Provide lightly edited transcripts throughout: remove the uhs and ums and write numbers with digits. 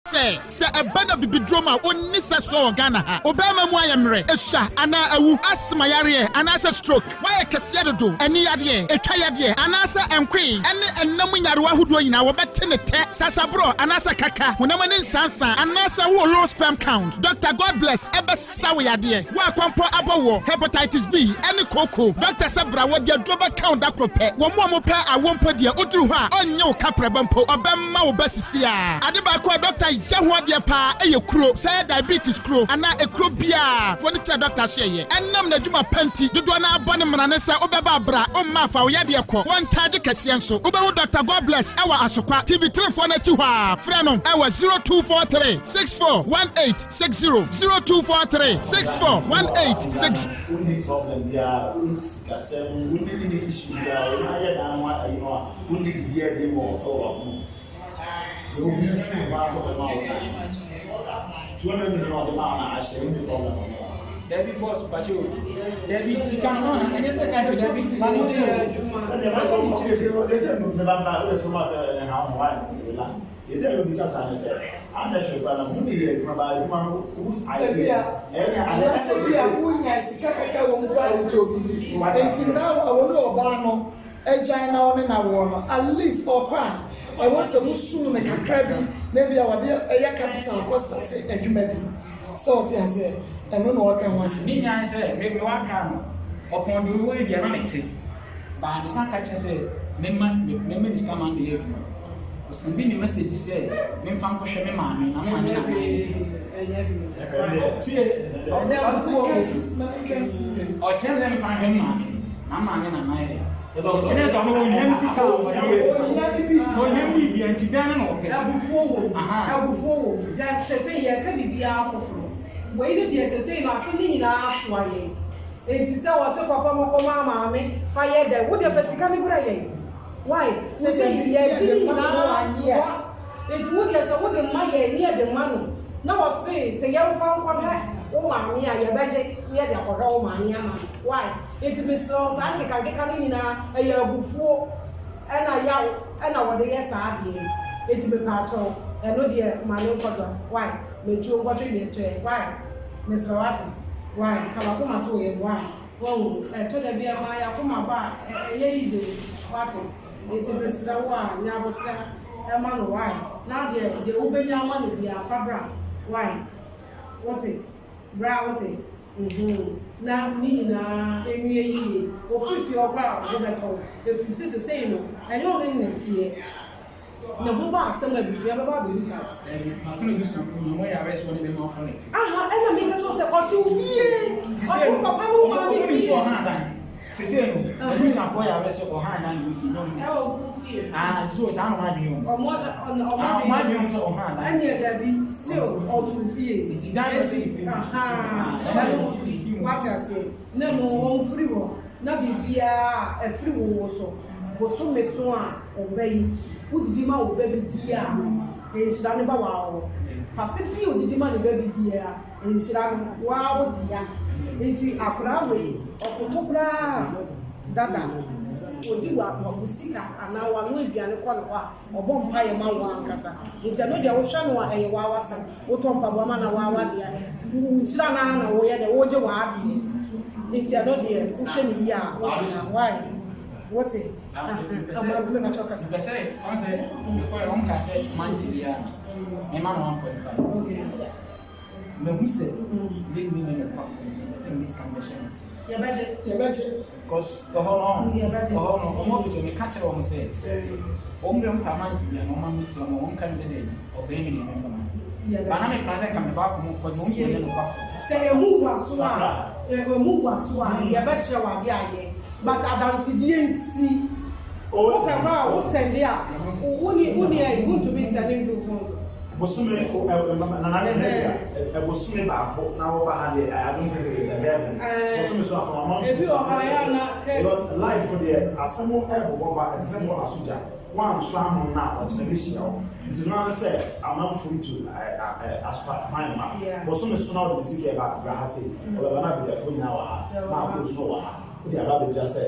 Sɛ, sɛ ɛba no abibiduro mu a, ɔnni sɛsoɔ wɔ Ghana ha. Wo barima mu ayɛ mmerɛ, esua anaa awu, asthma yareɛ anaasɛ stroke, woayɛ kɛseɛ dodo, ani yadeɛ, etwa yadeɛ anaasɛ nkoe ɛne ɛnna mu nyarewa ahodoɔ nyinaa wɔbɛte ne tɛ, sasaborɔ anaasɛ kaka, honam ani nsansa anaasɛ wowɔ low sperm count. Doctor Godbless ɛbɛsa wo yadeɛ. Wo a kɔmpɔ abɔ woɔ, hepatitis B ɛne kooko, doctor sɛ bra wɔde aduro bɛka wo da koro pɛ. Wɔn a wɔpɛ awoɔ mpo deɛ woduru hɔ a ɔnnye wo kaprɛba mpo, ɔbɛma wo ba sisi ara. Ade baako a dɔkta yɛ ho adeɛ paa yɛ kuro, sɛ ɛyɛ diabetes kuro anaa ekuro biara, fo no kyerɛ dɔkta so ɛyɛ. Ɛnam n'adwuma pa nti, dodoɔ no ara bɔ ne mmara ne sɛ wobɛba a bra, womma a fa wo yadeɛ kɔ. Wɔnkyagye kɛseɛ nso. Wobɛhu Dɔkta Godbless wɔ Asokwa, TV Terefoɔ no akyi hɔ ara. Frɛ no wɔ 0243 64 1860, 0243 64 1860. Wonni problem biara, wonni sikasɛm, wonni any issue biara, wo nan yɛ dan ho ayi no a, wonni biribiara bi wɔ wɔ w'akoma mu. Deɛ obi firi hɔ ato bɛma wo dan 200 million ɔde ma wo na ahyɛ wonni problem wɔ ho. Dabi boss pakyɛ o. Dabi sika no na ɛnyɛ sɛ dabi dabi ma me nkyerɛ o. Sɛdeɛ ma sɛ nkyerɛ o. Deɛ nti me ba ba wode to ma sɛ ɛha ho why relax. Deɛ nti a yɛbisa saa ne sɛ anyɛ hwee koraa no mo de yɛ adwuma ba adwuma no whose idea ɛne ayɛ. Anaasɛ bi a wonya sika kakra wɔ mu koraa de tɔ biribi nti na wo ne ɔbaa no agyan na wo ne no awoɔ no, at least ɔkɔ a, ɛwɔ sɛ wosum no kakra bi na ebia wɔde ɛyɛ capital kɔ starte adwuma bi. Sɛ ɔte aseɛ? Ɛno na ɔreka ho asɛm. Ne nyinaa ne sɛ, me mewɔ Accra no, ɔpɔn de owuo yi deɛ na mete. But me san ka kyerɛ sɛ memma memma ne sika ma no bɛyɛ adwuma. Ɔsɛnde me message sɛ memfa nkɔhwɛ me maame na me maame na ayɛ. Tie, ɔkyerɛ me sɛ memfa nhwɛ me maame na me maame na ayɛ. Ɛnyɛ sɛ ɔno ɔhia me sika o, ɔhia me biribiara nti dan no na ɔpɛ. Abufuo wɔ mu, abufuo wɔ mu. Yɛ sɛsɛi yɛreka biribiara foforo. Wei ne deɛ sɛsɛi no aso ne nyinaa asoa yɛn. Enti sɛ wɔse kɔfa mɔkɔ ma maame fa yɛ dɛn, wo deɛ fa sika no brɛ yɛn. Wai, sɛsɛi yɛregye ne nyinaa asoa. Enti wo deɛ sɛ wode ma yɛn ne yɛde ma no na wɔse sɛ yɛmfa nkɔhwɛ wo maame a yɛbɛgye na yɛde akɔhwɛ wo maame ama no. Wai. Enti mesrɛ wo, saa nkekankeka no nyinaa, ɛyɛ abufuo ɛna yaw ɛna wɔde yɛ saa adeɛ yi. Enti mepaakyɛw, ɛno deɛ ma no nkɔ dɔ, wai, matuo nkɔtwe deɛ ɛtɔɛ, wai, mesrɛ wo ate, wai, ka w'akoma to wo yam, wai, wahu, ɛtɔ da bi a ma y'akoma ba a, ɛnyɛ easy o, wate, enti mesrɛ wo a, nya aboterɛ ɛma no, wai, na deɛ, deɛ wobɛnya ama no biara, fa bra, wai, wote, bra, wote. Nhuu, na ne nyinaa nwie yiye. Ofiri fie hɔ koraa a, wo ho bɛtɔ wo, ɛfiri sɛ sesei no, ɛnyɛ ɔno ne na ɛteɛ. Ne ho ba asɛm a, abusua bɛba abɛbisa wo. Dabi, mato n'abusuafo nyinaa, wɔyɛ aware sɛ ɔne bɛrima foforo na ɛte. Aha, ɛna meka kyerɛ wo sɛ ɔte wo fie, ɔte wo papa ne wo maame fie. Wɔn nim sɛ ɔha adan. Sesei no, n'abusuafoɔ yɛ aware sɛ ɔha adan na ɛwɔ fie, nyɛ ɔno na ɛte. Ɛwɔ wo fie. Ah, so saa na wɔn adwene wɔ. Wɔn Ah, wɔn adwene wɔn sɛ ɔha adan. Ɛnneɛ dabi, still ɔte wo fie. Nti dan no sɛ yɛpɛ mu. Ahaa, ɛno, wate aseɛ. Na mmom ɔmfiri hɔ, na biribiara a ɛfiri wo wo so, bosome so a ɔba yi, wodidi ma wo ba bi di a, nhyira no ba wo hɔ. Papa bi a ɔdidi ma ne ba bi di a, nhyira no, wo ara wo dea. Nti akwadaa wei, ɔkoto koraa dada, ɔdi wo sika anaa wanoa aduane kɔ ne hɔ a, Ɔbɔ mpaeɛ ma wo ankasa. Nti ɛno deɛ wohwɛ no a ɛyɛ waa w'asɛm. Wotɔ mpaboa ma no a waa w'adea. Wo nhyira no ara na woyɛ dɛ wogye w'adeɛ. Nti ɛno deɛ wohwɛ no yie a wodea. Why? Wote? Aha. Ama me ka kyerɛ kasa. Mepɛ sɛ ɔn sɛ mekɔɛ ɔn kaa sɛ mante biara no mema no 1.5. Okay. Mahu sɛ lady no nyɛ nokwafo nti mepɛ sɛ mede sika no bɛhyɛ ne nsa. Yɛbɛgye. Yɛbɛgye. Because ɛhɔ no Yɛbɛgye. ɛhɔ no wɔn office hɔ meka kyerɛ wɔn sɛ wɔn deɛ wɔn pɛ amount bia na wɔn ma me tua ma wɔn ka mi sɛ dɛbi ɔbɛn mi na ɛmɛ fama. Yɛbɛgye. Ba na me plan sɛ nka me ba akɔ mu because wɔn sɛ ɔnyɛ nokwafo. Sɛ emu wa so a, emu wa so a, yɛbɛkyerɛ wo adeɛ ayɛ. But adansedie nti, wopɛ koraa a wo sɛnde a, wonni wonni ayi, wontumi nsɛnde mfi wo phone so. Bosome nana ne nɛ ɛ bosome baako na wɔba ha deɛ I don't think it is a heaven bosome so afɔ ama Ebi wɔ hɔ a ɛyɛ a na curse. Because life deɛ asɛm ɛbobɔ ba ɛte sɛ bɔɔla so gya woansɔ ano no a ɔkyena bɛhyia wo nti no ara ne sɛ amanfo ntu asopa kwan ma bosome so na wode ne sika ɛba bra ha sei ɔbɛba na abadwafoɔ nyinaa wɔ ha na akootu no wɔ ha wode aba abɛgyina sɛ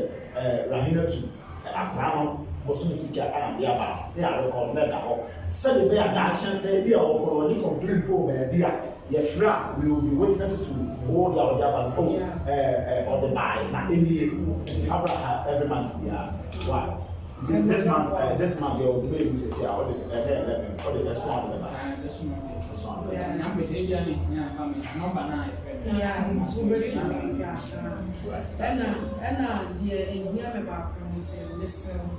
Rahinatu akwadaa no. Bosome sika a mede aba no, na yɛarekɔdo na ɛda hɔ. Sɛdeɛ ɛbɛyɛ a daakye sɛ ebi a wɔkɔ no wɔgye complain mpo wɔ baabi a, yɛfrɛ a, we will be witnesses to wo deɛ a wɔde aba sɛ oh ɛɛ ɛɛ ɔde baeɛ na ɛnie nti fa bra ha every month biara. Why? Nti this month ɛɛ this month yɛwɔ May mu sɛsi a ɔde ɛnɛ 11 ɔde ɛso a ɔde bɛba. Ɛso a ɔde Ɛso a ɔde bɛba. Nti na mpɛkyɛ ebi a na ɛtumi amfa me nti number no a ɛfrɛ me no. Yeah, wobɛtumi. Yeah. Right. Ɛna ɛna deɛ ɛhia me baako ne sɛ mesrɛ wo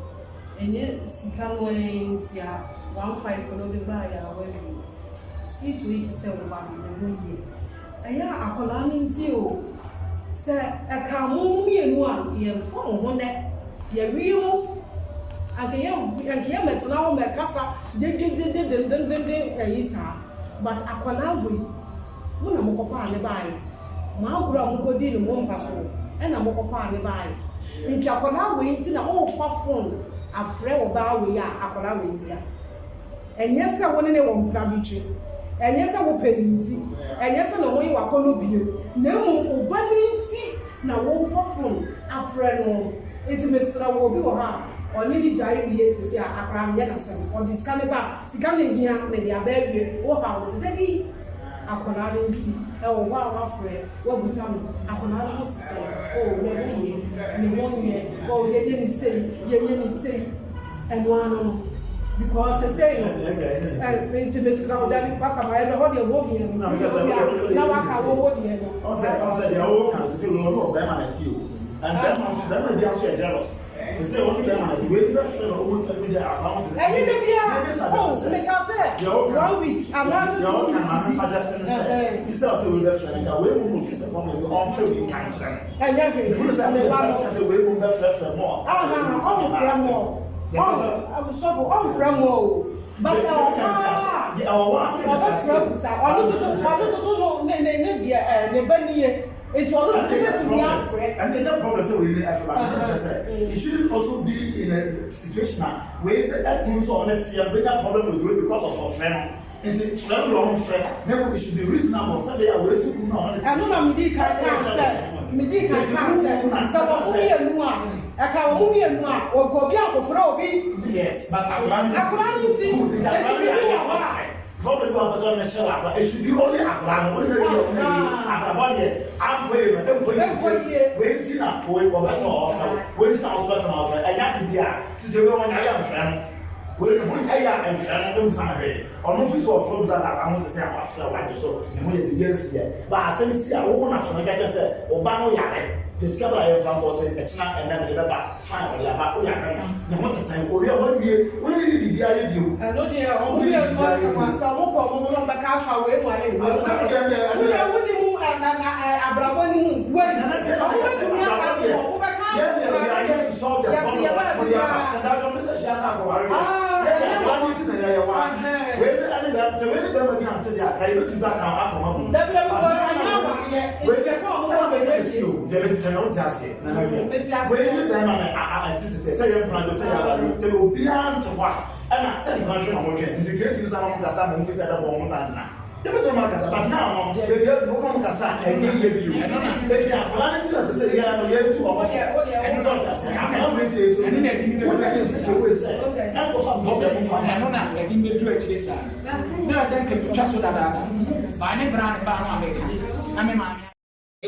ɛnyɛ sika no ara nti a 1.5 no de baeɛ a woawie. See to it sɛ wo ba no ne ho yie. Ɛyɛ a akwadaa no nti o, sɛ ɛkaa mo mo mmienu a anka yɛmfa mo ho nnɛ, yɛawie mo, anka yɛn anka yɛmmɛtena hɔ mmɛkasa gyegyegyegye dendendenden ayi saa but akwadaa wei mo na mokɔfaa no baeɛ, mo agorɔ a mokɔdii no mo mpa so ɛna mokɔfaa no baeɛ nti akwadaa wei nti na worefa phone afrɛ ɔbaa wei a akwadaa wei nti a. Ɛnyɛ sɛ wo ne no wɔ mpena bi twe, ɛnyɛ sɛ wopɛ no nti, ɛnyɛ sɛ ne ho yɛ wo akɔnnɔ bio, na mmom wo ba no nti na worefa fon afrɛ no. Enti mesrɛ wo, obi wɔ hɔ a, ɔne no gyae wie seesei a, akwadaa no, nyɛ n'asɛm. Ɔde sika no ba a, sika no nhia, mede aba awie, wohaw no sɛ, Dabi, akwadaa no nti, ɛwɔ hɔ a woafrɛ, woabisa no, akwadaa no ho te sɛn? Oh, ne ho yɛ, ne ho nyɛ, oh, yɛnyɛ no sei, yɛnyɛ no sei. Ɛno ano no because sesei no ɛ nti mesrɛ wo dabi pastor ma yɛhwɛ hɔ deɛ hɔ hia me nti woyɛ obi a na waka wo wo deɛ no. Ɔsɛ ɔsɛ deɛ ɔwɔ kan sese wei ɔne ɔbɛrima na ɛte o and bɛrima nso bɛrima bi nso yɛ jealous sese ɔne bɛrima na ɛte wei nso bɛfrɛ no almost every day akora ho te sɛ Ɛnyɛ da biara maybe oh suggest sɛ meka sɛ deɛ ɔka one week anaasɛ deɛ two ɔka weeks maame bi suggest ne sɛ ɛhɛn instead of sɛ wei bɛfrɛ no nka wei mu no fi sɛ problem bi ɔmfrɛ wei nka nkyerɛ no. Ɛnyɛ hwee Mehunu sɛ me meyɛ ba best no. kyɛn sɛ wei mom bɛfrɛfrɛ mo a Aha sɛ wei sɛ me ba ɔnfrɛ ase. mo Deɛ ɔn sɛ sɔfo ɔnfrɛ mo o but deɛ ɛwɔ meka mete ase. paa Deɛ ɛwɔ hɔ a mete ase ɔbɛfrɛ o. busa But ɔno mepɛ soso sɛ mekyerɛ ɔno sɛ soso no ne ne ne deɛ ɛɛ ne ba nie nti ɔno ɛno soso deɛ ɛnyɛ bɛtumi problem. afrɛ. Ɛno deɛ ɛnyɛ problem sɛ wei ne ɛfrɛ but mepɛ sɛ mekyerɛ Aha sɛ mm. it shouldn't also be in a situation a wei bɛ ɛkunu sɛ ɔne teɛ no bɛnya problem with wei because of ɔfrɛ no. Nti frɛ no deɛ ɔmo mfrɛ na mmom it should be reasonable sɛdeɛ a wei fi kunu no a ɔne ne te Ɛno na medii kan ɛyɛ kaa sɛ jealous medii kan nti kaa wo sɛ mu na sɛ ɛfa wɔn sɛ mmienu a ɛka wɔn mmienu a wɔnka obi ankɔfrɛ obi. Yes but akwadaa no Akwadaa no nti nti good nti enti akwadaa no yɛ biribi adeɛ wɔ hɔ a. ɔfrɛ problem bi wɔ hɔ a ɔpɛ sɛ ɔne no hyɛ wɔ akwadaa it should be only akwadaa no wone no awie a wone no awie abrabɔ deɛ ankɔ yie no ɛnkɔ yie Ɛnkɔ bio yie. wei nti na wei ɔbɛfrɛ ɔfrɛ wo wei nti na wo nso bɛfrɛ no ɔfrɛ ɛnyɛ ade bi a te sɛ wei ɔnyare a mfrɛ no wei ne ho ɛyɛ a mfrɛ no ɛmmusa no hwee Ɔno nso sɛ ɔfrɛ bisa sɛ akwadaa ho te sɛn a wafrɛ wagye so ne ho yɛ biribi ansi ɛ but asɛm si a wo na frɛ no ka kyerɛ no sɛ wo ba no yare pɛ sika bra yɛmfa nkɔ ɔse ɛkyena ɛnɛ mede bɛba fine ɔde aba wo yare no ne ho te sɛn owie a wawie wo ne ne biribiara yɛ bio Ɛno deɛ wo ɔmo ne ne mmienu biribiara yɛ asɛm a bio. sɛ ɔmo pɛ ɔmo ho na ɔmo bɛka afa wei mu ayɛ wei mu Sɛ ayɛ deɛ deɛ wo deɛ deɛ wo nim abrabɔ no mu wei Nana deɛ na ɔmo meka sɛ bɛtumi aka abrabɔ asɛm deɛ ɔmo bɛka yɛn asɛm deɛ we koraa na are yɛ here to solve the yɛte problem yɛ of baabi mode aba koraa sɛ daatwom ne sɛ hyia sɛ akɔware deɛ ah yɛn deɛ ɛnyɛ akwadaa no nɔkwa nti na yɛyɛ wa ɛhɛn wei ne ɛne bɛrima sɛ wei ne bɛrima bi ante deɛ aka yɛbɛtumi ba aka akɔma bom dabi dabi but wɔ bɛrima ɛnyɛ no awareɛ wei nti ne yɛka ɔmo ɛna wɔ mɛka bɛyɛ sɛ tie o deɛ mɛkyerɛ no wote aseɛ nana wia mete wei aseɛ ne bɛrima no a a ɛte sɛ sɛ yɛ mpena dwo sɛ yɛ awareɛ sɛ obiara nte hɔ a ɛna sɛ mpena hwɛ na wɔtwɛn nti kɛntimi sɛ na wɔn kasa ma wɔn fi sɛ ɛbɛbɔ wɔn sa ntena Yɛbɛtumi ama akasa but now no baabi adu no woma mo kasa a ɛnyɛ yie bio. Enti akwadaa no nti na ɛsɛ sɛ yɛn no yɛtu wɔn fo. Sɛ ɔte aseɛ? Akwadaa no nti na yɛtu nti wonyɛ ne such a way sɛ ɛnkɔfa problem mfa mma. Ɛno na ɛde me bɛduru akyire saa no. Na ɛsɛ nka metwa so dadaada. Baa ne bra ne baa no a meka na me maame.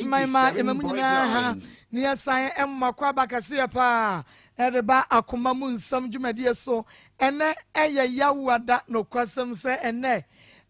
Man ma yɛma mu nyinaa ha na yɛsan mma kɔ aba kɛseɛ paa ɛde ba akoma mu nsɛm dwumadie so. Ɛnɛ ɛyɛ Yawoada, nokwasɛm sɛ ɛnɛ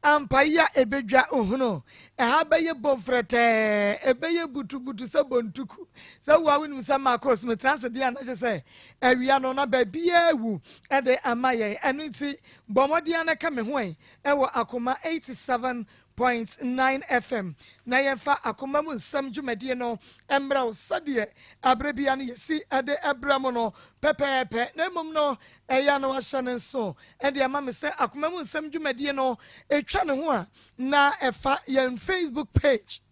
ampa yi a ɛbɛdwa ohunu ɛha bɛyɛ bomfrɛtɛɛ, ɛbɛyɛ butubutu sɛ bontuku. Sɛ wo a wonim sɛ Marcos metra ase deɛ a na kyerɛ sɛ awia no na baabiaa awu ɛde ama yɛn. Ɛno nti bɔ mmɔden ara na ka me ho ɛ ɛwɔ akoma 87 Point nine FM na yɛmfa akoma mu nsɛm dwumadie no mmrɛ wo sɛdeɛ aberɛ biara no yɛsi de brɛ mo no pɛpɛɛpɛ. Na mmom no, ɛyɛ a na wahyɛ no nso de ama me sɛ akoma mu nsɛm dwumadie no ɛtwa ne ho a na ɛfa yɛn Facebook page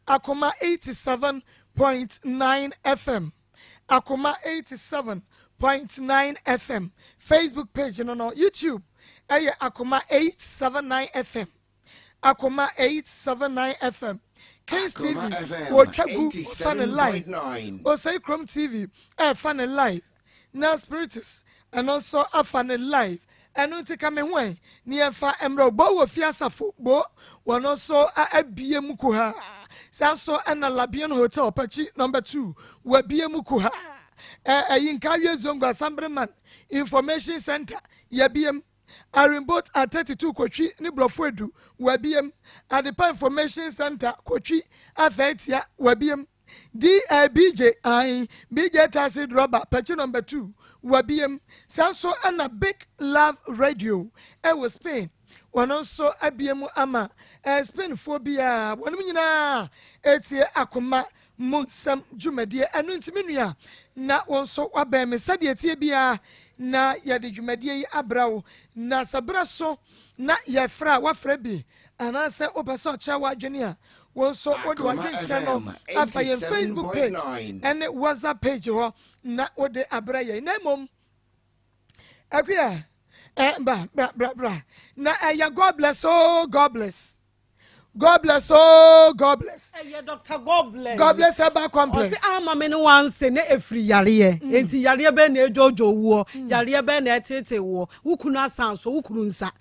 Akoma 87.9 FM, Akoma 87.9 FM Facebook page no no, YouTube ɛyɛ Akoma 879 FM. Akoma 879 FM, Kings TV wɔtwa gu fa ne live, Osei Krom TV ɛfa ne live, na Spiritus Ɛno nso afa no live. Ɛno nti ka me ho ɛ ne yɛmfa mmerɛ wo. Bo wɔ fie asafo bo wɔno nso abie mu kuhaa. Saa nso ɛna Labian Hotel Pakyi number 2 wabie mu kuhaa. Ɛyi Nkawie Zongo Assemblyman Information Center yɛabiem. Arinbot at 32 Kotwi ne Brɔfo Edu wabiem. Adepa Information Center Kotwi Afɛɛtia wabiem. DA BJ ae BJ taxi drɔba pɛkyi number 2 wabiem. Saa nso na Big Love Radio ɛwɔ Spain wɔn nso abie mu ama eh, Spain foɔ biara wɔnom nyinaa ɛtie akoma mu nsɛm dwumadie. Ɛno nti me nua na wo nso wabɛn me sɛdeɛ ɛtie biara na yɛde dwumadie yi abrɛ wo, na sɛ berɛ so na yɛfrɛ a wafrɛ bi anaasɛ wopɛ sɛ ɔkyerɛ w'adwene a, wo nso wode w'adwenkyerɛ no afa yɛn Facebook page ɛne WhatsApp page hɔ na wode abrɛ yɛn. Na mmom akua eh, bra bra bra bra na ɛyɛ God bless oh God bless God bless oh God bless. Ɛyɛ Doctor God bless. God bless Herbal Complex. Ɔsi ama me ne wanse ne efiri yareɛ. Enti yareɛ bɛn na edwoodwoo woɔ? Yareɛ bɛn na ɛteetee woɔ? Wo kunu asan so, wo kunu nsa.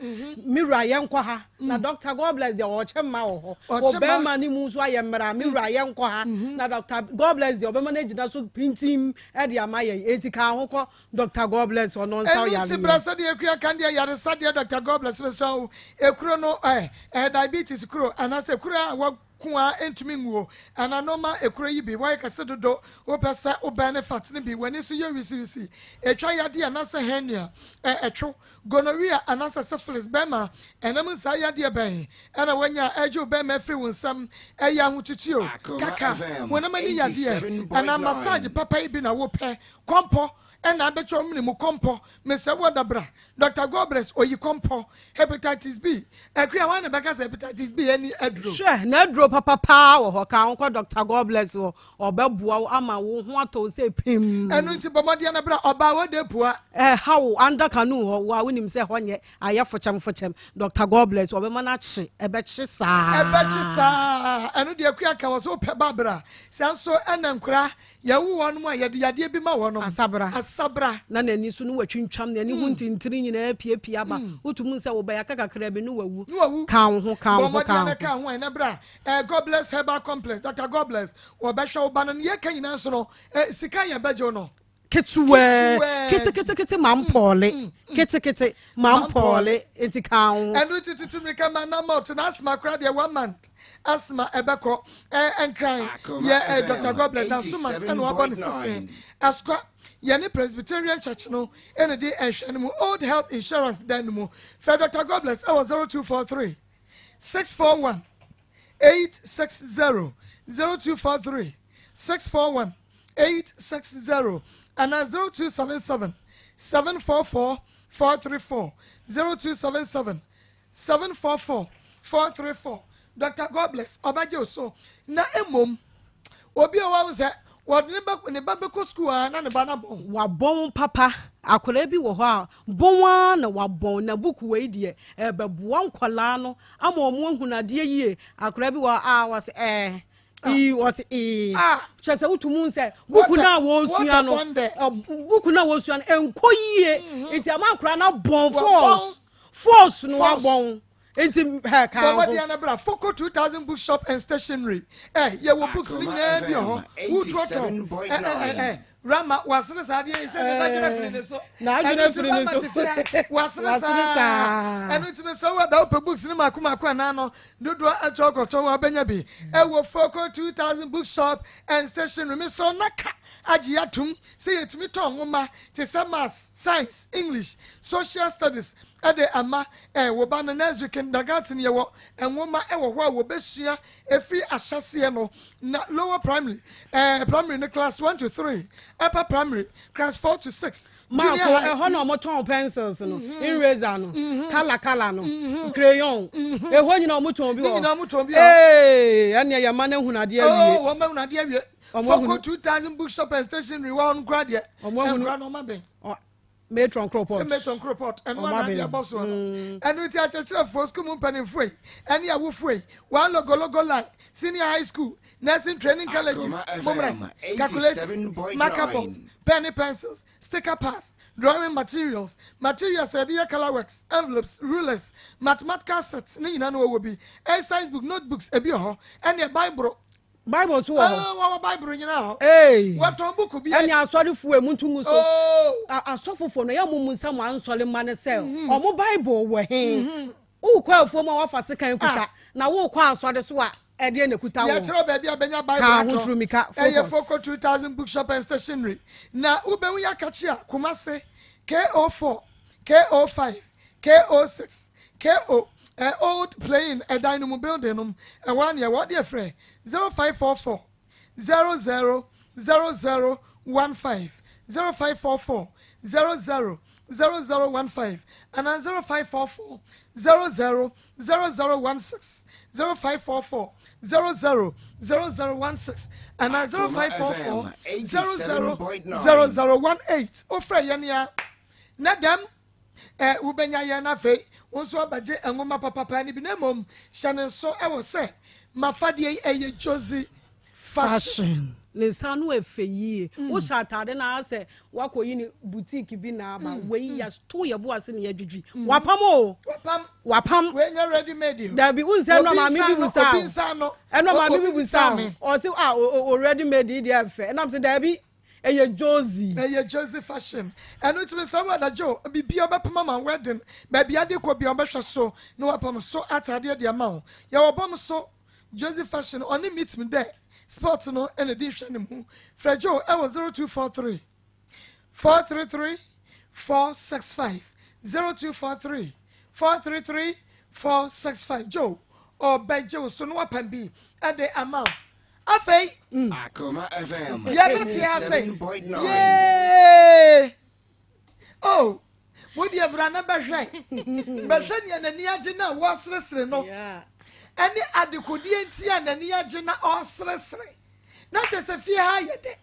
Me wura yɛnkɔ ha. Na Doctor God bless deɛ ɔkyɛ mma wɔ hɔ. Ɔkyɛ mma. Ɔbɛrima ne mu nso ayɛ mmerɛ a, me wura yɛnkɔ ha. Na Doctor God bless deɛ ɔbɛma no agyina so pintim de ama yɛn. Enti ka ho kɔ Doctor God bless ɔno nsa Ɛno ɔyareɛ. nti bra sɛdeɛ akua kan deɛ yaresa deɛ Doctor God bless mesrɛ wo ekuro no ɛ ɛ diabetes kuro anaasɛ kuro a wɔ ko a ɛntumi nwuo anaa nɔɔma ekuro yi bi wɔyɛ kɛse dodo wopɛ sɛ wobɛn ne fat no bi w'ani so yɛ wisiwisi etwa yadeɛ anaasɛ hernia ɛ ɛtwo gonorrhea anaasɛ syphilis bɛrima ɛnam nsaa yadeɛ bɛn ɛna wanya a ɛgye wo bɛrima afiri wo nsam ɛyɛ ahotutuo kaka honam ani yadeɛ anaa massage papa yi bi na wopɛ kɔmpɔ ɛna abɛkyɛ wo mene mu kɔmpɔ mesrɛ wo da bra Doctor Gobress oyi kɔmpɔ hepatitis B akua hwan na bɛka sɛ hepatitis B ɛni aduro. Hwɛ na aduro papa paa wɔ hɔ ka wo kɔ Doctor Gobless hɔ ɔbɛboa wo ama wo ho atɔ wo sɛ pim. Ɛno nti bɔ mmɔden na bra ɔbaa wɔ de pua. Ɛha wo under canoe hɔ wo a wonim sɛ ɛhɔ nyɛ ayɛ fokyɛm fokyɛm Doctor Gobless ɔbɛma no akye ɛbɛkye saa. Ɛbɛkye saa ɛno deɛ akua ka wɔ sɛ wopɛ ba bra saa nso ɛna nkora Yɛwo wɔnom a, yɛde yadeɛ bi ma wɔnom. Asabra. Asabra. Na n'ani so no watwintwam, n'ani ho ntintini nyinaa apiapia aba. Wotum hu sɛ wo ba yi aka kakraa bi ne wawu. Ne wawu. Ka wo ho, ka wo Bɔ ho, ka mmɔden wo na ho. ka ho ɛnɛ bra. Eh, God bless Herbal Complex. Doctor God bless. Wɔbɛhwɛ wo ba no. Nea yɛka nyinaa nso no, eh, sika yɛ bɛgye wo no. Ketewaa, Ketewaa. ketekete ma mpɔɔle. Ketekete ma mpɔɔle. Nti ka wo ho. Ɛno nti tutu mmirika ma na malt na asthma koraa deɛ one month. Asthma ɛbɛkɔ. Ɛ Nkran yɛ ɛ Doctor Goblet na Suman ɛna wabɔ ne sese. Asukwa yɛ ne Presbyterian Church no ɛna di nhwɛ no mu Old Health Insurance dan no mu. Frɛ Doctor Goblet ɛwɔ 0243 641 860 0243 641 860 anaa 0277 744 434 0277 744 434 Doctor Godbless ɔbɛgye wo so na mmom obi a wahu sɛ wɔde ne ba ne ba bɛkɔ sukuu a na ne ba no abɔn. Wabɔn papa. Akwadaa bi wɔ hɔ a, bɔn ara na wabɔn. Na book wei deɛ, ɛrebɛboa nkwadaa no ama wɔn ahunu adeɛ yie. Akwadaa bi wɔ hɔ a, wɔse ɛɛ, ii, wɔse ee. Ah. Kyerɛ sɛ wotu mu sɛ book no a wɔresua no, Water bɔn dɛ. book no a wɔresua no, ɛnkɔ yie. Nti ama akwadaa no abɔn Wabɔn. force. Force no Force. abɔn. Nti hɛ ka ho. Bɔ mmɔden na bra Foco 2000 Bookshop and Stationery. Eh, yɛwɔ books ne nyinaa bi wɔ hɔ. Wotu ɔtɔn. Eh, eh, eh, eh. Rama, wasere saa adeɛ yi sɛ ne n'adwene afiri ne so. N'adwene Ɛno nti afiri ne Rama so. te fie a, wasere Wasere saa. saa. Ɛno nti mesrɛ wo ada wopɛ books ne mako mako anaa no, dodoɔ atwa ɔkɔtɔn a wobɛnya bi. Ɛwɔ Foco 2000 Bookshop and Stationery. Mesrɛ wo na ka agye atom sɛ yɛtumi tɔn nwoma te sɛ Maths, Science, English, Social Studies de ama wo ba no. Nursery, kindergarten, yɛwɔ nwoma wɔ hɔ a wɔbɛsua ɛfiri ahyɛseɛ no, na lower primary, primary no class 1 to 3, upper primary class 4 to 6, junior Maako, high. ɛhɔ na wɔtɔn pencils no, eraser no, colour colour no, crayon. Ɛhɔ nyinaa wɔtɔn bi Ne wɔ hɔ. nyinaa wɔtɔn bi wɔ hɔ. Ee, ɛnneɛ yɛn mma no ahunu adeɛ awie. Oh, wɔn ahunu adeɛ awie. Wɔn Foko ahunu. 2000 bookshop and stationery wɔ hɔ no koraa deɛ. Wɔn ahunu. Nkora no ɔma bɛn. Matron Kropot. Sɛ Matron Kropot, ɛno Ɔmo ana adeɛ abɛn. bɔ soɔ no. Ɛno nti akyerɛkyerɛfoɔ, sukuu mu mpanimfoɔ yi, ɛne awofoɔ yi, one logologo line, senior high school, nursing training colleges, Akoma mommra, FM calculators, 87.9. marker boards, pen ne pencils, sticker pads, drawing materials, materials a yɛde yɛ colour works, envelopes, rulers, mathematical sets ne nyinaa no wɔwɔ bi. Exercise book, notebooks ebi wɔ hɔ, ɛneɛ Bible. Bible nso wɔ hɔ. Ah, wɔwɔ Bible nyinaa hɔ. Ee. Wɔtɔn book bi. Ɛne asɔrefoɔ emu nto ngu so. Oh. Asɔfofoɔ no, ɛyɛ wɔn mu nsa mu ansɔre mma no sɛ wɔn Bible wɔ he. Wokɔ afuom a woafa sekan kuta, na wokɔ asɔre so a ɛdeɛ na ɛkuta wo. Yɛkyerɛ baabi a bɛnya Bible Ka atɔ. ho turumika, Ɛyɛ focus. Foco 2000 Bookshop and Stationery. Na wobɛhu yɛ akakye a Kumase, KO4, KO5, KO6, KO, eh, Old Plain ɛdan no mu building no mu. Ɛhɔ ara na yɛwɔ. Wodeɛ frɛ 0544 00 00 15, 0544 00 00 15 anaa 0544 00 00 16, 0544 00 00 16 anaa 0544 00 00 18. Wofrɛ yɛn a na dɛm eh, wobɛnya yɛn na afei wo nso abɛgye nwoma papapa no bi. Na mmom hyɛ ne nso ɛwɔ sɛ mafadeɛ yi ɛyɛ Josie Fashion. Fashion. Ne nsa ano ɛfɛ yie. Wohyɛ ataade no ara sɛ woakɔyi ne boutique bi na aba. Wei yɛto yɛ bo ase na yɛadwidwi. Wapam o. Wapam. Wapam. Wei nyɛ ready made o. Dabi, wohu sɛ ɛnɔ Obi maame nsa bi ano, busaa obi o. nsa ano. Ɛnɔ maame Obi bi nsa busaa me. o. Ɔse ah, o ready made yi deɛ ɛfɛ. Ɛnam sɛ dabi, ɛyɛ Josie. Ɛyɛ Josie Fashion. Ɛno nti mesrɛ wo Ada Joe, biribiara ɔbɛpam ama wo wedding, baabi ade kɔ biara ɔbɛhwɛ so na wapam so ataadeɛ de ama wo. Yɛwɔ bɔm so Josie Fashion, ɔne Meet Me There sport no na ɛdi nhwɛ ne mu. Frɛ Joe ɛwɔ 0243 433 465, 0243 433 465. Joe ɔbɛgye wo so na wapam bi de ama wo. Afei Akoma FM yɛbɛte ase. 87.9. Yee! Oh, wo deɛ bra na bɛhwɛ. Bɛhwɛ nea n'ani agye na wɔreseresere no. Ɛne adekodeɛ nti a n'ani agye na ɔreseresere. Na kyerɛ sɛ fie ha yɛ dɛ.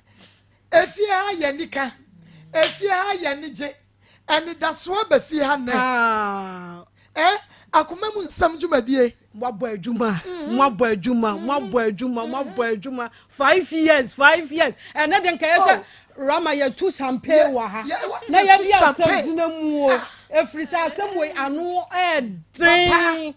Efie ha yɛ anika. Efie ha yɛ anigye. Anidasoɔ ba fie ha nnɛ. Akoma mu nsɛm dwumadie. Moabɔ adwuma, moabɔ adwuma, moabɔ adwuma, moabɔ adwuma. 5 years, 5 years. Ɛnɛ de nka yɛ sɛ Rama yɛtu champagne wɔ ha. Na yɛde asɛm gyina mu o. Ɛfiri sɛ asɛm wei ano ɛden.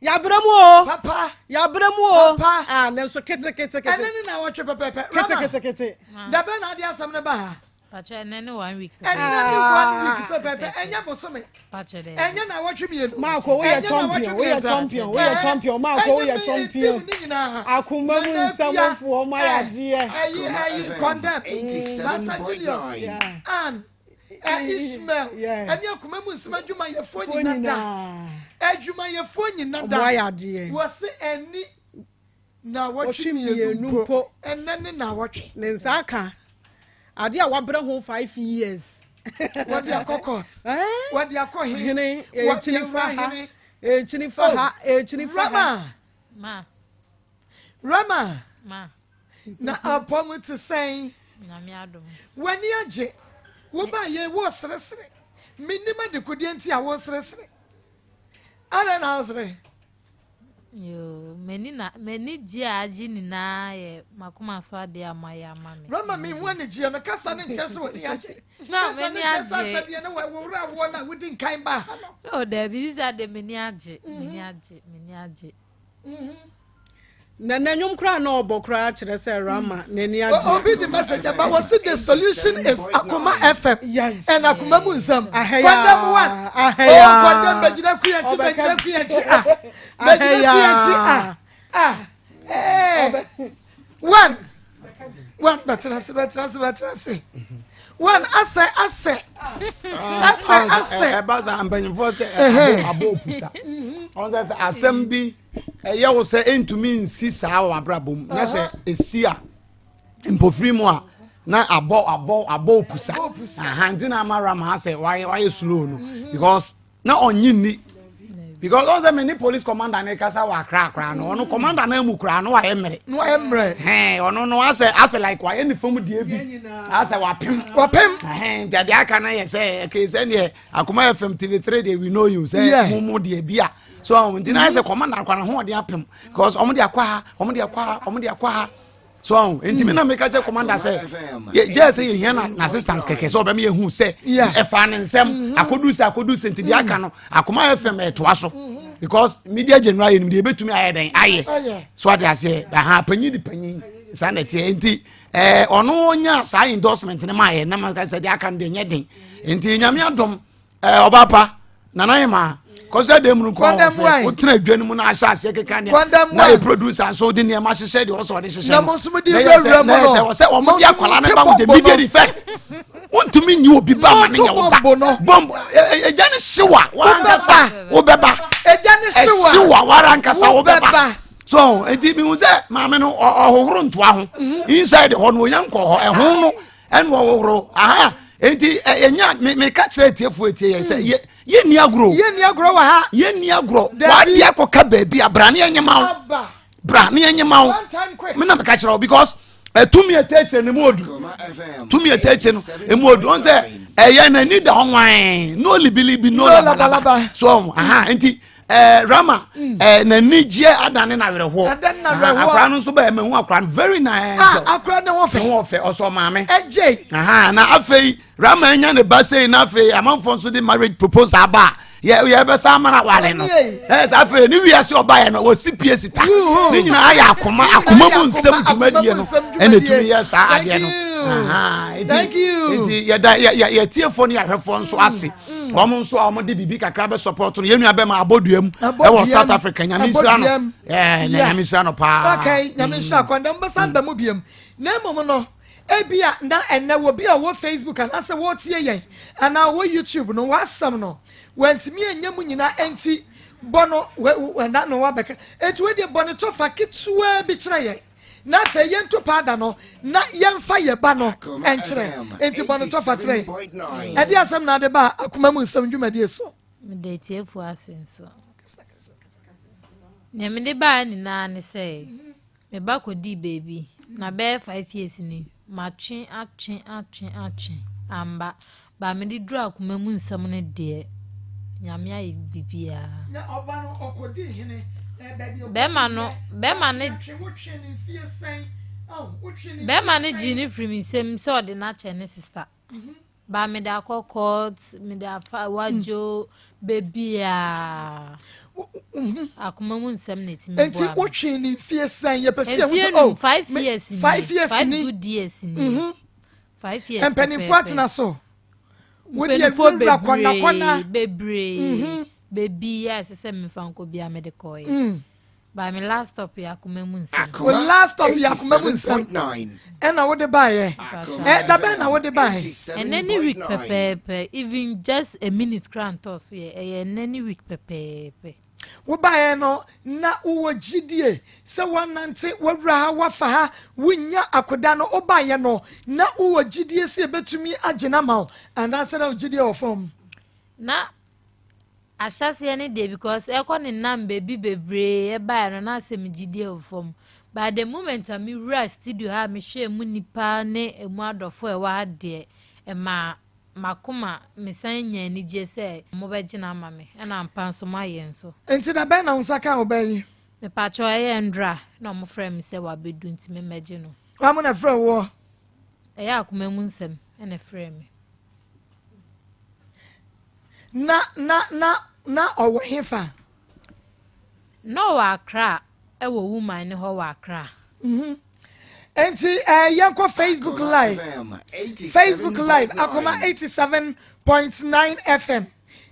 Yɛabrɛ mu o. Papa. Yɛabrɛ mu o. Papa. Ah, ne nso kete kete kete. Ɛne ne na wɔtwe pɛpɛpɛ. Kete kete kete. Dabɛ na ade asɛm no ba ha. Pacho ɛnɛ ne 1 week. Ɛnɛ ne 1 week pɛpɛpɛ. Ɛnyɛ bosome. Pacho dɛ. Ɛnyɛ na wɔtwe mmienu. Maako woyɛ champion, woyɛ champion, woyɛ champion. Maako woyɛ champion. Akoma mu nsɛmfoɔ ma yɛ adeɛ. Ɛyi ɛyi condemn. Master Julius. Ann. Ishmael. Ɛne akoma mu nsɛm adwumayɛfoɔ nyina da. Adwumayɛfoɔ nyina da. Ɔmo ayɛ adeɛ. Wɔse ɛni na wɔtwe Wɔtwe mmienu mmienu mpo. mpo. Ɛnɛ ne na wɔtwe. Ne nsa aka adeɛ a wabrɛ ho 5 years. Wɔde akɔ court. Wɔde akɔ hene. Wɔde Ekyini fa awura ha. hene. Ekyini fa ha. Ekyini fa ha. Rama. Ma. Rama. Ma. Na apɔm te sɛn. Nyame adom. W'ani agye. Woba yɛ wo seresere. Menim adekodeɛ nti a wo seresere. Adɛn na wosere? Yo, m'ani na m'ani gye a agye nyinaa yɛ makoma so adeɛ a moayɛ ama me. Rama mi hu anigyeɛ no kasa ne nkyerɛ sɛ w'ani agye. Na Kasa ne m'ani nkyerɛ sɛ agye. asɛdeɛ no wɔ wowura woɔ no a wodi nkan baa ha no. Oh, dabi sisi ade m'ani agye. M'ani agye, m'ani agye. Na n'anwom koraa na ɔbɔ koraa kyerɛ sɛ Rama n'ani agye. Obi di message aba wɔsi the solution is Akoma FM. Yes. And Akoma mu nsɛm. Ahɛya. Condemn one. Ahɛya. Oh, condemn bɛgyina kuya akyi bɛgyina kuya akyi ah. Bɛgyina kuya akyi ah. Ah. Eh. One. One bɛtena ase bɛtena ase bɛtena ase. One asɛ asɛ. Asɛ asɛ. Ɛba saa mpanyinfoɔ sɛ abo opusa. Ɔn sɛ sɛ asɛm bi ɛyɛ wo sɛ ɛntumi nsi saa wɔ abrabɔ mu. Nyɛ sɛ esi a mpofiri mu a na abɔ abɔ abɔ opusa. Aha nti na ama Rama asɛ wayɛ wayɛ slow no because na ɔnyi nni. Because ɔn sɛ me ne police commander ne kasa wɔ Accra koraa no ɔno commander na mu koraa no wayɛ mmerɛ. No wayɛ mmerɛ. Hɛn ɔno no asɛ asɛ like wayɛ ne fam deɛ bi asɛ wapem. Wapem. Hɛn nti adeɛ aka no yɛ sɛ ɛkè sɛ deɛ Akoma FM TV3 deɛ we know you sɛ mo mo deɛ bi a so nti na ayɛ sɛ commander akwa ne ho ɔde apem because ɔmo de akɔ ha ɔmo de akɔ ha ɔmo de akɔ ha. So ɔn nti mi na mi ka kyɛ commander sɛ yɛ gye sɛ yɛ hia na assistance kɛkɛ sɛ ɔbɛn mi yɛ hu sɛ ɛfa ne nsɛm mm-hmm. akodu sɛ akodu sɛ nti deɛ aka no akoma fm ɛtoa so mm-hmm. because media general yɛ nim deɛ ebetumi ayɛ dɛn ayɛ so ade aseɛ aha panyin di panyin saa na ɛteɛ nti ɛɛ ɔno nya saa endorsement ne ma yɛ na ma ka sɛ deɛ aka no deɛ nyɛ den nti nyame adom. Ɛɛ ɔbaa pa nana yɛ maa kɔsɛ dɛm mu nkɔ ɔfɛ wotena adwa no mu na ahyɛ aseɛ keka nea na yɛ producer nso de nneɛma hyehyɛ deɛ ɔsɛ ɔde hyehyɛ no na yɛ sɛ na yɛ sɛ ɔsɛ wɔn de akwadaa no ba with immediate effect wontumi nyi obi ba ma ne nyɛ wo ba bɔmb ɛgya ne hyewa wankasa wobɛba ɛhyewa warankasa wobɛba so nti mihu sɛ maame no ɔhohoro ntoa ho mhm. inside hɔ no onya nkɔ hɔ ɛho no ɛna ɔhohoro aha nti ɛnya meka kyerɛ atiefoɔ etie yɛ sɛ yɛ yɛnni agorɔ yɛnni agorɔ wɔ ha yɛnni agorɔ wadi akɔka baabi a bra ne yɛnyɛ ma wo bra ne yɛnyɛ ma wo me na meka kyerɛ wo because ɛtumi ɛtɛ akyire no mu odu tumi ɛtɛ akyire no mu odu ɔn sɛ ɛyɛ n'ani da hɔ nwan no libilibi no labalaba so aha nti ɛɛ rama mm. ɛɛ n'ani gyeɛ adane n'awerɛhoɔ adane n'awerɛhoɔ akora no nso bɛyɛ mɛ hu akora no very nice ah akora ne ho fɛ ne ho fɛ ɔsɔ maame ɛgye aha na afei rama anya ne ba sei na afei amanfoɔ nso de marriage proposal aba yɛ yɛ bɛ sa amana wale no ɛɛ sɛ afei ne wiase ɔba yɛ no wɔsi pie sita ne nyinaa yɛ akoma akoma mu nsɛm dwumadie no ɛna etumi yɛ saa adeɛ no thank you nti yɛda yɛ yɛ yɛtiefoɔ ne yɛahwɛfoɔ nso ase. Mm. Wɔn nso a wɔde biribi kakra bɛ support no yɛn nua bɛma abɔdua mu ɛwɔ South Africa nyame nhyira no ɛɛ na nyame nhyira no paa. Okay nyame nhyira mm. kɔndɛm bɛsan bɛ mu biem na mmom no ebia na ɛnɛ wɔ bi a wɔ Facebook anaasɛ wɔretie yɛn anaa wɔ YouTube no wɔasɛm no wɔntumi anya mu nyinaa enti bɔ no wɔ na wabɛka enti wɔdeɛ bɔ ne tɔfa ketewa bi kyerɛ yɛn. Na afei yɛnto paada no na yɛmfa yɛ ba no nkyerɛ. Enti bɔ no tɔfa kyerɛ yɛn. Ɛde asɛm na ade ba akoma mu nsɛm dwumadie so. Meda atiefoɔ ase nso. Nea mede baeɛ nyinaa ne sɛ me ba kɔdii baabi na bɛyɛ 5 years ni matwe atwe atwe atwe amba ba mede duru akoma mu nsɛm no deɛ Nyame ayɛ biribiara. Na ɔba no ɔkɔdii hene baabi a Bɛrima no bɛrima no bɛrima no gyee ne firi me nsam sɛ ɔde no akyɛ ne sister. Mhm. Ba mede akɔ court mede afa wadwo beebiaa. Mhm. Akoma mu nsɛm na etimi boa. Nti wotwe ne mfie sɛn yɛpɛ sɛ yɛhu sɛ oh 5 years ni 5 years ni 5 good years ni. Mhm. 5 years Mpanimfoɔ atena so. Mpanimfoɔ bebree bebree mhm. beebi a ɛsɛ sɛ mefa nkɔ bia mede kɔɔyɛ. Mm. By my last stop yɛ akoma mu nsɛm. O last stop yɛ akoma mu nsɛm. Ɛna wode baayɛ. Ɛ dabɛn na wode baayɛ. Ɛnɛ ne week pɛpɛɛpɛ even just a minute kora ntɔ so yɛ ɛyɛ ɛnɛ ne week pɛpɛɛpɛ. Wobaeɛ no na wowɔ gyidie sɛ woanante woawura ha woafa ha wonya akoda no wobaeɛ no na wowɔ gyidie sɛ yɛbɛtumi agye no ama wo anaasɛ na wo gyidie wɔ fam? Na ahyɛseɛ no deɛ because ɛkɔ ne nam baabi bebree ɛbaeɛ no na asɛ me gyidie wɔ fam but the moment a mewura studio ha a mehwɛ mu nipa ne emu adɔfo a ɛwɔ ha deɛ ɛmaa makoma mesan nya anigye sɛ mobɛgyina ama me ɛna ampa nso moayɛ nso. Nti da bɛn na wo nsa kaa wo ba yi? Mepakyɛw ɛyɛ ndra na ɔmo frɛ me sɛ wabedu nti memmɛgye no. Wɔn na ɛfrɛ woɔ? Ɛyɛ akoma mu nsɛm ɛna ɛfrɛ me. Na na na na ɔwɔ hefa? Na ɔwɔ Accra ɛwɔ woman ne hɔ wɔ Accra. Mm-hmm. Nti eh, yɛnkɔ Facebook live Facebook live akoma 87.9 FM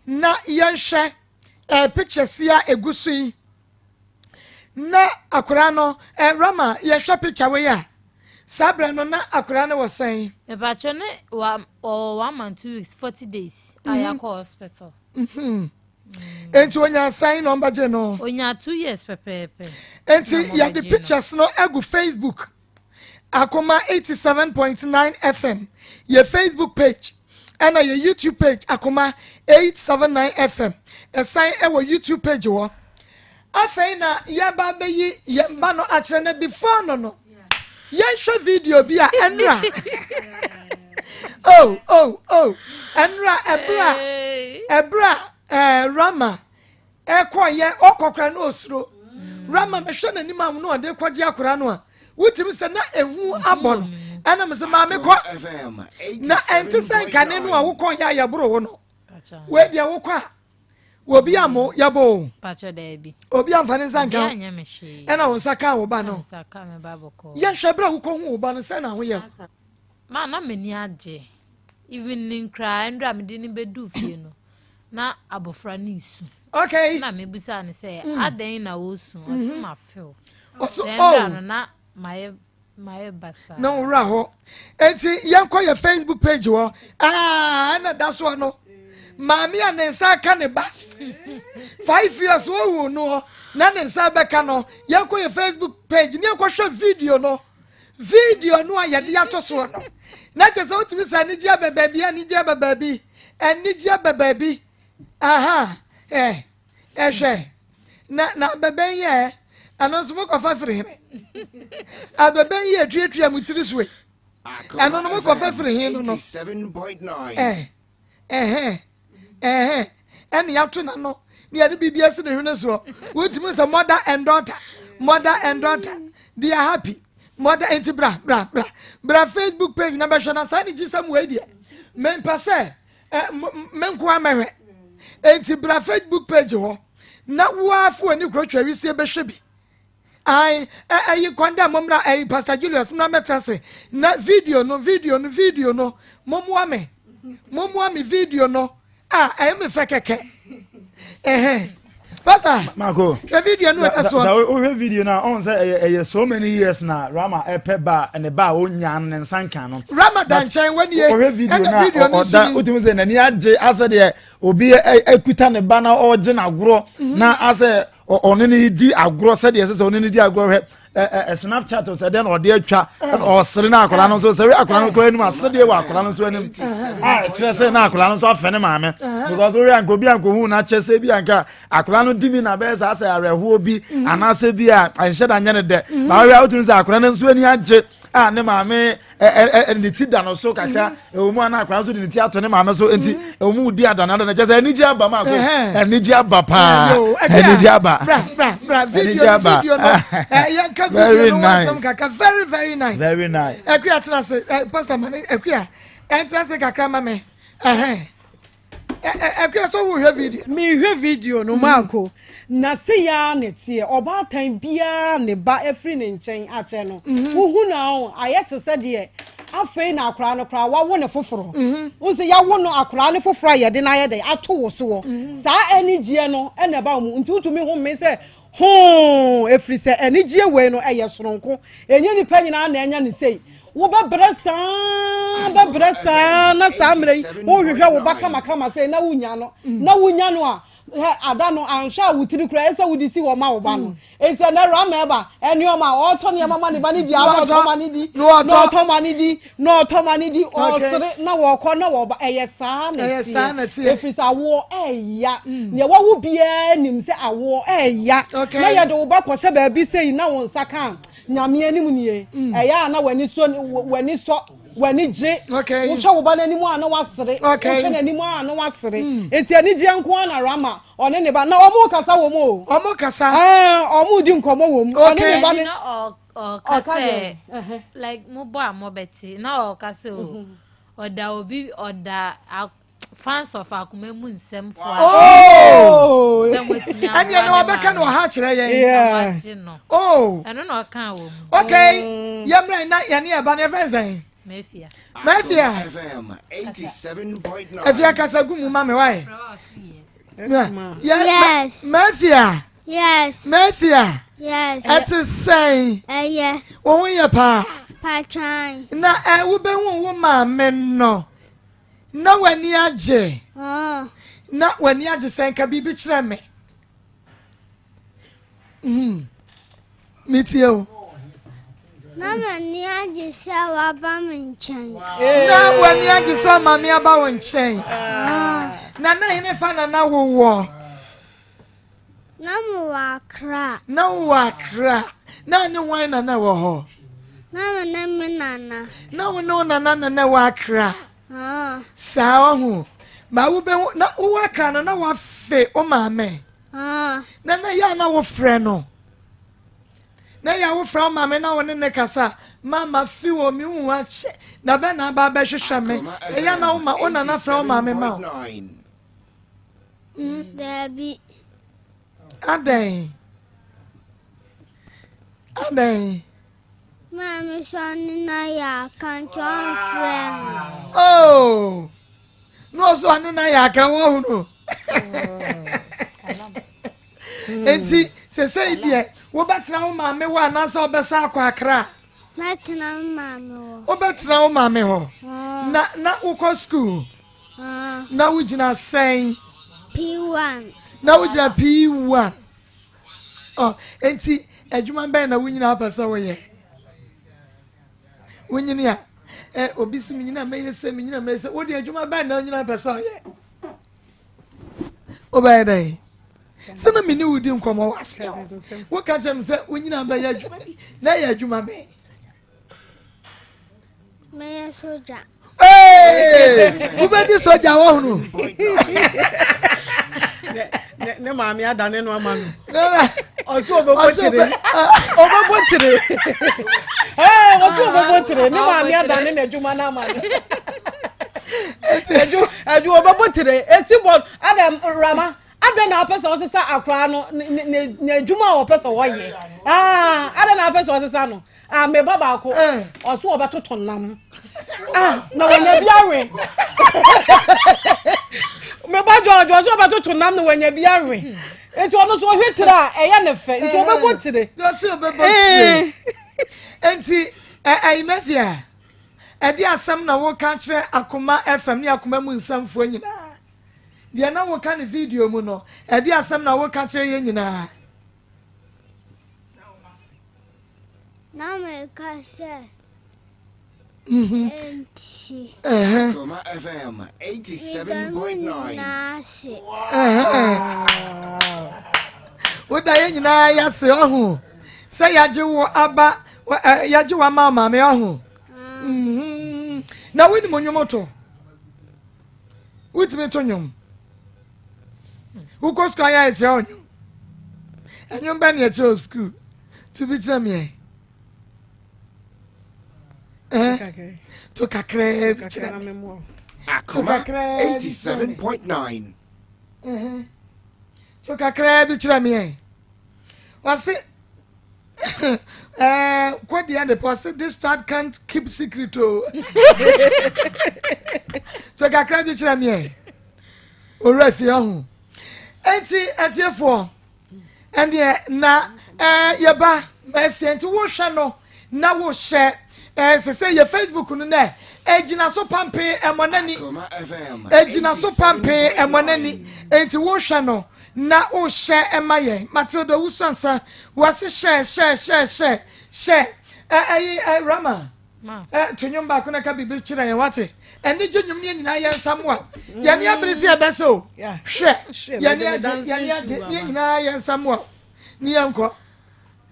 na yɛnhwɛ eh, pictures yi a egu so yi na akwaraa no eh, Rama yɛhwɛ picture wei a saa berɛ no na akwaraa no wɔ sɛn? Mepakyɛ ne wa ɔwɔ 1 month 2 weeks 40 days a mm-hmm. yɛakɔ hospital. Mm-hmm. Enti onya sɛn na ɔmbɛgye no? Onya 2 years pɛpɛɛpɛ. Enti yɛde pictures no agu Facebook Akoma 87.9 FM yɛ Facebook page ɛna yɛ YouTube page Akoma 879 FM ɛsan ɛwɔ YouTube page hɔ. Afei na yɛba bɛyi yɛn ba no akyerɛ no before no yɛnhwɛ video bi a ɛnra oh oh oh ɛnra ɛbra ɛbra ɛɛ Rama ɛkɔ yɛ ɔkɔ kora no osuro Rama mehwɛ n'anim a no ɔde kɔgye akora no a. Wotumi sɛ na ehu abɔ no. Ɛna me sɛ maame kɔ. Na ɛnte sɛ nkane no a wokɔ yɛ a yɛboro wo no. Wei deɛ wokɔ a obi a mo yɛbɔ o. Obi amfa ne nsa nka ɛna wo nsa ka wo ba no. Yɛhwɛ berɛ a wokɔ hu wo ba no sɛ na ho yɛ. Ma na m'ani agye. Even ne nkoraa ndra a mede no bɛduu fie no na abɔfra no resu. Okay. Na mebusaa no sɛ mm. adɛn na ɔresu ɔse mm-hmm. mafew. Ɔse oh. no na mayɛ mayɛ basaa. Na owura hɔ. Enti yɛnkɔ yɛ Facebook page hɔ. Ah, ɛna da soɔ no. Maame a ne nsa aka ne ba. 5 years owu no na ne nsa bɛka no. Yɛnkɔ yɛ Facebook page ne yɛnkɔhwɛ video no. Video no a yɛde ato soɔ no na kyerɛ sɛ wotumi sɛ anigye aba baabi, anigye aba baabi, anigye aba baabi. Aha, ɛ ɛhwɛ na abɛbɛn yɛ ɛno nso mokɔfa firi hene? Abɛbɛn yɛ atuatua mo tiri so yi, ɛno no mokɔfa firi he no? Ɛ ɛhɛn ɛhɛn ɛne yɛato n'ano ne yɛde biribi asi ne hwene soɔ. Wotumi sɛ mother and daughter, mother and daughter, they are happy. Mother nti bra bra bra bra Facebook page na bɛhwɛ na saa ne gyi sɛm wei deɛ mempɛ sɛ ɛ me nkoa mɛhwɛ. Nti bra Facebook page hɔ na woafo ani kuro twɛ wisie bɛhwɛ bi. Ae, ɛ ɛyi kwan dɛ mommra, ɛyi Pastor Julius mmra mmɛtena ase na video no, video no, video no, mommoa me, mommoa me video no, a ɛyɛ me fɛ kɛkɛ. Ɛhɛn. Pastor, Marco, hwɛ video no ɛda soɔ. Sɛ wohwɛ video no a, ɔn sɛ ɛyɛ ɛyɛ so many years na Rama ɛpɛ ba ne ba a onya no ne nsa nka no. Rama da nkyɛn wɔnie. Wohwɛ video no a, ɔda wotumi sɛ n'ani agye asɛ deɛ obi ekuta ne ba na ɔregye n'agorɔ na asɛ ɔne ne di agorɔ sɛdeɛ ɛsɛ sɛ ɔne ne di agorɔ. Hwɛ ɛ Snapchat sɛ dɛn na ɔde atwa, ɔsere na akwadaa no nso sɛ akwadaa no kora anim asedeɛ wɔ akwadaa no nso anim a ɛkyerɛ sɛ na akwadaa no nso afɛ ne maame, because wohwɛ anka obi anka ohun na akyɛ sɛ bi anka akwadaa no di mi na bɛyɛ saa sɛ awerɛhoɔ bi anaasɛ bi a ɛnhyɛ da nyɛ ne dɛ na wohwɛ a wotumi sɛ akwadaa no nso ani agye a ne maame ɛ ne ti da no so kakra. Ɛwɔ mu a na akwadaa nso de ne ti ato ne maame so, nti ɛwɔ mu di adana adana kyɛ sɛ anigye aba ma ako, anigye aba paa, anigye aba. Bra bra bra, video no, video no, yɛnka video no wasɛm kakra. Very very nice. Very nice. Akua tena ase, Pastor mane Akua ɛntena ase kakra ma me. Ɛhɛn, Akua, sɛ wohwɛ video? Mehwɛ video no, maako na se ya ne teɛ ɔbaatan biara ne ba afiri ne nkyɛn akyɛ no, wohu na ɔn ayɛ te sɛ deɛ afei na akwaraa no koraa wawo ne foforɔ. Wo sɛ yɛawo no akwaraa no foforɔ a yɛde no ayɛ dɛ ato wo soɔ, saa anigyeɛ no ɛna ɛba wo mu, nti wotumi ho me sɛ hoo, ɛfiri sɛ anigyeɛ wei no ɛyɛ soronko, ɛnyɛ nipa nyinaa na ɛnya ne sei. Wobɛbrɛ saa, bɛbrɛ saa, na saa mmerɛ yi wohwehwɛ wo ba kamakama sɛ na wonya no, na wonya no a hɛ ada no anhwɛ a wo tiri koraa ɛsɛ wode si hɔ ma wo ba no. Enti ɛnɛ Rama ɛba nneɛma a ɔtɔ nneɛma ma ne ba ne di a, na ɔtɔ ma ne di, na ɔtɔ ma ne di, na ɔtɔ ma ne di, ɔsere na wɔkɔ na wɔba. Ɛyɛ saa na ɛteɛ, ɛfiri sɛ awoɔ ɛɛya. Nea wawo biara nim sɛ awoɔ ɛɛya, na yɛde wo ba kɔhyɛ baabi sei na wo nsa ka Nyame anim nie. Ɛyɛ a na w'ani sɔ, w'ani sɔ, w'ani gye. Wohwɛ wo ba n'anim a na wasere, wohwɛ n'anim a na wasere. Enti anigyeɛ nko ara na Rama ɔne ne ba na ɔmo kasa wɔ mu o. Ɔmo kasa. Ɛɛ, ɔmo di nkɔmɔ wɔ mu. Ɔne ne ba ne. Na ɔka sɛ like mo bɔ a mo bɛte na ɔka sɛ o ɔda obi ɔda fans of Akoma mu nsɛm fo a. Oh! Sɛ mo etumi aboa ɛneɛ na wabɛka no ɔha kyerɛ yɛn. Na wagye no. Oh! Ɛno na ɔka wɔ mu. Okay, yɛmmerɛ na yɛne ɛba no yɛfrɛ sɛn? Mafia. Mafia. Afia kasa gu mu ma me wae. Yes. Mafia. Yes. Mafia. Yes. Ɛte sɛn? Ɛyɛ. Wo ho yɛ paa? Patran. Na ɛ wobɛhu wo maame no na w'ani agye? Oh. Na w'ani agye sɛ nka biribi kyerɛ me. Metie o. Na m'ani agye sɛ waba me nkyɛn. Na w'ani agye sɛ maame aba wo nkyɛn? Na na hene fa na na wowɔ? Na mewɔ Akra. Na wowɔ Akra. Na ne hwan na na ɛwɔ hɔ? Na me ne me nana. Na wo ne wo nana na na ɛwɔ Akra? Saa ɔho. Ma wobɛhu na wowɔ Akra no na wafe wo maame? Na na yɛ a na wofrɛ no? Na yɛ a wofrɛ wo maame na wo ne ne kasa a, mama fi wɔ me hu akyɛ. Da bɛn na aba abɛhwehwɛ me? Ɛyɛ na wo ma wo nana frɛ wo maame ma wo? Daabi. Adɛn? Adɛn? Maame sɛ ɔne no ayɛ aka nti ɔmfrɛ no. Oh! Na ɔsɛ ɔne no ayɛ aka wɔhunu. Enti sesei deɛ wobɛtena wo maame hɔ anaasɛ wobɛsa akɔ akra? Mɛtena wo maame hɔ. Wobɛtena wo maame hɔ. Na na wokɔ sukuu? Na wogyina sɛn? P1. Na wogyina P1. Oh, enti adwuma bɛn na wo nyinaa pɛ sɛ woyɛ? Wonyini a, eh, obi si menyina mɛyɛ sɛ menyina mɛyɛ sɛ wode adwuma bɛn na wonyina pɛ sɛ ɔyɛ? Wobɛyɛ dɛn? Sɛ na mene wo di nkɔmmɔ wɔ aseɛ hɔ woka kyerɛ me sɛ wonyina bɛyɛ adwuma bi na ɛyɛ adwuma bɛn? Mɛyɛ sogya. Wobɛdi sogya wɔ hono. Ne maame adane no ama no. Ɔsɛ ɔbɛbɔ tire. Ɔbɛbɔ tire. Ɔsɛ ɔbɛbɔ tire. Ne maame adane n'adwuma no ama no. Ɛdu ɔbɛbɔ tire. Eti bɔ adam rama. Adɛn na wopɛ sɛ ɔsesa akwaraa no n'adwuma a ɔpɛ sɛ ɔyɛ? Adɛn na wopɛ sɛ ɔsesa no? Ah, me ba baako, eh. ɔso ɔbɛtoto nam. Ah, na wanya bi awe. Me ba George, ɔso ɔbɛtoto nam na wanya bi awe. Nti ɔno so ɔhwɛ tire a ɛyɛ ne fɛ, nti ɔbɛbɔ tire. Ɔso ɔbɛbɔ tire. Nti ɛyi mɛfia, ɛde asɛm na woka kyerɛ Akoma FM ne Akoma mu nsɛmfoɔ nyinaa. Deɛ na woka ne video mu no, ɛde asɛm na woka kyerɛ yɛn nyinaa. Na meka sɛ, Enti. Akoma FM 87.9. Nyinaa ase. Woda yɛn nyinaa yɛase ɔho sɛ yɛagye wo aba yɛagye wo ama maame ɔho. Mhm. Na wonim nnwom to? Wotumi to nnwom? Wokɔ sukuu ayɛ ɛkyerɛ wo nnwom? Ɛnwom bɛ ne ɛkyerɛ wo sukuu? To bi kyerɛ meɛ. Eh? To kakraa bi kyerɛ me. Akoma 87.9. To kakraa bi kyerɛ meɛ. Wɔse Eh, kɔdeɛ de pɔ se this child can't keep secret o. To kakra bi kyerɛ meɛ. Owura fie ɔho. Enti atiefoɔ ɛneɛ na ɛɛ yɛba mafie nti wohwɛ no na wohyɛ ɛɛ sɛ sɛ yɛ Facebook no nɛ ɛgyina so pampee ɛmɔ n'ani ɛgyina so pampee ɛmɔ n'ani enti wohwɛ no na wohyɛ ɛma yɛn Matilda Owusu-Ansah wɔse hyɛ hyɛ hyɛ hyɛ hyɛ ɛyi ɛ Rama ɛ to nnwom baako na ka biribi kyerɛ yɛn wate anigye nnwom ne yɛn nyinaa yɛn nsa mmoa yɛn ani abere sɛ yɛbɛsɛ o hwɛ yɛn ani agye yɛn ani agye ne yɛn nyinaa yɛn nsa mmoa ne yɛn nkɔ.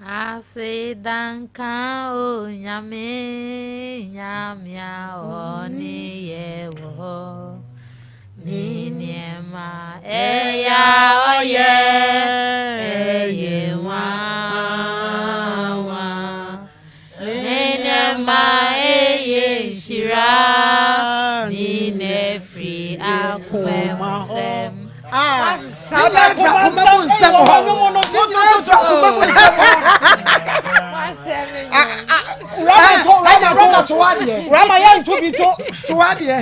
Aseda nka Onyame, Nyame a ɔne yɛ wɔ hɔ. Ne nneɛma ɛyɛ a ɔyɛ, ɛyɛ nwanwa. Ne nneɛma ɛyɛ nhyira, ne n'afiri akoma mu nsɛm. Ne nyinaa firi akoma mu nsɛm hɔ. Ne nyinaa firi akoma mu nsɛm hɔ. Rama to, Rama to adeɛ. Rama yɛ nto bi to. To adeɛ.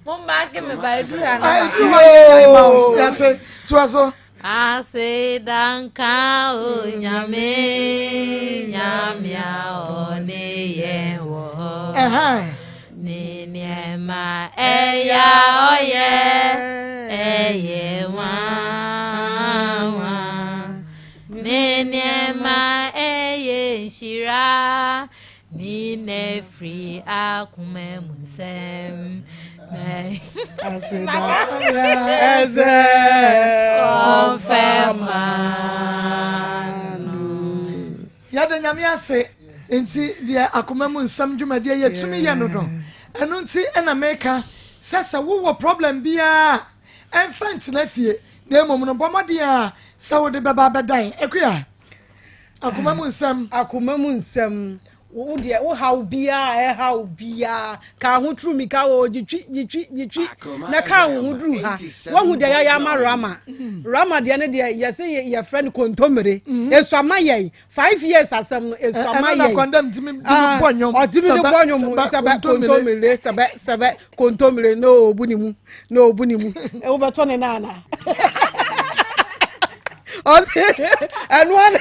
Mo mmaake me ba eduru ha na. Yoo, yate, to so. Aseda nka Onyame, Nyame a ɔne yɛn wɔ hɔ. Ne nneɛma ɛyɛ a ɔyɛ, ɛyɛ nwanwa. Ne nneɛma ɛyɛ nhyira. Ne na firi akoma mu nsɛm. Ɛsɛ ɔmfɛ ma no. Yɛda Nyame ase nti deɛ akoma mu nsɛm dwumadie yɛtumi yɛ no no ɛno nti ɛna meka sɛ sɛ wowɔ problem biara ɛmfa ntena fie na mmom no bɔ mmɔden a sɛ wode bɛba abɛdan akua. Akoma mu nsɛm. Akoma mu nsɛm. Wo deɛ wo haw biara ɛhaw biara ka ho turu mi ka wɔ gyitwi gyitwi gyitwi na ka wo ho duru ha. Wahu deɛ yɛayɛ ama Rama. Rama deɛ no deɛ yɛse yɛfrɛ no kontommire. Esu ama yɛn. 5 years asɛm no esu ama yɛn. Ɛno na kɔndɛm tumi de bɔ nnwom. Ɔtumi de bɔ nnwom sɛbɛ kontommire, sɛbɛ sɛbɛ kontommire na obu ne mu na obu ne mu. Wobɛtɔ ne naana. Ɔse ɛno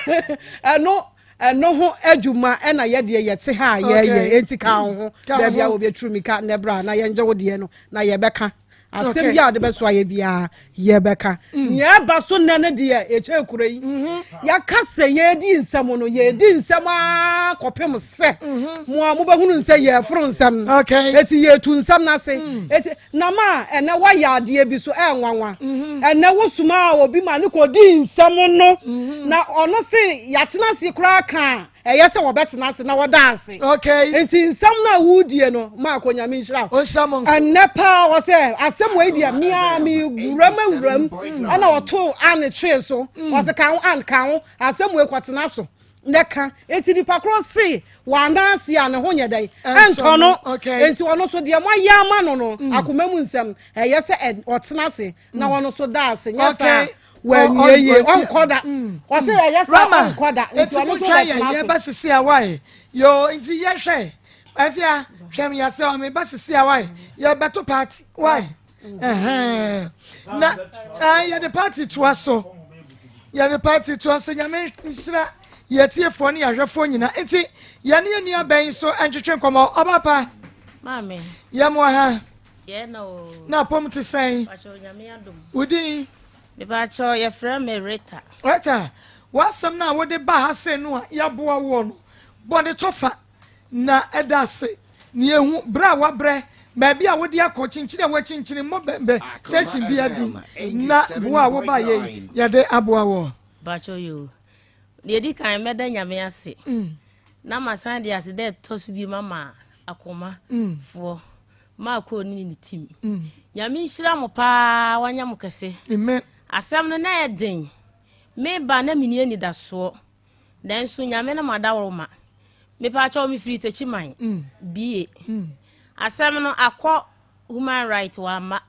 ɛno ɛno ho adwuma ɛna yɛdeɛ yɛte ha a yɛyɛ, enti ka wo ho baabi a wɔbɛturu mi ka na ɛbrɛ a na yɛngye wo deɛ no na yɛbɛka asɛm bi a wɔde bɛso ayɛ biara yɛbɛka. Nea ɛba so nnɛ no deɛ, ɛkyɛ kuro yi yɛaka sɛ yɛredi nsɛm no, yɛredi nsɛm ara kɔpem sɛ mo a mobɛhunu nsɛ yɛforo nsɛm no. Eti yɛtu nsɛm no ase. Eti nam a ɛnɛ woayɛ adeɛ bi so ɛnwanwa. Ɛnɛ wosoma a obi ma ne kɔdi nsɛm no na ɔno se yɛatena ase koraa ka a, ɛyɛ sɛ wɔbɛtena ase na wɔda ase. Nti nsɛm no a wodie no, maakɔ Nyame nhyira wo. Ɔnhyira mo nso. Ɛnɛ paa wɔ sɛ asɛm wei deɛ mea mewuram awuram ɛna ɔtoo ane kyee so. Ɔsɛ ka ho an ka ho asɛm wei kɔtena so na ka. Nti nipa korɔ se wɔana ase a ne ho nyɛ dɛn ɛntɔ no. Nti ɔno so deɛ moayɛ ama no, akoma mu nsɛm, ɛyɛ sɛ ɔtena ase na ɔno so da ase, nyɛ saa wɔanwie yie ɔnkɔ da. Ɔsɛ ɛyɛ saa ɔnkɔ da, nti ɔno so bɛtena ase. Yɛba sisi a wae yo, nti yɛhwɛ afia hwɛm yɛsɛ ɔme ba sisi a wae yɛbɛto party wae na yɛde party toa so, yɛde party toa so. Nyame nhyira yɛtiefoɔ ne yɛahwɛfoɔ nyinaa. Nti yɛne yɛ nua bɛn so ntwetwe nkɔmmɔ. Ɔba pa. Maame. Yɛmoa ha. Yɛn na o. Na apɔm te sɛn? Pakyɛ, Onyame adom. Wo din? Mepakyɛ, yɛfrɛ me Rita. Rita, w'asɛm no a wode ba ha sei no a yɛaboa woɔ no, bɔne tɔfa na ɛda ase na yɛhu berɛ a wabrɛ, baabi a wode akɔ, kyinkyini a woakyinkyini, mmɔ bɛbɛ station bi adi na boa a woba yɛ yi yɛde aboa woɔ. Pakyɛ yo. Deɛ ɛdi kan, mɛda Nyame ase. Na masan de ase dɛ ɛtɔ so bi mama akoma foɔ. Maakɔ ne ne team. Nyame nhyira mo paa, wanyɛ mo kɛse. Amen. Asɛm no na ɛyɛ den. Meba na menni anidasoɔ. Nanso Nyame no madaworo ma. Mepaakyɛw, mefiri Techiman. Bie. Asɛm no akɔ human right wamma.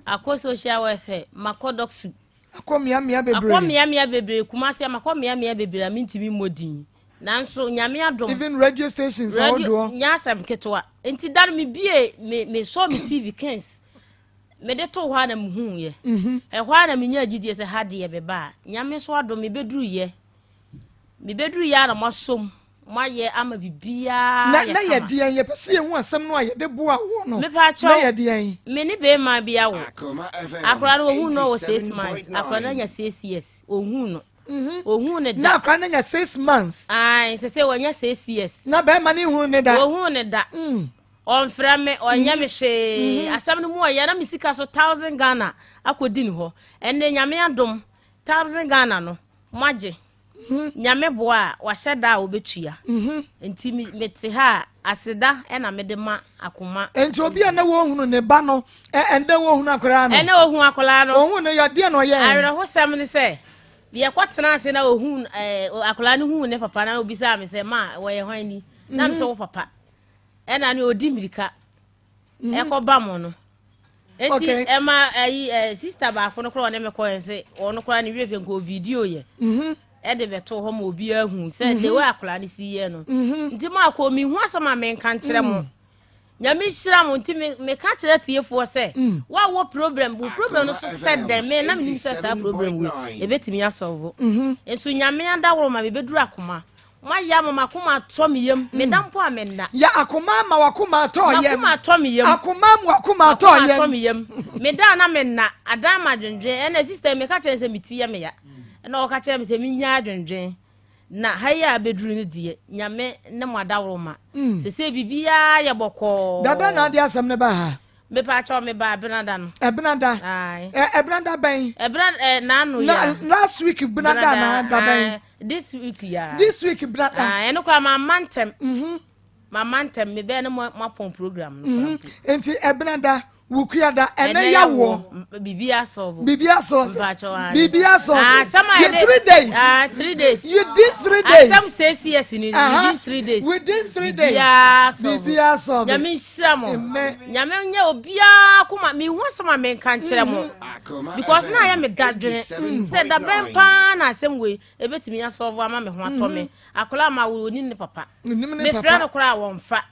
Akɔ social welfare, makɔ DOVVSU. Akɔ mmeammea bebree. Akɔ mmeammea bebree, Kumasi makɔ mmeammea bebree a mentumi mmɔ din. Nanso Nyame adom. Even radio stations Radio ahodoɔ. Nyɛ asɛm ketewa. Nti da no mebie me me sɔ me TV kens. Mede too hɔ a na mehuuiɛ. Ɛhɔ a na menya gyidie sɛ ha deɛ meba a, Nyame nso adom mebɛduruyɛ. Mebɛduruyɛ a na moasom, moayɛ ama biribiara Na yɛ na yɛ kama. deɛn? Yɛpɛ sɛ yɛhu asɛm no a yɛde boa woɔ no. Mepaakyɛw, Na yɛ deɛn? Me ne bɛrima bi awo. Akwadaa no ohuu no wɔ 6 months. Akwadaa no anya 6 years. Ohuu no. Ohuu ne da. Na akwadaa no anya 6 months. Ae, sɛ wɔnya 6 years. Na bɛrima no nhunu ne da. Ohuu ne da. Ɔmfrɛ me, ɔnyɛ me hwee. Asɛm no mu ɔyɛ na me sika so 1,000 Ghana akɔdi ne hɔ. Ɛnɛ Nyame adom, 1,000 Ghana no moagye. Nyame boa a wahyɛ da a wobɛtua. Nti mete ha a, aseda ɛna mede ma akoma. Nti obi a na wɔhunu ne ba no, ɛnɛ wɔhunu akwadaa no. Ɛnɛ ohun akwadaa no. Ohun no, yɛdeɛ na ɔyɛ. Awerɛhosɛm ne sɛ yɛkɔtena ase na ohun akwadaa no huu ne papa na obisaa me sɛ, "Ma, wɔyɛ hwan ni?" Na me sɛ, "Wo papa." Ɛna ne ɔdi mmirika ɛkɔba mo no. Eti ɛma ɛyi sister baako no koraa ɔne me kɔɛ sɛ ɔno koraa ne werɛ fie nka video yɛ ɛde bɛto hɔ ma obiara hu sɛ the way akwadaa no si yɛ no. Nti mo akɔ mi hu asɛm a menka nkyerɛ mo. Nyame nhyira mo. Nti meka kyerɛ tiefoɔ sɛ woawɔ problem, wo problem no so sɛ dɛn, me na menim sɛ saa problem wei ɛbɛtumi asɔlvo. Nso Nyame adaworo ma mebɛduru akoma, moayɛ ama makoma atɔ me yam. Meda mpo a menna. Yɛ akoma ama wakoma atɔ yam. Makoma atɔ me yam. Akoma ama wakoma atɔ Makoma yam. atɔ me yam. Meda a na menna adan ma adwendwen. Ɛna sister meka kyerɛ no sɛ me ti yɛ me ya, ɛna ɔka kyerɛ me sɛ menya adwendwen na ha yi a bɛduru no deɛ, Nyame ne mo adaworo ma sese biribiara yɛ bɔkɔɔ. Dabɛ na ade asɛm ne ba ha? Mepaakyɛw, meba Ɛbenada no. Ɛbenada? Ae. Ɛbenada bɛn? Ɛbena n'ano Na ya. last week benada na da bɛn? Ae, this week ya. This week benada. Ae, ɛno koraa mamma ntɛm. Mamma ntɛm, mebɛɛ ne mo apɔn program no koraa mpo. Nti ɛbenada. Wukuada ɛnɛ yawoɔ. Bibi asɔlvo. Bibi asɔlvo. Bibi asɔlvo. Asɛm a yɛ 3 days. Ah, 3 days. You did 3 days. Asɛm 6 years ni within 3 days. Within 3 days. Bibi asɔlvo. Bibi asɔlvo. Nyame nhyira mo. Nyame nyɛ obiara koma mi hu asɛm a menka nkyerɛ mo. Because na ayɛ me dadwene sɛ dabɛn paa na asɛm wei ebetumi asɔlvo ama me ho atɔ me. Akwadaa ma wo onim ne papa. Mefrɛ no koraa wɔmfa.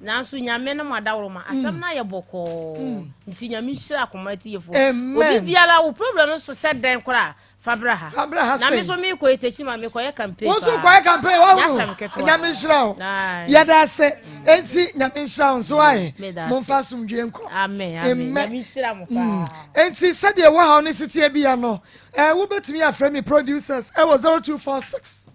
Nanso Nyame no mo adaworoma asɛm no ayɛ bɔkɔɔ nti Nyame nhyira akoma atiefoɔ. Obi biara wo problem no so sɛ dɛn koraa fa bra ha. Na me so mekɔ etekyi ma mekɔyɛ campaign paa. Wo nso kɔyɛ campaign wahunu. Nyame nhyira wo. Yɛda ase. Enti Nyame nhyira wo nso ayɛ. Momfa asomdwie nkɔ. Amen. Amen. Nyame nhyira mo paa. Enti sɛdeɛ wo haw ne seteɛ bia no, eh, wobɛtumi afrɛ me producers ɛwɔ 0246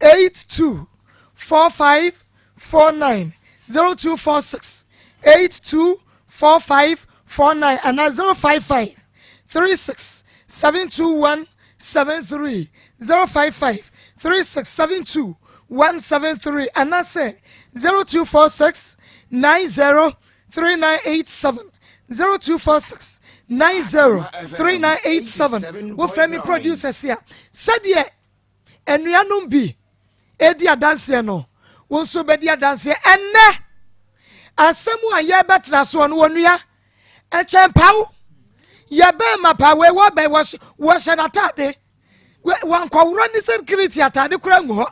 82 45 49 0246 82 45 49 anaa 055 36 721 73 055 36 72 173 anaasɛ 0246 90 3987 0246 90 3987. Wofrɛ me producers a, sɛdeɛ anuanom bi edi adanseɛ no, wo nso bɛdi adanseɛ. Ɛnnɛ asɛm a yɛbɛtena soɔ no, wɔnua ɛkyɛn paw yɛbɛn ma pa wei wɔbɛn wɔhyɛ n'ataade wɔnkɔworɔ ne security ataade kora ngu hɔ,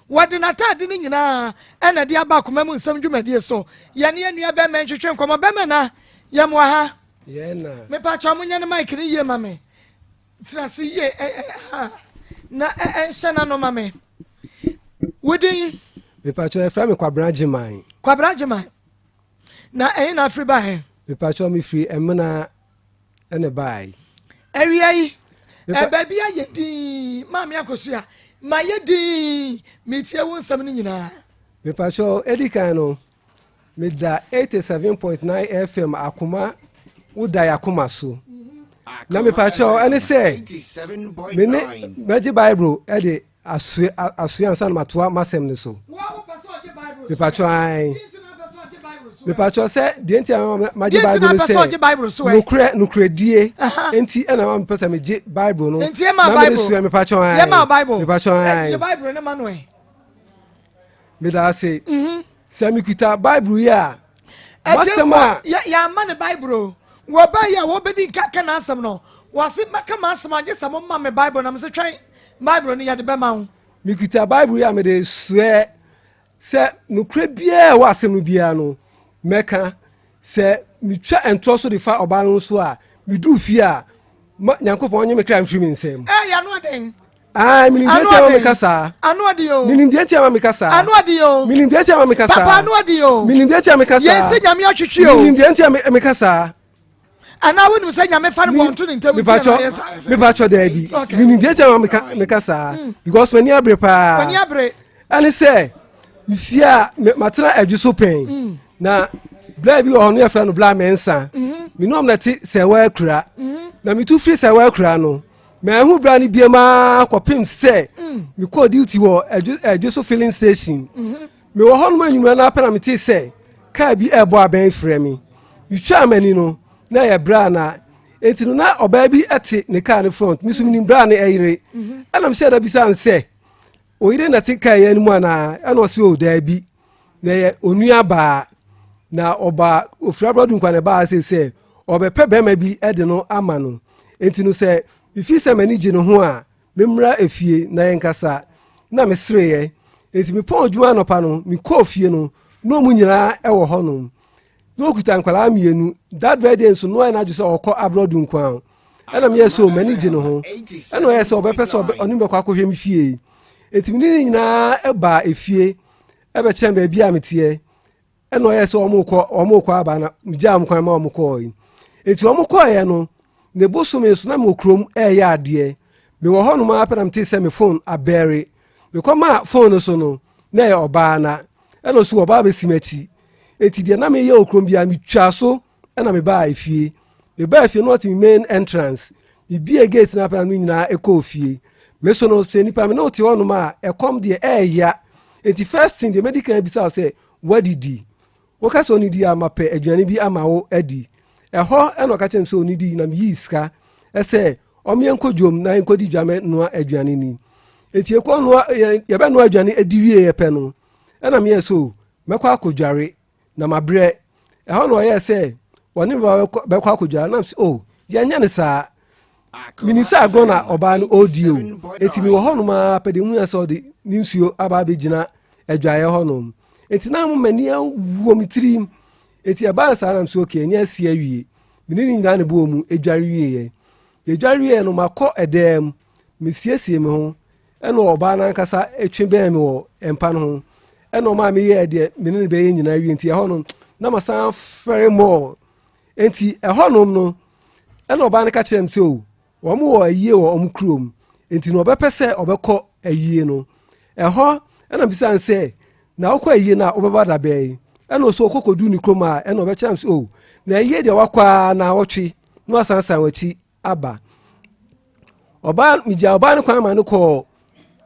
wɔde n'ataade no nyinaa ɛna de aba Akoma mu Nsɛm dwumadie so. Yɛne anua bɛmɛ nhwehwɛ nkɔmmɔ. Bɛmɛ na yɛmmoa ha, mepakyɛ mo nyɛ ne mic no yie ma me. Tena ase yie ha na ɛnhyɛ n'ano ma me. Wodin? Mepakyɛ, ɛfrɛ me Kwabena Gyeman. Kwabena Gyeman, na ɛhe na afiri ba he? Mepakyɛ, mefiri Ɛmena ɛna bae. Awia yi baabi ayɛ din, maame Akosua ma yɛ din, metie wo nsɛm no nyinaa. Mepakyɛ, ɛdi kan no, meda 87.9 FM Akoma, woda yɛ akoma so. Na mepakyɛ, ɛne sɛ me ne mɛgye Bible ɛde asoa asoa ansa na matoa m'asɛm no so. Mepakyɛ ae, mepakyɛ sɛ deɛ nti a magye Bible no sɛ nokorɛ nokorɛdie nti ɛna ma mepɛ sɛ megye Bible no na mede sua. Mepakyɛ ae, mepakyɛ ae, meda ase sɛ mekuta Bible yi a masɛm a yɛama ne Bible o. Wɔba yi a wɔbɛdi nka ka n'asɛm no, wɔse mɛka m'asɛm agye sɛ moma me Bible, na mesɛ twɛn, Bible no yɛde bɛma wo. Mekuta Bible yi a mede soɛ sɛ nokorɛ biara ɛwɔ asɛm no biara no mɛka. Sɛ metwa ntorɔ so de fa ɔbaa no so a, meduu fie a, ma Nyankopɔn nye me kra mfiri me nsam. Ɛ yɛ ano aden. Aa, menim deɛ nti a ma meka saa. Ano ɔden o. Menim deɛ nti a ma meka saa. Ano ɔden o. Menim deɛ nti a ma meka saa. Papa, ano ɔden o. Menim deɛ nti a meka saa. Yɛn sɛ Nyame atwitwi o. Menim deɛ nti a meka saa. Anaa wonim sɛ Nyame fa no bɔnto ne ntam nti na yɛ saa? Mepakyɛ, daabi, menim deɛ nti a ma meka saa because m'ani abere paa. M'ani abere. Ɛne sɛ mehyia matena adwo so pɛn na bla bi wɔ hɔ no yɛfrɛ no bla mɛnsa. Mene ɔm na te sɛ wɔakura na metu firi sɛ wɔakura no, mahu bra no biam ara kɔpem sɛ mekɔɔ duty wɔ Adwo so filling station. Mewɔ hɔ nom anwummerɛ no apɛ na metee sɛ kaa bi ɛrebɔ abɛn frɛ me. Metwaa m'ani no, na ɛyɛ bra na enti no na ɔbaa bi te ne kaa no front. Me so menim bra no ɛyere. Ɛna mehyɛ da bisaa no sɛ oyere na te kaa yɛn no mu anaa, ɛna ɔse o daabi, na ɛyɛ onua baa na ɔbaa ofiri aborɔdo nkwa na ɛbaa sɛ ɔbɛpɛ bɛrima bi de no ama no. Enti no sɛ mefi sɛ m'ani gye ne ho a, memmra efie na yɛnkasa. Na mesereeɛ. Enti mepɔn adwuma anɔpa no, mekɔɔ fie no, na ɔmu nyinaa ɛwɔ hɔnom. Na ɔkuta nkwadaa mmienu. That very day nso, no ayɛ n'adwe sɛ ɔkɔ aborɔdo nkwa. Ɛna meyɛ sɛ m'ani gye ne ho. Ɛna ɔyɛ sɛ ɔbɛpɛ sɛ ɔne me bɛkɔ akɔhwɛ me fie. Enti me ne ne nyinaa baa efie ɛbɛkyɛn baabi a meteɛ. Ɛna ɔyɛ sɛ wɔn kɔ aba na megyaa wɔn kwan ma wɔn kɔɔ yi. Eti wɔn kɔɔeɛ no, ne bosome nso na mewɔ kurom ɛreyɛ adeɛ. Mewɔ hɔnom ara pɛ na mete sɛ me phone abɛɛre. Mekɔmaa phone no so no, na ɛyɛ ɔbaa na ɛna ɔso ɔbaa bɛsi m'akyi. Eti deɛ na meyɛ wɔ kurom biara metwaa so ɛna mebaa efie. Mebaa efie no, ɔte me main entrance. Mebie gate no apɛ na no nyinaa ɛkɔɔ fie. Me so no, sɛ nipa me ne wote hɔnom a, ɛkɔm deɛ ɛɛya. Eti first thing deɛ mɛdi kan bisa wo sɛ wadidi. Woka sɛ ɔnidi a, mapɛ aduane bi ama wo adi. Ɛhɔ ɛna ɔka kyerɛ me sɛ ɔnidi na meyii sika ɛsɛ ɔmo yɛnkɔ dwom na yɛnkɔdi dwa mɛnoa aduane ni. Enti yɛkɔ noa yɛbɛnoa aduane adi wie yɛ pɛ no ɛna meyɛ so mɛkɔ akɔdware na mabrɛ. Ɛhɔ na ɔyɛɛ sɛ ɔne me ba bɛkɔ akɔdware nam sɛ oh yɛnyɛ ne saa. Menim sɛ agorɔ na ɔbaa no ɔredi o. Enti mewɔ hɔnom ara pɛ de hu sɛ ɔde ne nsuo aba abɛgyina adwaeɛ hɔnom. Enti na m'ani wɔ me tirim. Enti ɛbaa saa nam sɛ okay ɛnyɛ asi awie. Me ne ne nyinaa ne bɔɔ mu adware wieɛ. Yɛdware wieɛ no makɔ ɛdan mu mesiesie me ho ɛna ɔbaa no ankasa twe bɛn me wɔ mpa no ho ɛna ɔmaa meyɛɛ deɛ me ne no bɛyɛ nyinaa wie. Nti ɛhɔ no na masan fɛre mɔɔ. Enti ɛhɔnom no ɛna ɔbaa no ka kyerɛɛ me sɛ o wɔn wɔ ayie wɔ wɔn kurom nti na ɔbɛpɛ sɛ ɔbɛkɔ ayie no. Ɛhɔ ɛna bisa no sɛ na wokɔ ayie no a wobɛba da bɛn? Ɛna ɔsɛ ɔkɔkɔdu ne kurom a ɛna ɔbɛkyerɛ me sɛ o na ayie deɛ wakɔ a na ɔtwe na wasan san w'akyi aba. Ɔbaa megya ɔbaa no kwan ma no kɔɔ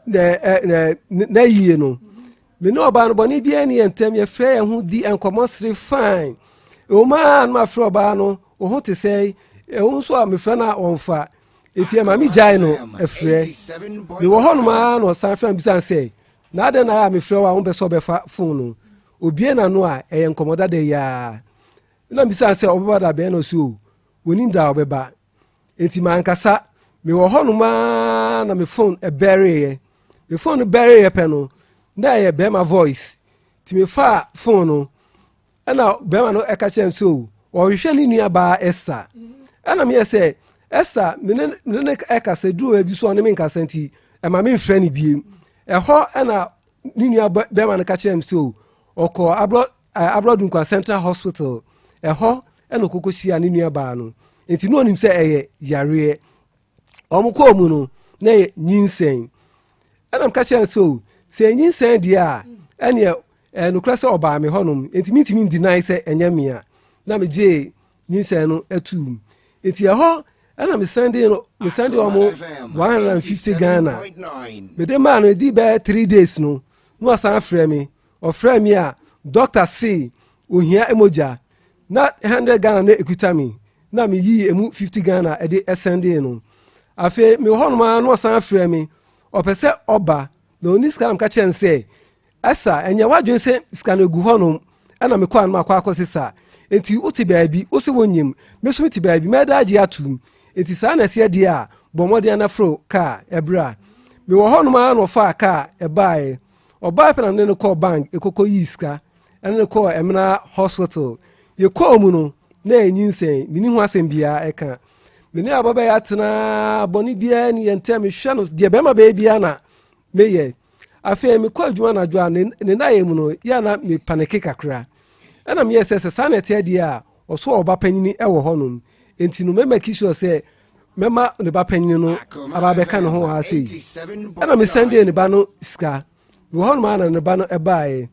n'ayie no. Me ne ɔbaa no bɔne biara ni yɛn ntam, yɛfrɛ yɛn ho di nkɔmmɔ sere fine. Ɛwɔ mu ara na mafrɛ ɔbaa no, wo ho te sɛ, ɛwɔ nso a mefrɛ no a ɔmfa. Enti ɛma megyae no ɛfrɛ. Mewɔ hɔnom ara na ɔsan frɛ me bisa sɛ, na adɛn na ayɛ a mefrɛ wo a wompɛ sɛ ɔbɛfa fon no? Obie n'ano a, ɛyɛ nkɔmmɔ dada yi ara. Na mebisa sɛ ɔbɛba da bɛn na ɔse o, wɔnim da a ɔbɛba. Enti mankasa, mewɔ hɔnom ara na me fon bɛreeɛ. Me fon no bɛreeɛ pɛ no, na ɛyɛ bɛrima voice. Nti mefaa fon no, ɛna bɛrima no ɛka kyerɛ me sɛ o, ɔhwehwɛ ne nua baa Esther. Ɛna meyɛ sɛ, Esther, me ne ne ɛkasa duru baabi so ɔne me nkasa nti, ɛma memfrɛ no biem. Ɛhɔ ɛna ne nua bɛrima no ka kyerɛ me sɛ o, ɔkɔ aborɔ Aborɔdunkwa Central Hospital, ɛhɔ ɛna ɔkɔkɔ hyia ne nua baa no. Nti na ɔnim sɛ ɛyɛ yareɛ. Wɔn kɔɔ mu no, na ɛyɛ nyinsɛn. Ɛna meka kyerɛ no sɛ o, sɛ ɛyɛ nyinsɛn deɛ a, ɛneɛ ɛyɛ nokorɛ sɛ ɔbaa me hɔnom. Nti mentumi ndinae sɛ ɛnyɛ me a. Na megyee nyinsɛn no atuu. Nti ɛhɔ ɛna mesɛnde no mesɛnde wɔn 150 Ghana. Mede maa no ɛdi bɛyɛ 3 days no, na wasan afrɛ me. Ɔfrɛɛ me a dɔkta se ohia mogya na 100 Ghana na ekuta me na meyii emu 50 Ghana de sɛndee no. Afei mewɔ hɔnom ara na ɔsan frɛ me ɔpɛ sɛ ɔba na ɔnni sika na meka kyerɛ no sɛ ɛsa ɛnyɛ w'adwene sɛ sika no egu hɔnom ɛna mekɔ a na makɔ akɔsesa nti wote baabi wo se wonyim me so mete baabi mɛda agye atom nti saa na ɛseɛ deɛ a bɔ mmɔden na foro kaa ɛbra. Mewɔ hɔnom ara na ɔfaa kaa ɛbaeɛ. Ɔbaa pɛ na mene no kɔɔ bank ekɔkɔ yii sika ɛne no kɔɔ Ɛmena hospital. Yɛkɔɔ mu no na ɛyɛ nyinsɛn, menni ho asɛm biara ɛka. Me ne ababaa yi atena bɔne biara ni yɛn ntam, mehwɛ no deɛ bɛrima bɛyɛ biara na meyɛ. Afei mekɔ adwuma anadwo a ne nnaeɛ mu no yɛ a na mepaneke kakra. Ɛna meyɛ sɛ sɛ saa na ɛteɛ deɛ a ɔso ɔba panyini ɛwɔ hɔnom. Enti no mɛmaki sure sɛ mɛma ne ba panyin no aba abɛka ne ho wɔ ha sei. Ɛna mesɛndee ne ba no sika. Mewɔ hɔnom a na ne ba no ɛbaeɛ.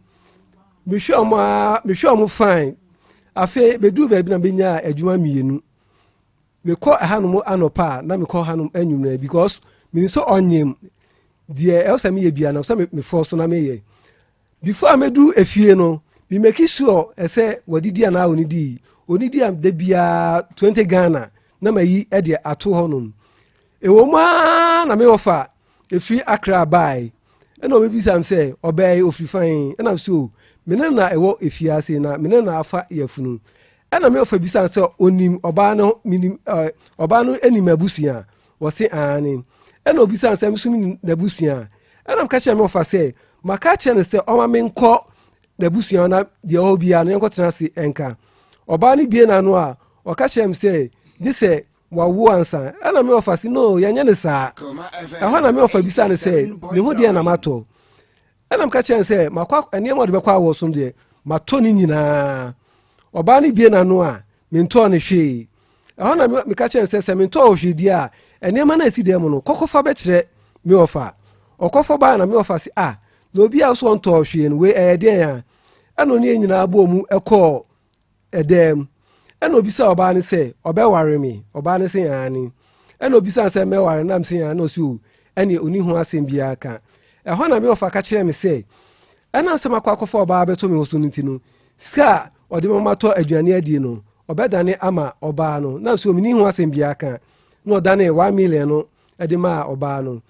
Mehwɛ ɔmo a mehwɛ ɔmo fine. Afei bɛduu baabi na menyaa adwuma mmienu. Mekɔ ɛhanom anɔpa a na mekɔ hanom anwummerɛ because menim sɛ ɔnyem deɛ ɛwɔ sɛ meyɛ biara na sɛ mefɔ so na meyɛ. Before a mɛduru efie no, me make sure sɛ wadidi anaa ɔnidii. Ɔnidi a da biara 20 Ghana na mayi de ato hɔnom. Ɛwɔ mu ara na me wɔfa ɛfiri Accra bae. Ɛna ɔbɛbisa me sɛ ɔbaa yi ɔfiri fan? Ɛna me so me ne na ɛwɔ efie ase na me ne na afa yafunu. Ɛna me wɔfa bisa sɛ ɔnim ɔbaa no menim ɔbaa no nim abusua. Wɔse aane. Ɛna ɔbisa sɛ me so menim n'abusua. Ɛna meka kyerɛ me wɔfa sɛ maka akyerɛ no sɛ ɔma menkɔ n'abusua na deɛ ɔwɔ biara no yɛnkɔtena ase nka. Ɔbaa no bie n'ano a ɔka kyerɛ me sɛ gye sɛ wawo ansa. Ɛna me ɔfa se no yɛnyɛ ne saa. Ɛhɔ na me ɔfa bisa no sɛ me ho deɛ na matɔ. Ɛna meka kyerɛ no sɛ makɔ nneɛma ɔde bɛkɔ awɔ so deɛ matɔ ne nyinaa. Ɔbaa no bie n'ano a mentɔɔ no hwee. Ɛhɔ na meka kyerɛ no sɛ sɛ mentɔɔ wo hwee deɛ a nneɛma no a ɛsi dan mu no kɔkɔfa bɛkyerɛ me ɔfa. Ɔkɔfa baa na me ɔfa se ah na obi a so ɔntɔɔ hwee no wei ɛyɛ deɛn a? Ɛna ɔne yɛn nyinaa bɔɔ mu kɔɔ ɛdan mu. Ɛna obisa ɔbaa no sɛ ɔbɛware me? Ɔbaa no se aane. Ɛna obisa no sɛ mɛware no? Na mese aane. Ɔse o ɛneɛ ɔni ho asɛm biara ka. Ɛhɔ na me ɔfa ka kyerɛɛ me sɛ ɛnam sɛ makɔ akɔfa ɔbaa abɛto me ho so no nti no sika a ɔde ma matɔ aduane adie no. ɔbɛdane ama ɔbaa no. Na nso menni ho asɛm biara ka. Na ɔdanee 1 million no de maa ɔbaa no.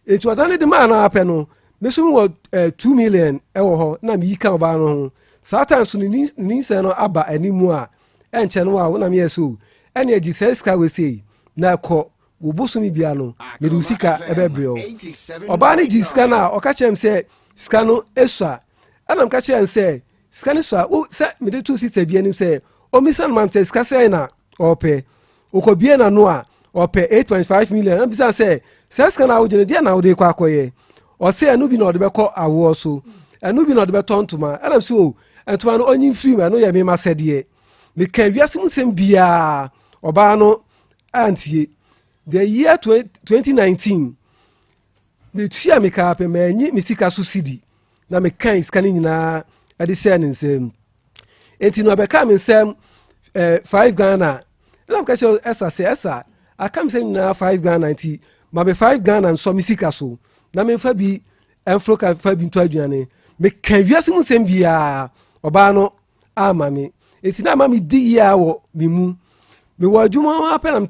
Enti ɔdane de maa no ara pɛ no, me nso mewɔ 2 million wɔ hɔ na meyi ka ɔbaa no ho. Saa time so no ne nyinsɛn no aba anim a ɛnkyɛ no a na meyɛ so ɛne agye saa sika wei sei na ɛkɔ wo bosome bia no mede wo sika ɛbɛbrɛ wo. Ɔbaa no gye sika no a ɔka kyerɛ m sɛ sika no esua, ɛna meka kyerɛ no sɛ sika no sua wo sɛ mede to sista bi anim sɛ ɔmmisa no ma sɛ sika sɛn na ɔpɛ. Ɔkɔbie n'ano a ɔpɛ 8.5 million. Ɛna bisa sɛ sɛ sika no a wogye no deɛ na wode kɔ akɔyɛ? Ɔsɛ ɛno bi na ɔde bɛkɔ awoɔ so, ɛno bi na ɔde bɛtɔ ntoma. Ɛna sɛ o ntoma no ɔnyi mfiri mu, ɛno yɛ mema sɛdeɛ meka wiase mu nsɛm biara. Ɔbaa no antie. The year 2019 metua me kaa pɛ, manyi me sika so sidi na mekan sika no nyinaa ɛde hyɛɛ ne nsam. Enti no ɔbɛka me nsɛm 5 Ghana. Ɛna meka kyerɛ ɛsa sɛ ɛsa aka me sɛ nyinaa 5 Ghana, nti ma me 5 Ghana nsɔ me sika so na memfa bi ɛmforo ka fa bi ntɔ aduane. Meka wiase mu nsɛm biara, ɔbaa no ama me. Enti na ama me di yie a wɔ me mu. Mewɔ adwuma hɔ apɛ na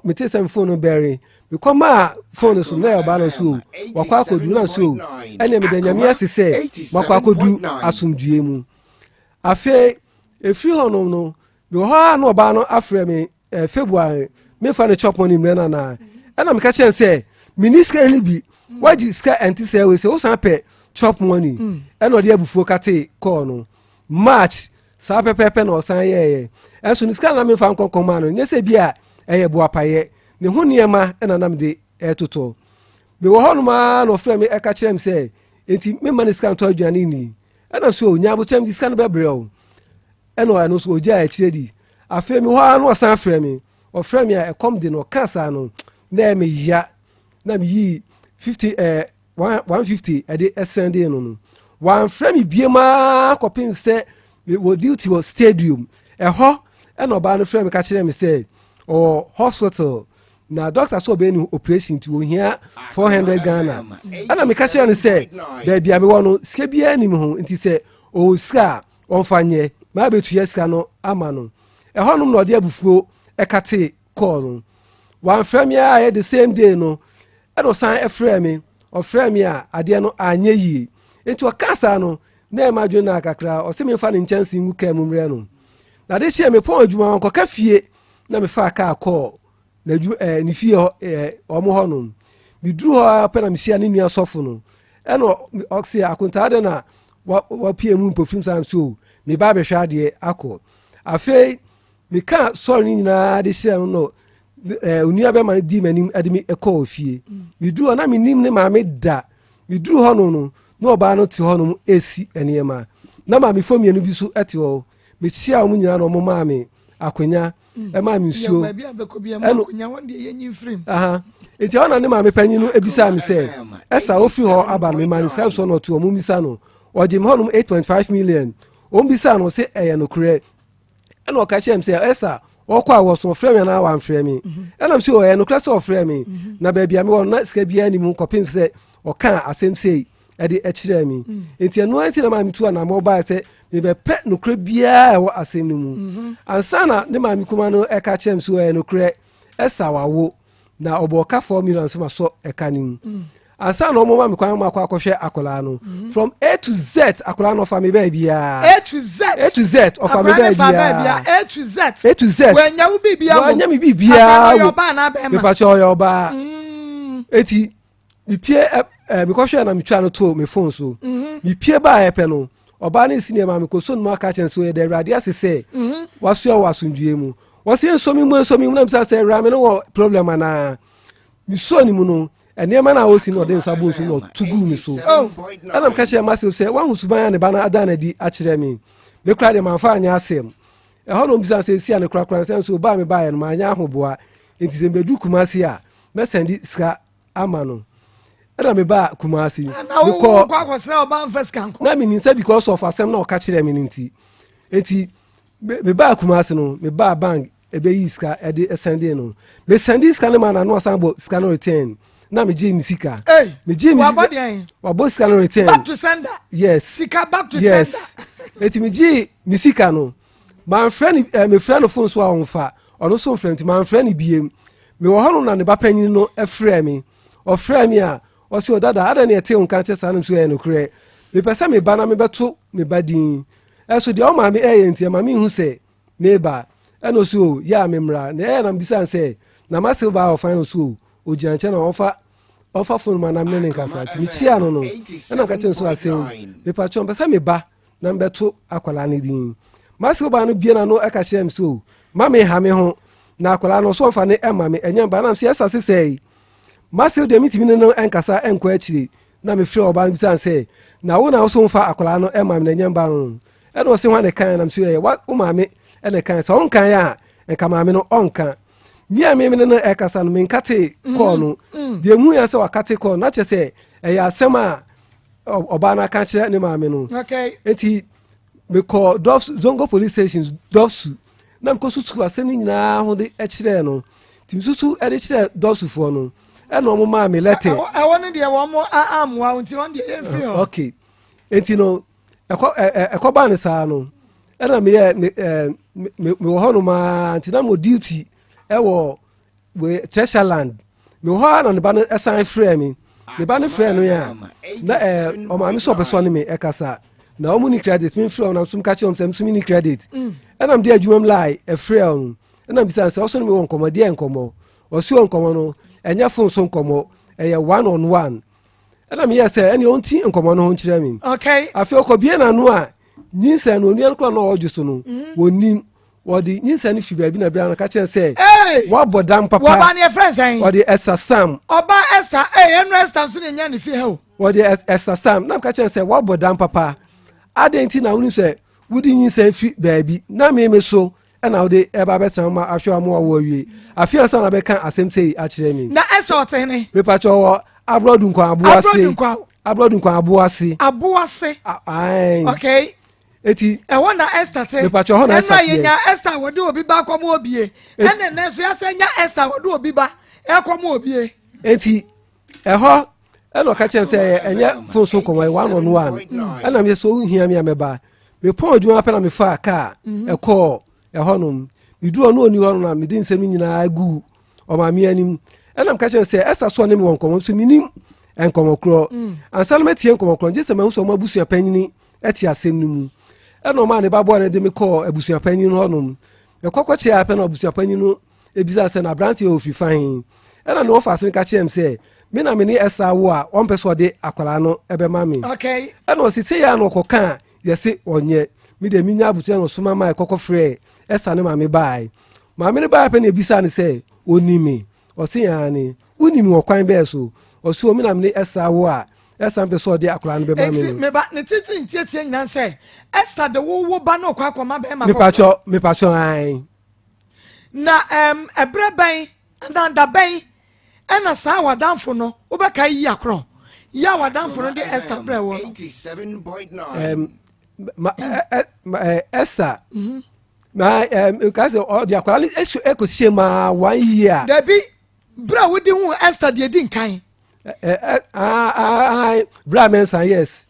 mete sɛ me phone no bɛre. Mekɔ maa phone no so na ɛyɛ ɔbaa no so wakɔ akɔdu na so ɛnna meda Nyame ase sɛ makɔ akɔdu asomdue mu. Afei efiri hɔnom no mewɔ hɔ a na ɔbaa no afrɛ me February mefa ne chop money mmerɛ no anaa. Ɛna meka kyerɛ no sɛ menni sika no bi, wagye sika ɛnte sɛ wei sɛ wosan pɛ chop money. Ɛna ɔde abufuo katee kɔɔ no. March saa pɛpɛɛpɛ na ɔsan yɛɛyɛ. Ɛnso ne sika na memfa nkɔnkɔn maa no, nyɛ sɛ bi a ɛyɛ boapayɛ ne ho nneɛma ɛna nam de ɛtotɔ. Mewɔ hɔnom ara na ɔfrɛ me ɛka kyerɛ me sɛ enti memma ne sika ntɔ aduane nni. Ɛna so nya abokyerɛ me de sika no bɛbrɛ o. Ɛna ɛno nso ɔgyaa akyire di. Afei mewɔ hɔ ara na ɔsan frɛ me. Ɔfrɛ me a ɛkɔm de no. Ɔka saa no na ɛyɛ me ya na meyii 50 150 ɛde ɛsɛnde no. Wamfrɛ me biem ara kɔpem sɛ wɔ duty wɔ stadium ɛhɔ. Ɛna ɔbaa no frɛ me ka kyerɛ me sɛ ɔwɔ hospital na doctor sɛ ɔbɛyɛ ne operation nti ohia 400 Ghana. Ɛna meka kyerɛ no sɛ baabi a mewɔ no sika biara nim ho, nti sɛ ɔwɔ sika a ɔmfa nyɛ maa bɛtua sika no ama no. Ɛhɔnom na ɔde abufuo ɛkate kɔɔ no. Wamfrɛ me a ɛyɛ the same day no ɛna ɔsan ɛfrɛ me. Ɔfrɛ me a adeɛ no anyɛ yie, nti ɔka saa no na ɛma adwene no akakra. Ɔsɛ memfa ne nkyɛnse ngu kaa mu mmerɛ no. Na de hyɛ mepɔn adwuma wankɔka fie na mefaa kaa kɔɔ n'adwu ne fie hɔ ɔmo hɔ nom. Meduru hɔ ara pɛ na mehyia ne nua sɔfo no. Ɛna ɔse akontaa dɛ na wapue mu mpofirim saa nso meba abɛhwɛ adeɛ akɔ. Afei meka sɔre no nyinaa de hyerɛ no no onua bɛma no di m'anim de me kɔɔ fie. Meduru hɔ na menim ne maame da. Meduru hɔ no na ɔbaa no te hɔ nom esi nneɛma na maamefo mmienu bi nso te hɔ. Mekyia wɔn nyinaa na wɔn maa me akonnwa, ɛmaa me nsuo. Ɛno nti ɛhɔ na ne maame panyin no ebisaa me sɛ ɛsa ofiri hɔ aba no mema ne sika nso na ɔto wɔn bisa no ɔgye me hɔnom 8.5 million. Wɔn bisa no sɛ ɛyɛ nokorɛ. Ɛna ɔka kyerɛ me sɛ ɛsa ɔkɔ a wɔso ɔfrɛ me anaa wamfrɛ me. Ɛnam sɛ ɔyɛ nokorɛ sɛ ɔfrɛ me na baabi a mewɔ no na sika biara ni mu kɔpem sɛ ɔka asɛm sei ɛde kyerɛɛ me. Nti ɛno ara nti na maa metu anammɔ baeɛ sɛ mebɛpɛ nokorɛ biara ɛwɔ asɛm no mu. Ansa na ne maame kuma no ɛka kyerɛ me sɛ ɔyɛ nokorɛ ɛsa wawo na ɔbɔ ɔka 4 million sɛ masɔ ɛka no mu. Ansa na ɔmo ma me kwan ma akɔ akɔhwɛ akwadaa no, from A to Z akwadaa no ɔfa me baabiara. A to Z. A to Z ɔfa me baabiara. A to Z. A to Z. Wɔanya wo biribiara. Wɔanya me biribiara. Ɔyɛ ɔbaa na abɛɛma? Mepakyɛ ɔyɛ ɔbaa. Eti mepie ɛ ɛ mekɔhwɛ na metwa no to me phone so. Mepie baa ɛpɛ no ɔbaa no si nneɛma mekɔ so no mu aka kyɛn so yɛde Awurade ase sɛ wasoa wɔ asomdwie mu. Wɔsi nsomi mu nsomi mu na misa sɛ awura me no wɔ problem anaa. Mesuo ne mu no nneɛma no a ɔsi no ɔde nsa bɔ nsu na ɔto guu me so. Ɛna meka kyerɛ Masew sɛ wahu suban a ne ba no ada no adi akyerɛ me. Me koraa deɛ mamfa anyɛ asɛm. Ɛhɔ na ɔmbisa sɛ esi a ne korakora nsɛm so baa me baeɛ no manyɛ ahoboa, nti sɛ mbɛdu Kumase a mɛsɛnde sika ama no. Ɛna mebaa Kumase mekɔ na menim sɛ because of asɛm na ɔka kyerɛ me no nti. Nti mebaa Kumase no mebaa bank ɛbɛyi sika ɛde ɛsɛnde no. Mesɛnde sika no ma na no ɔsan bɔ sika no return na megye me sika. Megye me sika wabɔ sika no return. Back to sender. Yes. Sika back to yes. Sender. Eti megye me sika no. Manfrɛ no ɛɛ mefrɛ no fon so a ɔnfa, ɔno nso mfrɛ nti manfrɛ no biem. Mewɔ hɔ no na ne ba panyin no frɛɛ me. Ɔfrɛɛ me a, ɔse o dada adɛn na yɛtee wo nka kyɛ saa na nso ɛyɛ nokorɛ. Mepɛ sɛ meba na mebɛto me ba din. Ɛso deɛ wo maame ɛyɛ nti ɛma menhu sɛ meba. Ɛna ɔse o yɛ a memmra. Na ɛyɛ na mebisa no sɛ na m'asew baa ɔfan na ɔse o ogyina nkyɛn na ɔmfa ɔmfa fon ma na mene ne nkasa. Nti mekyiaa no no ɛna meka kyerɛ no sɛ asew mepakyɛw mepɛ sɛ meba na mebɛto akwadaa no din. M'asew baa no bue n'ano ɛka kyerɛɛ me sɛ o ma menha me ho na akwadaa no ɔso ɔmfa ne ɛma me ɛnyɛ mba nam sɛ ɛsa sesɛe. M'asew deɛ mentumi ne no ɛnkasa ɛnkɔ akyire na mefrɛ ɔbaa no bisa no sɛ na wo na wo so mfa akwadaa no ɛma me na ɛnyɛ mba no ɛna ɔse hwan na ɛkae nam so ɛyɛ wo maame ɛna ɛkae sɛ ɔnkae a nka maame no ɔnka me a me ne no ɛkasa no menkate kɔɔ no deɛ mu yɛ sɛ wakate kɔɔ no na kyerɛ sɛ ɛyɛ asɛm a ɔbaa no aka kyerɛ ne maame no nti mekɔ dɔfsu zongo police station dɔfsu na mekɔ susu asɛm no nyinaa ho de kyerɛɛ no nti mesusu de kyerɛɛ dɔfsufoɔ no ɛna wɔn maa me lɛtɛ. ɛwɔ no deɛ wɔn amoa nti wɔn deɛ yɛn firi hɔ. okay nti no ɛkɔ ɛ ɛkɔ baa ne saa no ɛna meyɛ me ɛ me mewɔ hɔ nom aa nti na mo duty ɛwɔ we treasure land mewɔ hɔ ara na ne ba no ɛsan frɛ me ne ba no frɛ no yɛ a na ɛɛ ɔmaame sɛ ɔpɛ sɛ ɔne me ɛkasa na wɔn ni credit mi nfrɛ wɔn na nso ka kyerɛ wɔn sɛ nso mi ni credit mm. ɛna mi de adwuma mu lai ɛfrɛ wɔn ɛna bisa sɛ ɔsɔ ne mi wɔ nkɔmɔ deɛ nkɔmɔ ɔsi wɔ nkɔmɔ no ɛnyɛ phone so nkɔmɔ ɛyɛ one on one ɛna meyɛ sɛ ɛne ɔnti nkɔmmɔ no ho nkyerɛ me okay. afei ɔkɔbie n'ano a nyinsɛn no onua no kora na ɔdwo so no mm. wɔnim wɔde nyinsɛn no fi baabi na bia no ka kyerɛ sɛ wabɔ dam papa wɔba ne ɛfrɛ sɛn wɔde ɛsa sam ɔba ɛsta ɛyɛ ɛnu ɛsta nso na enya ne fi ha o wɔde ɛsa sam na ka kyerɛ sɛ wabɔ dam papa adɛn nti na wonim sɛ wode nyinsɛn fi baabi na meme so ɛna wode ɛba abɛsra ma ahwɛ ama wawo awie afei ansa na bɛka asɛm sei akyerɛ me na ɛsɛ ɔte hene mepakyɛ wɔ aborɔdu nkwan aboase aborɔdu nkwan aboase aboase okay eti ɛhɔ na Esther te mepakyɛ hɔ na Esther te ɛnna yɛnya Esther wɔde obi ba kɔm obie ɛnna ɛnɛ nso yɛsɛ nya Esther wɔde obi ba ɛkɔm obie eti ɛhɔ ɛna ɔka kyerɛ sɛ ɛnyɛ fon so nkɔmɔ one on one ɛna mi sɛ ohia mi a mɛba mepɔn adwuma pɛ na mefaa kaa mhm. ɛkɔɔ ɛhɔnom meduru ɔno ɔni hɔ no na mede nsɛm nyinaa gu ɔmaame anim ɛna meka kyerɛ sɛ ɛsa so ɔne me wɔ nkɔmmɔ nso menim nkɔmmɔ korɔ mm. ansa na matie nkɔmmɔ korɔ gye sɛ mahu sɛ ɔma abusua panyini ɛte asɛm no mu ɛna ɔmaa ne ba bɔɔ no de me kɔɔ abusua panyin hɔnom mekɔkɔ kyerɛ apɛ na abusua panyin no ebisa sɛ na aberanteɛ ofi fa he ɛna ne wɔfa ase no ka kyerɛ m sɛ me na me ne ɛsa wo a ɔmpɛ sɛ ɔde akwadaa no ɛbɛma me ɛna ɔse sɛ yɛ a na ɔkɔka a yɛse ɔnyɛ me deɛ menya abusua na ɔsoma ma ɛkɔkɔ frɛ ɛsa ne maame bae maame no bae pɛ na ebisa ne sɛ ɔni me ɔse aane woni me wɔ kwan bɛɛ so ɔse o me na me ne ɛsa wo a ɛsa mpɛ sɛ ɔde akwadaa no bɛma me no. Enti meba ne titiri ntiatia nyinaa sɛ Esther de wo wo ba no kɔ akɔma bɛrima foforɔ. Mepakyɛ mepakyɛ ae. Na ɛm ɛberɛ bɛn anaa da bɛn ɛna saa w'adamfo no wobɛkae yi akorɔ yi a w'adamfo no de Esther brɛ wɔ no. Ɛm ma ɛ ɛ ɛ Esther. Mhm. Na ɛm nka sɛ ɔde akwadaa no esi ekosie maa one year. Dabi bere a wodi hu Esther deɛ di nkan. Ɛ ɛ aa aa bere a mɛnsa yes.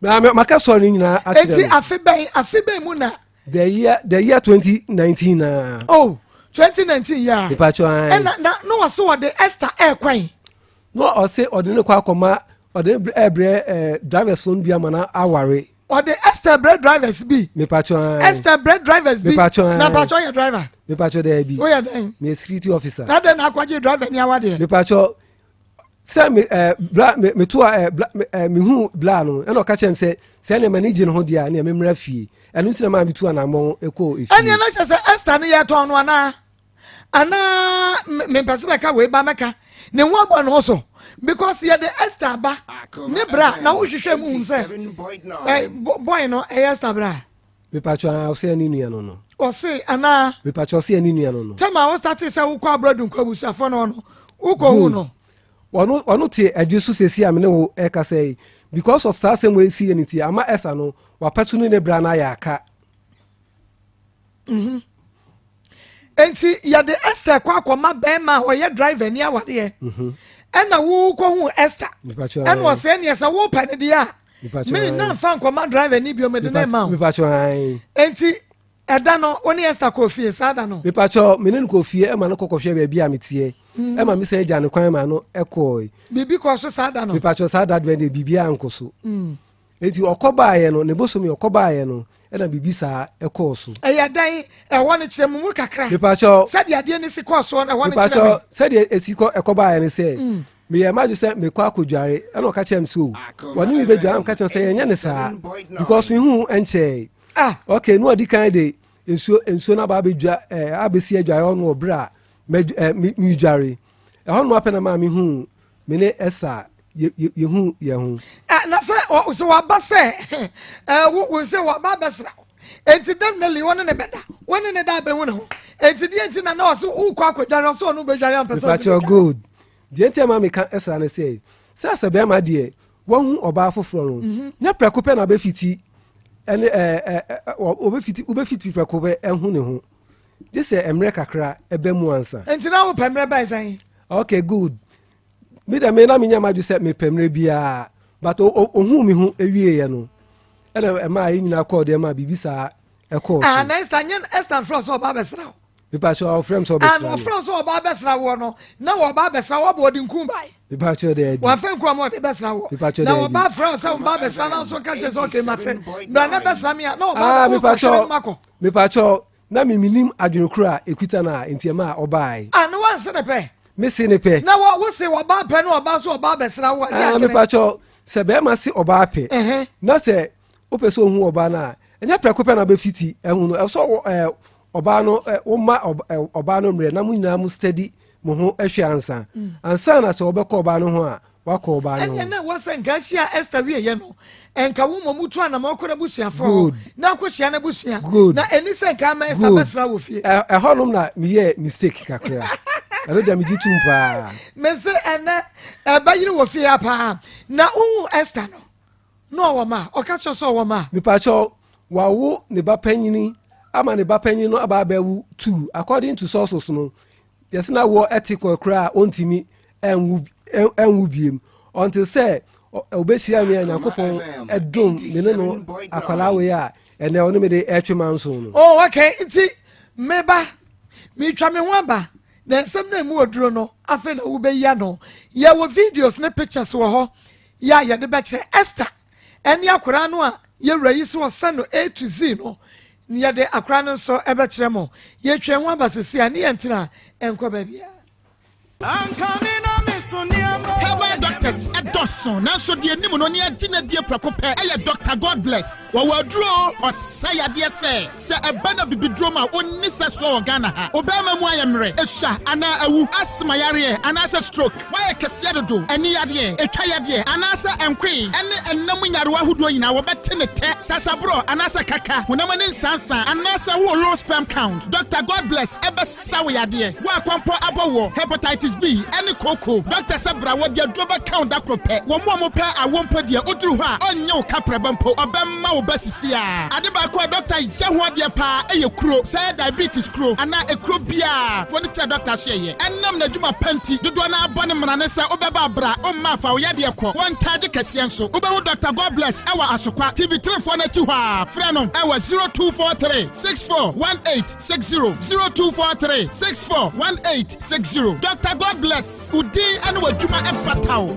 Na maka sɔrɔ ne nyinaa akyerɛ no. Eti afe bɛn afe bɛn mu na. The year the year 2019 na. Oh 2019 yɛ a. Ìpàtɔ ayi. Ɛna na na wɔsi wɔde Esther ɛɛkwan. Na ɔsi ɔde ne kɔ akɔma ɔde ne ɛbrɛ ɛɛ drivers no bi ama na aware. Ɔde Esther brɛ drivers bi. Mipatɔ ayi. Esther brɛ drivers bi. Mipatɔ ayi. Na pàtɔ yɛ driver. Mipatɔ dɛbi. O yɛ dɛn. Mi yɛ security officer. Na dɛn na akɔgye driver ni awadeɛ. Mipatɔ sɛ me ɛɛ bla me me to a ɛɛ bla ɛɛ me hu bla no ɛna ɔka kyerɛ me sɛ sɛ ɛna m'ani gye ne ho deɛ a ɛna me mmra fie ɛno nti na maa mi tu anammɔn ɛkɔ efie. Ɛnna na kyerɛ sɛ Esther no yɛ tɔn no anaa anaa mepɛ sɛ mɛka wei ba mɛka ne ho abɔ ne ho so because yɛde Esther aba ne bra na wohwehwɛ mu hu sɛ ɛ boy no ɛyɛ Esther bra. Mepatwɔ ah ɔsɛ ɛne nua no no. Ɔse anaa. Mepatwɔ ɔsɛ ɛne nua no no. Tɛma wo starte sɛ wokɔ abradu nkɔ abusuafoɔ no no wokɔ hu no. Ɔno ɔno te adwi so sɛsi a me ne wo ɛkasa yi because of saa asɛm wei si yɛ ne ti ama ɛsa no wapɛto ne ne bra no ayɛ aka. Mhm. Enti yɛde Esther kɔ akɔma bɛrima a ɔyɛ driver ni awadeɛ. Mhm. Ɛna wokɔhu Esther. Ɛna ɔsɛ neɛ sɛ wopɛ no deɛ a me na nfa nkɔma driver ni bio mede ne ma wo. Enti Ɛda no, wo ne Esther kɔɔ fie saa da no? Mepakyɛw, me ne no kɔɔ fie ma no kɔkɔhwɛɛ baabi a meteɛ. Ɛma me san gyaa no kwan ma no kɔɔe. Biribi kɔɔ so saa da no? Mepakyɛw, saa da deɛ biribiara ankɔ so. Enti ɔkɔ baeɛ no, ne bosome ɔkɔ baeɛ no, ɛna biribi saa ɛkɔɔ so. Ɛyɛ dɛn? Ɛhɔ no kyerɛ mu mu kakra. Mepakyɛw. Sɛdeɛ adeɛ no si kɔɔ soɔ no, ɛhɔ no kyerɛ me. Mepakyɛw, sɛdeɛ esi kɔ ɛkɔ baeɛ no sɛ, meyɛ m'adwene sɛ mekɔ akɔdware, ɛna ɔka kyerɛ me sɛ o, wɔne me bɛdware, meka kyerɛ no sɛ yɛnyɛ ne saa, because mehu nkyɛe. Ah. Okay, no ɔdi kan de nsuo nsuo no aba abɛdwa ɛɛ eh, abɛsi adware hɔ no wɔ berɛ a mɛ ɛɛ eh, me medware. Ɛhɔ nom apɛ na maa mehu me ne Esther yɛhu yɛn ho. Eh, na sɛ sɛ waba sɛ ɛɛ wo wo sɛ waba abɛsra wo eti definitely wɔne ne bɛda wɔne ne da abɛhu ne ho eti deɛ nti na na ɔsɛ wokɔ akɔdware ɔsɛ ɔno bɛdware ampɛ sɛ ɔno gold deɛ nti ama meka ɛsra ne sɛ sɛ sɛ bɛrima deɛ wahu ɔbaa foforɔ no mhm. nyɛ prɛko pɛ na bɛfiti ɛne ɛɛ ɛɛ ɔbɛfiti wobɛfiti prɛko pɛ ɛho ne ho gye sɛ mmerɛ kakra ɛbɛ mu ansa. nti na wopɛ mmerɛ bɛn sɛn. okay good mi dɛ mi na mi nya ma dwo sɛ mepɛ mmerɛ biara but ohun mi ho ewieɛ no ɛna ɛmaa yɛn nyinaa kɔɔ deɛ ma biribi saa ɛkɔɔ so. Ah, na Esther nye Esther nfrɛ sɛ ɔba abɛsra wo. Mipakyɛ ɔfrɛ m sɛ ɔbɛsra mi. Ɔfrɛ sɛ ɔba abɛsra woɔ no na ɔba abɛsra wo ɔbɔ ɔde nku bae. Mipakyɛ dɛ bi. Wafɛ nku ama ɔde bɛsra woɔ. Mipakyɛ dɛ bi. Na ɔba afrɛ sɛ ɔba abɛsra na nso ka kyerɛ sɛ ɔkè mate bra na bɛsra mi a na ɔba ah, ɔkɔhwɛ ne mu akɔ. Mipakyɛ na mi minim adwene koro a ekuta no a nti ɛma ɔbae. Ah, ne wanse ne pɛ. Me se ne pɛ. Na wɔ wo se ɔbaa pɛ na ɔbaa so ɔbaa bɛsra wo a. Ah, mipakyɛ sɛ bɛrima se ɔbaa pɛ. Na sɛ wopɛ sɛ ohu ɔbaa no a ɛnyɛ prɛko pɛ na bɛfiti ɛho no ɛsɛ ɛɛ ɔbaa no ɛ woma ɔbaa no mmerɛ na mo nyinaa mo steady mo ho hwɛ ansa mm. ansa na sɛ ɔbɛkɔ ɔbaa no ho a wakɔ ɔbaa no ho. ɛnyɛ na ɛwɔ sɛ nka ahyia Esther wieɛ no nka wo mmom wotu anam ɔkɔ n'abusuafoɔ hɔ na akɔhyia n'abusua na ɛni sɛ nka ama Esther bɛsra wɔ fie. ɛhɔnom na meyɛ mistake kakra ɛno deɛ megye tom paa. mese ɛnɛ ɛbɛyere wɔ fie ha paa na wohu Esther no Na ɔwɔ mma a? Ɔka kyerɛ sɛ ɔwɔ mma a? Mepakyɛw, wawo ne ba panyini ama ne ba panyin no aba abɛwo two. According to sources no, yɛsɛ na woɔ ɛte kɔ koraa a ɔntumi ɛnwo ɛnwo biem until sɛ ɔbɛhyia me a Nyankopɔn ɛdom me ne no akwadaa wei a ɛnɛ ɔne me de ɛtwe manso no. Oh, okay. Nti, me ba, metwa me ho aba na nsɛm na emu oduro no afei na wobɛyi ano. Yɛwɔ videos ne pictures wɔ hɔ. Yɛ a yɛde bɛkyerɛ Esther ne akwadaa no a yɛwura yi sɛ ɔsɛ no A to Z no, yɛde akwadaa no nso bɛkyerɛ mo. Yɛtwa ho aba sisi a ne yɛntena nkɔ baabiara. Herbal doctors dɔso nanso deɛ nim no ne agye no adie prɛko pɛ yɛ Doctor Godbless. Wɔwɔ aduro ɔsa yadeɛ sɛ sɛ ɛba no abibiduro ma ɔnni sɛsoɔ wɔ Ghana ha. Obɛɛma mu ayɛ mmerɛ, esua anaa awu, asthma yareɛ anaasɛ stroke. Woayɛ kɛseɛ dodo, ani yadeɛ, etwa yadeɛ, anaasɛ nkoe ne ɛnna mu nyarewa ahodoɔ nyinaa, wɔbɛte ne tɛ, sasaborɔ anaasɛ kaka, honam ani nsansa, anaasɛ wowɔ low sperm count. Dɔkta Godbless bɛsa wo yadeɛ. Wo a kɔmpɔ abɔ woɔ, hepatitis B, ne kooko, dɔkta sɛ bra, wɔde aduro bɛka wo da koro pɛ. Wɔn a wɔpɛ awoɔ mpo deɛ, woduru hɔ a, ɔnnye wo kaprɛba mpo, ɔbɛma wo ba sisiaa. Ade baako a dɔkta yɛ ho adeɛ paa yɛ kuro, sɛ ɛyɛ diabetes kuro anaa ekuro biara, fo no kyerɛ dɔkta so yɛyɛ. Ɛnam n'adwuma pa nti, dodoɔ no ara bɔ no mmara ne sɛ wobɛba a bra, womma fa wo yadeɛ kɔ. Wɔ ntaagye kɛseɛ nso, wobɛhu Dɔkta Godbless wɔ Asokwa, TV Terefoɔ no akyi hɔ ara. Frɛ no wɔ 0243 64 1860, 0243 64 1860. Dɔkta Godbless, wo din ne w'adwuma fata wo.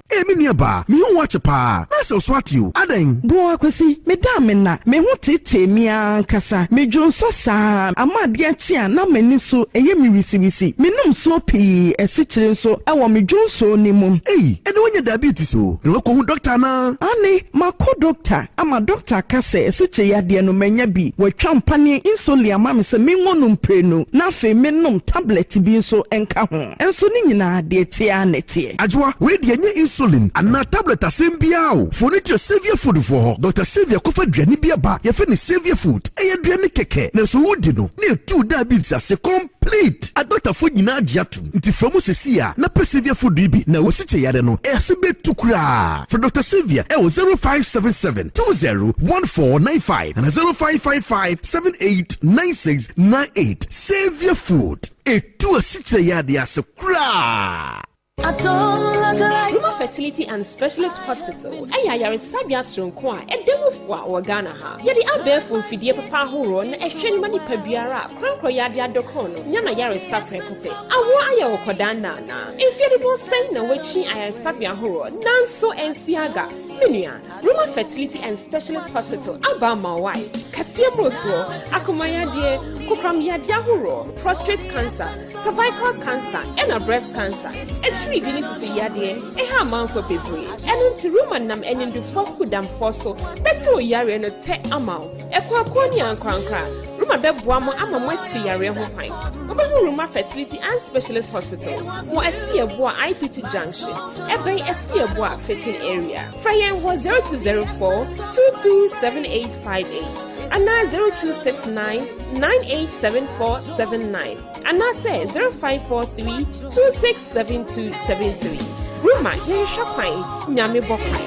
Ee me nua baa, me hu wo akyɛ paa, na asɛ wo so ate o, adɛn? Boa Kwasi, me da a me nna, me ho teetee me ara ankasa, me dwonsɔ saa, ama adeɛ akye a na m'ani so yɛ me wisiwisi, me nom nsuo pii, asikyire nso wɔ me dwonsɔ no mu. Ei, ɛnne woanya diabetes o, na woakɔhu dɔkta anaa? Aane, makɔ dɔkta ama dɔkta aka sɛ asikyire yadeɛ no manya bi, watwa mpaneɛ insulin ama me sɛ menwɔ no mprenu na afei mennom tablet bi nso nka ho. Nso ne nyinaa, deɛ ɛteɛ ara na ɛteɛ. Adwoa, wei deɛ ɛnyɛ insulin anaa tablet asɛm biara o. Fa w'ani kyerɛ Saviour Food foɔ hɔ. Dɔkta Saviour kɔfa aduane bi aba, yɛfrɛ no Saviour Food. Ɛyɛ aduane kɛkɛ, nanso wodi no na ɛtu wo diabetes ase complete. Adɔktafoɔ nyinaa agye atom. Nti fra mu seesei ara na pɛ Saviour Food yi bi na w'asikyɛ yare no ase bɛtu koraa. Frɛ Dɔkta Saviour ɛwɔ 0577 20 1495 anaa 0555 78 96 98. Saviour Food. Etu asikyire yadeɛ ase koraa. Ruma Fertility and Specialist Hospital yɛ ayaresabea soronko a ɛda mu fua wɔ Ghana ha. Yɛde abɛɛfo mfidie papa ahoroɔ na ɛhwɛ no ma nipa biara a korankorɔ yadeɛ adɔkorɔ no nya n'ayaresa prɛko pɛ. Awoɔ ayɛ wo kɔdaa nna anaa? Mfeɛ dodoɔ sɛn na woakyin ayaresabea ahoroɔ nanso ɛnsi aga? Me nua, Roma Fertility and Specialist Hospital aba ama wo ae. Kɛseɛ mmorosoɔ, akoma yadeɛ, kokoram yadeɛ ahoroɔ, prostrate cancer, Cervical cancer ɛna breast cancer, atiridii ne sisi yadeɛ ɛha amanfoɔ bebree. Ɛno nti Roma nam animdefoɔ akukudamfoɔ so bɛte wo yareɛ no tɛ ama wo. Akuakuo ne ankorankora, Roma bɛboa mo ama moasi yareɛ ho kwan. Wobɛhu Roma Fertility and Specialist Hospital wɔ Asiaboa IPT Junction, ɛbɛn Asiaboa Fitting Area. Frɛ yɛn wɔ 0204 227858 anaa 0269 987479 anaasɛ 0543 267273. Roma yɛnhwɛ kwan, Nyame bɔ kwan.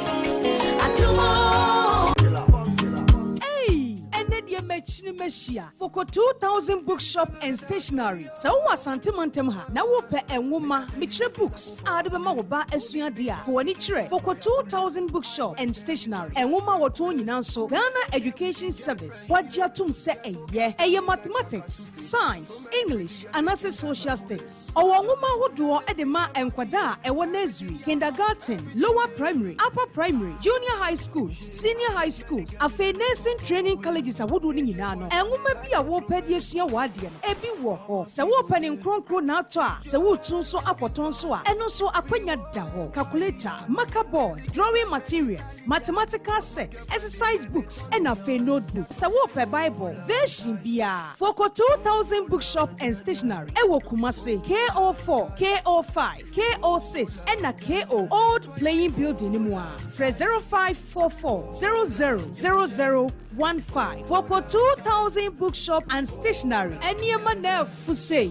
Ei! Ɛnnɛ deɛ makyini mahyia Foko 2000 Bookshop and Stationery. Sɛ wowɔ Asante mantam ha na wopɛ nwoma, mekyerɛ books, a wode bɛma wo ba asua adeɛ a, fa w'ani kyerɛ Foko 2000 Bookshop and Stationery. Nwoma a wɔtɔn nyinaa nso, Ghana Education Service agye atom sɛ ɛyɛ. Ɛyɛ Mathematics, Science, English anaasɛ Social Studies. Ɔwɔ nwoma ahodoɔ de ma nkwadaa a ɛwɔ Nursery, Kindergarten, Lower Primary, Upper Primary, Junior High Schools, Senior High Schools, afei Nursing Training Colleges ahodoɔ no nyinaa no. Nwoma bi a worepɛ de asua w'adeɛ no, ebi wɔ hɔ. Sɛ worepɛ ne nkronkron na atɔ a, sɛ woretu nso akɔtɔn nso a, ɛno nso akwanya da hɔ. Calculator, marker board, drawing materials, mathematical sets, exercise books, ɛna afei notebook. Sɛ worepɛ Bible, version biara, Foko 2000 Bookshop and Stationery ɛwɔ Kumasi, KO4, KO5, KO6, ɛna KO Old Playing Building no mu a, frɛ 0544 00 00 15. Foko 2000 Bookshop and Stationery, nneɛma na afu sei.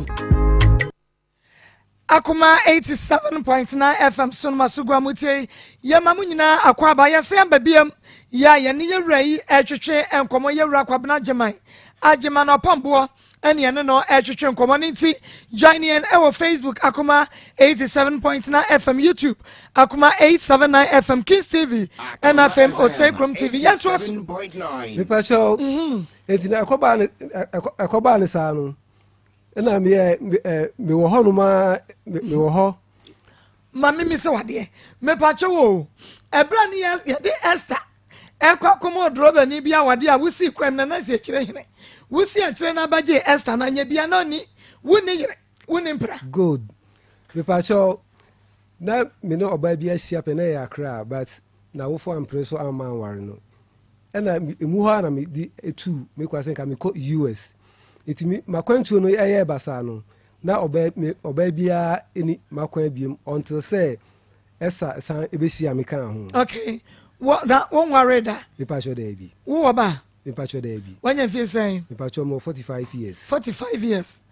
Akoma 87.9 FM so no masogua mu tie yɛma mo nyinaa akwaaba yɛsɛ yɛn biam yɛ a yɛne yɛwura yi ɛtwetwe nkɔmmɔ yɛwura Kwabena Agyeman Agyeman ɔpamboɔ ɛne yɛne no ɛtwetwe nkɔmmɔ no nti join yɛn ɛwɔ Facebook Akoma 87.9 FM YouTube Akoma 879 FM Kings TV ɛna afei Osei Krom TV yɛntoa so. Mepakyɛw enti na ɛkɔbaa ne saa no ɛna meyɛ mewɔ hɔ nom a mewɔ hɔ. Ma mimi sɛ wadeɛ mepakyɛw o ɛberɛ ne yɛde Esther ɛkɔ akɔma ɔdorɔbani bi awadeɛ a wosii kwan na nasi akyire hene wosi akyire no abɛgye Esther na nyɛ bia na ɔni wonni yere wonni mpra. Good mepakyɛw na me ne ɔbaa bi ahyia pɛ na ɛyɛ Accra but n'awofo ampene so amma anware no ɛna emu hɔ a na mede etu me kwa sɛ nka mekɔ US nti me makwantuo no ɛyɛɛ basaa no na ɔbaa me ɔbaa biara ɛni makwan biem until sɛ ɛsa san ɛbɛhyia me kaa ho. Okay wɔ na wonwaree da? Mepakyɛ daabi. Wowɔ ba? Mepakyɛ daabi. Wanya mfie sɛn? Mepakyɛ mewɔ 45 years. 45 years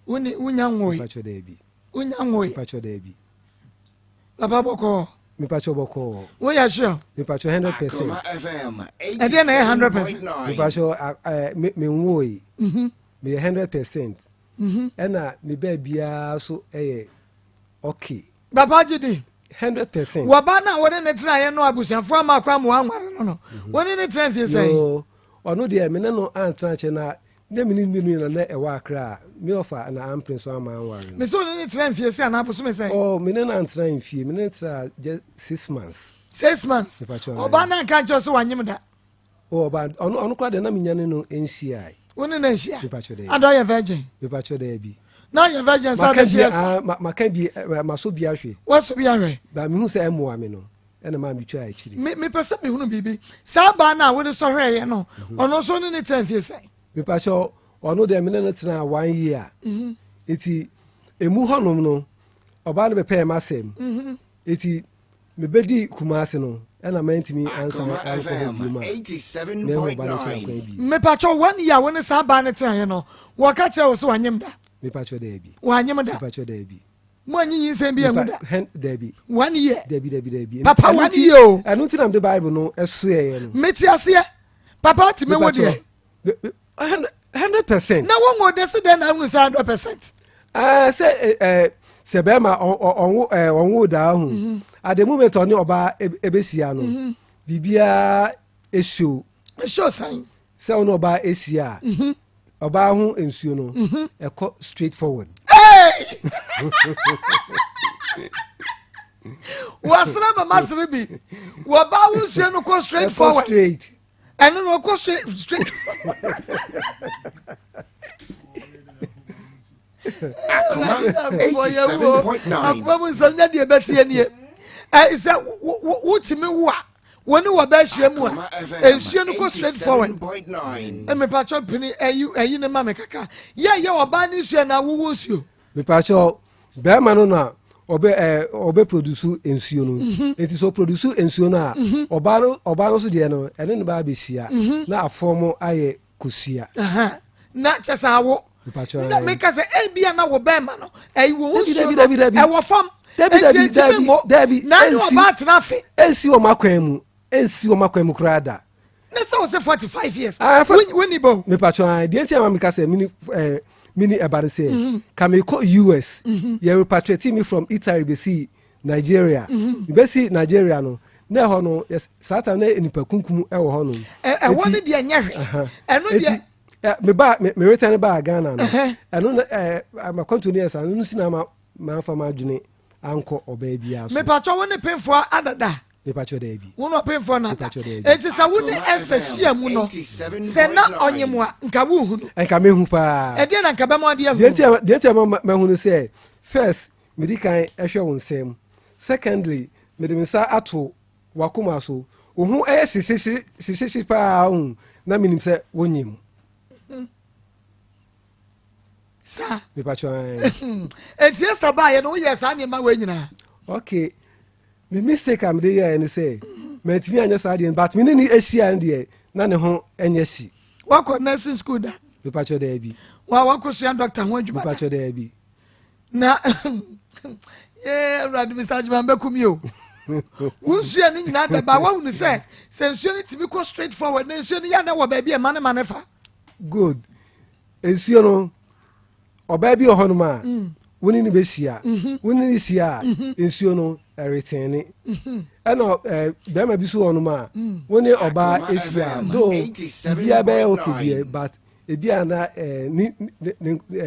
wonni wonya nwoe? Mepakyɛ daabi. Wonya nwoe? Mepakyɛ daabi. Papa bɔkɔɔ. Mepakyɛ bɔkɔɔ. Woyɛ sure? Mepakyɛ 100%. Ɛdeɛ na ɛyɛ 100%? Mepakyɛ me menwoe. Meyɛ 100%. Ɛna me baabiara so ɛyɛ okay. Papa gye di. 100%. Wɔba no a wɔne ne tenaeɛ no abusuafoɔ ama akwan ma wɔanware no no, wɔne ne tena mfie sɛn? Yoo, ɔno deɛ me ne no antena kyɛ na ne me ne mmienu nyina na ɛwɔ Accra a, me ɔfa na ampene so ama anware no. Me sɛ ɔne ne tena mfie sɛ anaa bosome sɛn? Oh, me ne no antena mfie, me ne no tena just 6 months. 6 months? Mepakyɛ. Ɔbaa no anka nkyerɛ sɛ wanyem da? Oh, ɔbaa, ɔno koraa deɛ na menya ne no nhyiae. Wo ne no anhyia? Mepakyɛ daabi. Ada ɔyɛ virgin? Mepakyɛ daabi. Na ɔyɛ virgin sɛ ɔbɛhyia Esther? Maka bi, masɔ bi ahwɛ. Wasɔ bi ahwɛ? Ba mehu sɛ ɛmmoa me no, ɛna maa metwaa akyiri. Me mepɛ sɛ mehunu biribi. Saa baa no a wode sɔhwɛeɛ no, ɔno nso ne ne tena mfie sɛn? Mepakyɛ ɔno deɛ me ne no tenaa one year. Eti emu hɔnom no, ɔbaa no bɛpɛɛ m'asɛm. Eti mebɛdi Kumasi no, ɛna mantumi ansan ankɔ hɔ bio ma mehu ɔba no kyerɛ kwan bio. Mepakyɛ one year wo ne saa baa no tenaeɛ no, wɔka kyerɛ wo sɛ wanyem da? Mepakyɛ daabi. Wanyem da? Mepakyɛ daabi. Mo anyi nyinsɛn bi angu da? Hɛn daabi. One year? Daabi daabi daabi. Papa one year o. Ɛno nti na mede Bible no ɛsoɛɛ no. Mete aseɛ. Papa te me wo deɛ. 100%. Na wɔn wo de se dɛn na ahunu sɛ 100%? Sɛ ɛɛ. Sɛ bɛrima ɔnwo ɛɛ ɔnwo daa ho. Mhm. At the moment ɔne ɔbaa ebehyia no, Mhm. biribiara ehyew. Ehyew san. Sɛ ɔne ɔbaa ehyia a, Mhm. ɔbaa ho nsuo no, ɛkɔ straight forward. Wɔasra mama sere bi. Wɔbaa ho nsuo no kɔ straight Ɛkɔ forward. straight. Ɛno no ɔkɔ straight straight. Akoma 87.9. Akoma mu nsɛm nyɛ deɛ ɛbɛteɛ nie. Ɛ sɛ wotumi wo a wɔne wɔ bɛhyia mu a nsuo no kɔ straight forward. Mepatwɔ pini ɛyi ɛyi ne ma me kakra. Yɛ yɛ ɔbaa ne nsuo na wowo nsuo. Mepatwɔ bɛrima no na ɔbɛ ɛɛ ɔbɛ produce nsuo no. Mhm. Nti sɛ ɔproduce nsuo no a Mhm. ɔbaa no ɔbaa no so deɛ no ɛne ne ba abɛhyia Mhm. na afɔm ayɛ kosua. Na kyɛ sɛ awo. Na meka sɛ ebia na wo bɛrima no ɛyi wo ho nsuo no ɛwɔ fam. Dabi dabi dabi dabi. Na ne ɔbaa tena afe. Ensi wɔn akwan mu ensi wɔn akwan mu koraa da. Ne sɛ wɔ sɛ 45 years. Ah, Wonni bɔ. Mepatwɔ an deɛ nti ama meka sɛ mini ɛɛ mini ɛba no sɛ Mhm. ka mekɔ US Mhm. yɛ repatriate me from Italy besi Nigeria. Mhm. Besi Nigeria no na ɛhɔ no yes, saa time na nipa kunkum ɛwɔ hɔ nom. Ɛwɔ no deɛ nyɛ hwɛ. Ɛno deɛ. Me ba me me return ba Ghana no. Ɛhɛ. Ɛno na ɛɛ makwantu no yɛ saa no si na ama manfa m'adwene ankɔ ɔbaa biara so. Mepatwɔ wo ne pemfoɔ adada. Mepatwɔ daabi. Wo ne ɔpemfoɔ no ada. Mepatwɔ daabi. Enti sɛ wo ne Esther hyia mu no, sɛ na ɔnyem a, nka wohunu. Nka mehu paa. Ɛdeɛ na nka bɛma ɔde ahu. Deɛ nti a mahu no sɛ, first, medi kan hwɛ wo nsam. Secondly, mede me nsa ato w'akoma so. Wo ho yɛ hyehyehye hyehyehye paa wohu, na menim sɛ wonyem. Saa. Mepatwɔ ɛn. Enti Esther baayɛ no woyɛ saa nneɛma wei nyinaa. Okay. Me mistake a mede yɛɛ ne sɛ mantumi anyɛ saa deɛ but me ne ne ahyia no deɛ na ne ho nyɛ hye. Wakɔ nursing school da? Mepatwɔ daabi. Wa wakɔsua doctor ho adwuma da? Mepatwɔ daabi. Na yee awurade Mr. Agyeman bɛku mi o. Wo nsuo no nyinaa da ba wahunu sɛ sɛ nsuo no tumi kɔ straight forward na nsuo no yɛ na wɔ baabi a ɛma ne ma ne fa. Good. Nsuo no ɔbaa bi wɔ hɔnom a mm. wo ne no bɛhyia mhm. wo ne no hyia a mhm. nsuo no ɛretene mhm. ɛna bɛrima bi so wɔ hɔnom a mm. wo ne ɔbaa ahyia do biribiara bɛyɛ okay deɛ but ebi a na ne ne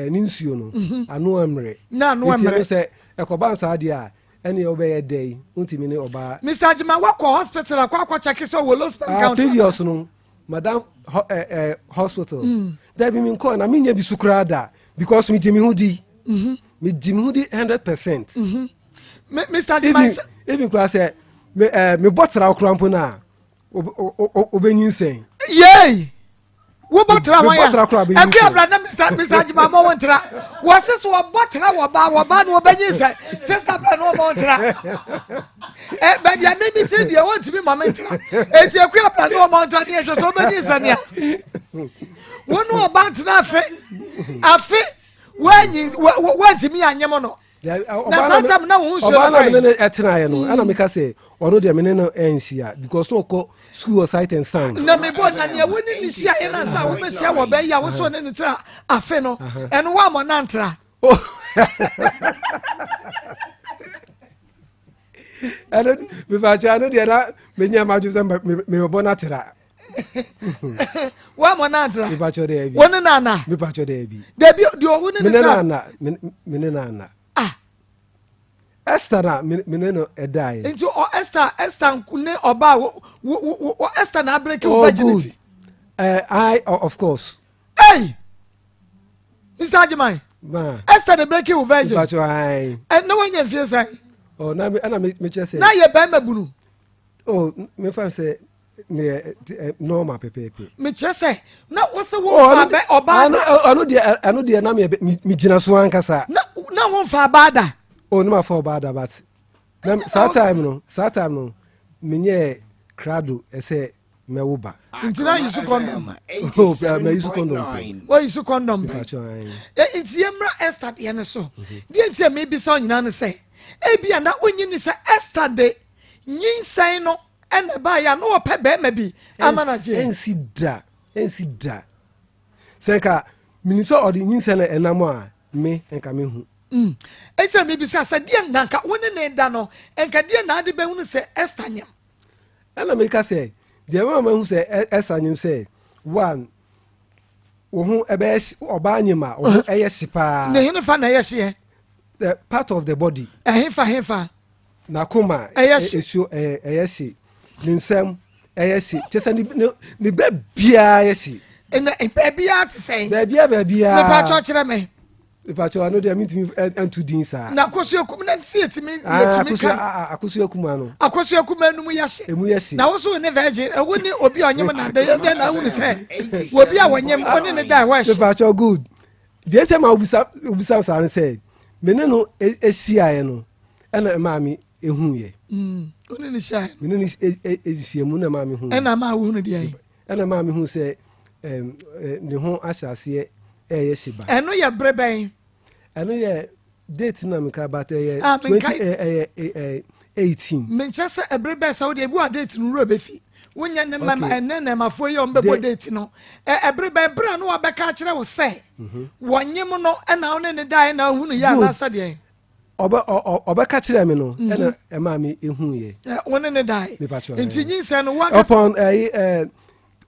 ne nsuo no ano mmerɛ na ano mmerɛ nti ɛno sɛ ɛkɔba nsaa deɛ a ɛne ɔbɛyɛ dɛ yi wontumi ne ɔbaa. Mr. Ajima wakɔ hospital akɔ akɔ kyɛke sɛ ɔwɔ low sperm ah, count. previous no madam ho, eh, eh, hospital mm. dabi mi nkɔ na mi nya bi so koraa da because mi gye mi ho di mm-hmm. mi gye mi ho di 100%. Mm-hmm. Mr. Ajima even even koraa sɛ me ɛɛ eh, me bɔ tra koraa mpo na obɛnyinsɛn. Yay! wobɔ tra wɔn ya ɛkú abira na mr mr ajima mɔ wɔn tra wɔsi so wɔbɔ tra wɔ ba wɔ ba na wɔbɛnyi sɛ sista abira na wɔmɔ wɔn tra ɛ baabi a mímí ti deɛ wɔntumi mɔ mi tra eti ɛkú abira na wɔmɔ wɔn tra deɛ hwɛ so wɔbɛnyi sɛ nea wɔn ne ɔba ntena afe afe wɔanyi wɔntumi anyɛ mo no. na saa tam na wo nsuo no ɔbaa na kɔe mene no ɛtenaeɛ no ɛna meka sɛ ɔno deɛ mene no ɛnhyia because na ɔkɔ school wɔ sight and sound na mebɔ na nea wo ne ne hyia yɛ na sɛ wobɛhyia wɔ bɛyi a wo so ne ne tra afe no ɛno woammɔ na ntra ɛno mefakyɛ ɛno deɛ na menya madwo sɛ mebɛbɔ no atra woammɔ no antra mepakyɛ daabi wo ne no ana mepakyɛ daabi daabi deɛ ɔwo ne ne tra mene no ana ah Esther na mene no ɛdaeɛ nti ɔ Esther Esther ne ɔbaa wo wo wo Esther na abreki wo oh, virginity good. I of course hey Mr. Ajiman ma Esther na breki wo virgin mepakyɛ ae ɛ na wanya mfie sɛn oh na me ɛna me mekyɛ sɛ na yɛ bɛrima bunu oh mefa sɛ meyɛ normal pɛpɛɛpɛ. mekyerɛ sɛ na wosɛ womfa bɛ ɔbaa da. ɔno deɛ ɛno deɛ na megyina so ankasa. na na womfa ɔbaa da. o ne ma fa ɔbaa da but na saa time no saa time no menyɛ krado ɛsɛ mɛwo ba. nti na yusu kɔndɔm. o mɛ yusu kɔndɔm pɛ. wɔ yusu kɔndɔm pɛ. nti yɛ mmra Esther deɛ no so deɛ nti a mebisa nyinaa no sɛ ebia na wonyi ni sɛ Esther de nyinsɛn no. Ɛna ɛbaeɛ a na ɔpɛ bɛrima bi ama no agye. Ɛnsi da, ɛnsi da. Sɛ nka menim sɛ ɔde nyinsɛn na ɛnam a, me nka mehu. Mm. Enti na mebisa sɛ deɛ na nka wo ne ne da no, nka deɛ na ade bɛhunu sɛ Esther nyem? Ɛna meka sɛ, deɛ ɛma mahu sɛ Esther nyem sɛ, one, wo ho ɛbɛyɛ ɔbaa nyem a, wo ho ɛyɛ hye paa. Ne henefa na ɛyɛ hyeɛ? The part of the body. Ɛhefa hefa? N'akoma ɛyɛ hye. Esuo ɛyɛ hye. Ne nsam ɛyɛ hye. Kyɛ sɛ ne ne bɛ biara yɛ hye. Ɛna baabiara te sɛn? Baabiara baabiara. Mepa kyɛw kyerɛ me. Mepa kyɛw ano deɛ mintumi ntu din saa. Na akosua kuma na nti yɛtumi yɛtumi ka. Akosua kuma no. Akosua kuma enum yɛ hye. Emu yɛ hye. Na woso ne virgin ɛwo ne obi a ɔnyem na de yɛ na ahunu sɛ obi a wɔnyem ɔne ne da ɛhɔ ɛhye. Mepa kyɛw good. Deɛ nti ma obisa obisa saa no sɛ me ne no ehyiaeɛ no ɛna ɛmaa me ehuiɛ. Wo ne no hyiaeɛ. Me ne no ehyia mu na ɛmaa me hu. Ɛna ɛmaa wohunu deɛ. Ɛna ɛmaa me hu sɛ ne ho ahyɛ aseɛ ɛyɛ hye ba. Ɛno yɛ bere bɛn? Ɛno yɛ date na meka but ɛyɛ ah, 20 ɛyɛ eh, 18. Menkyɛ sɛ ɛbere bɛn sɛ wode ebi wɔ date no wura bɛfi. Wonyɛ ne mma ɛnɛ nnɛmafoɔ yi a wɔbɛbɔ date no. Ɛbere bɛn bere a na wabɛka akyerɛ wo sɛ mhm. wɔnyem no ɛna wo ne ne daeɛ na ahunu yɛ anaasɛ deɛn? Ɔbɛka kyerɛ me no mhm. ɛna ɛmaa me ehu yɛ. Wo ne ne daeɛ. Nti nyinsɛn no wankasa. Ɔpɔn ɛyi ɛɛ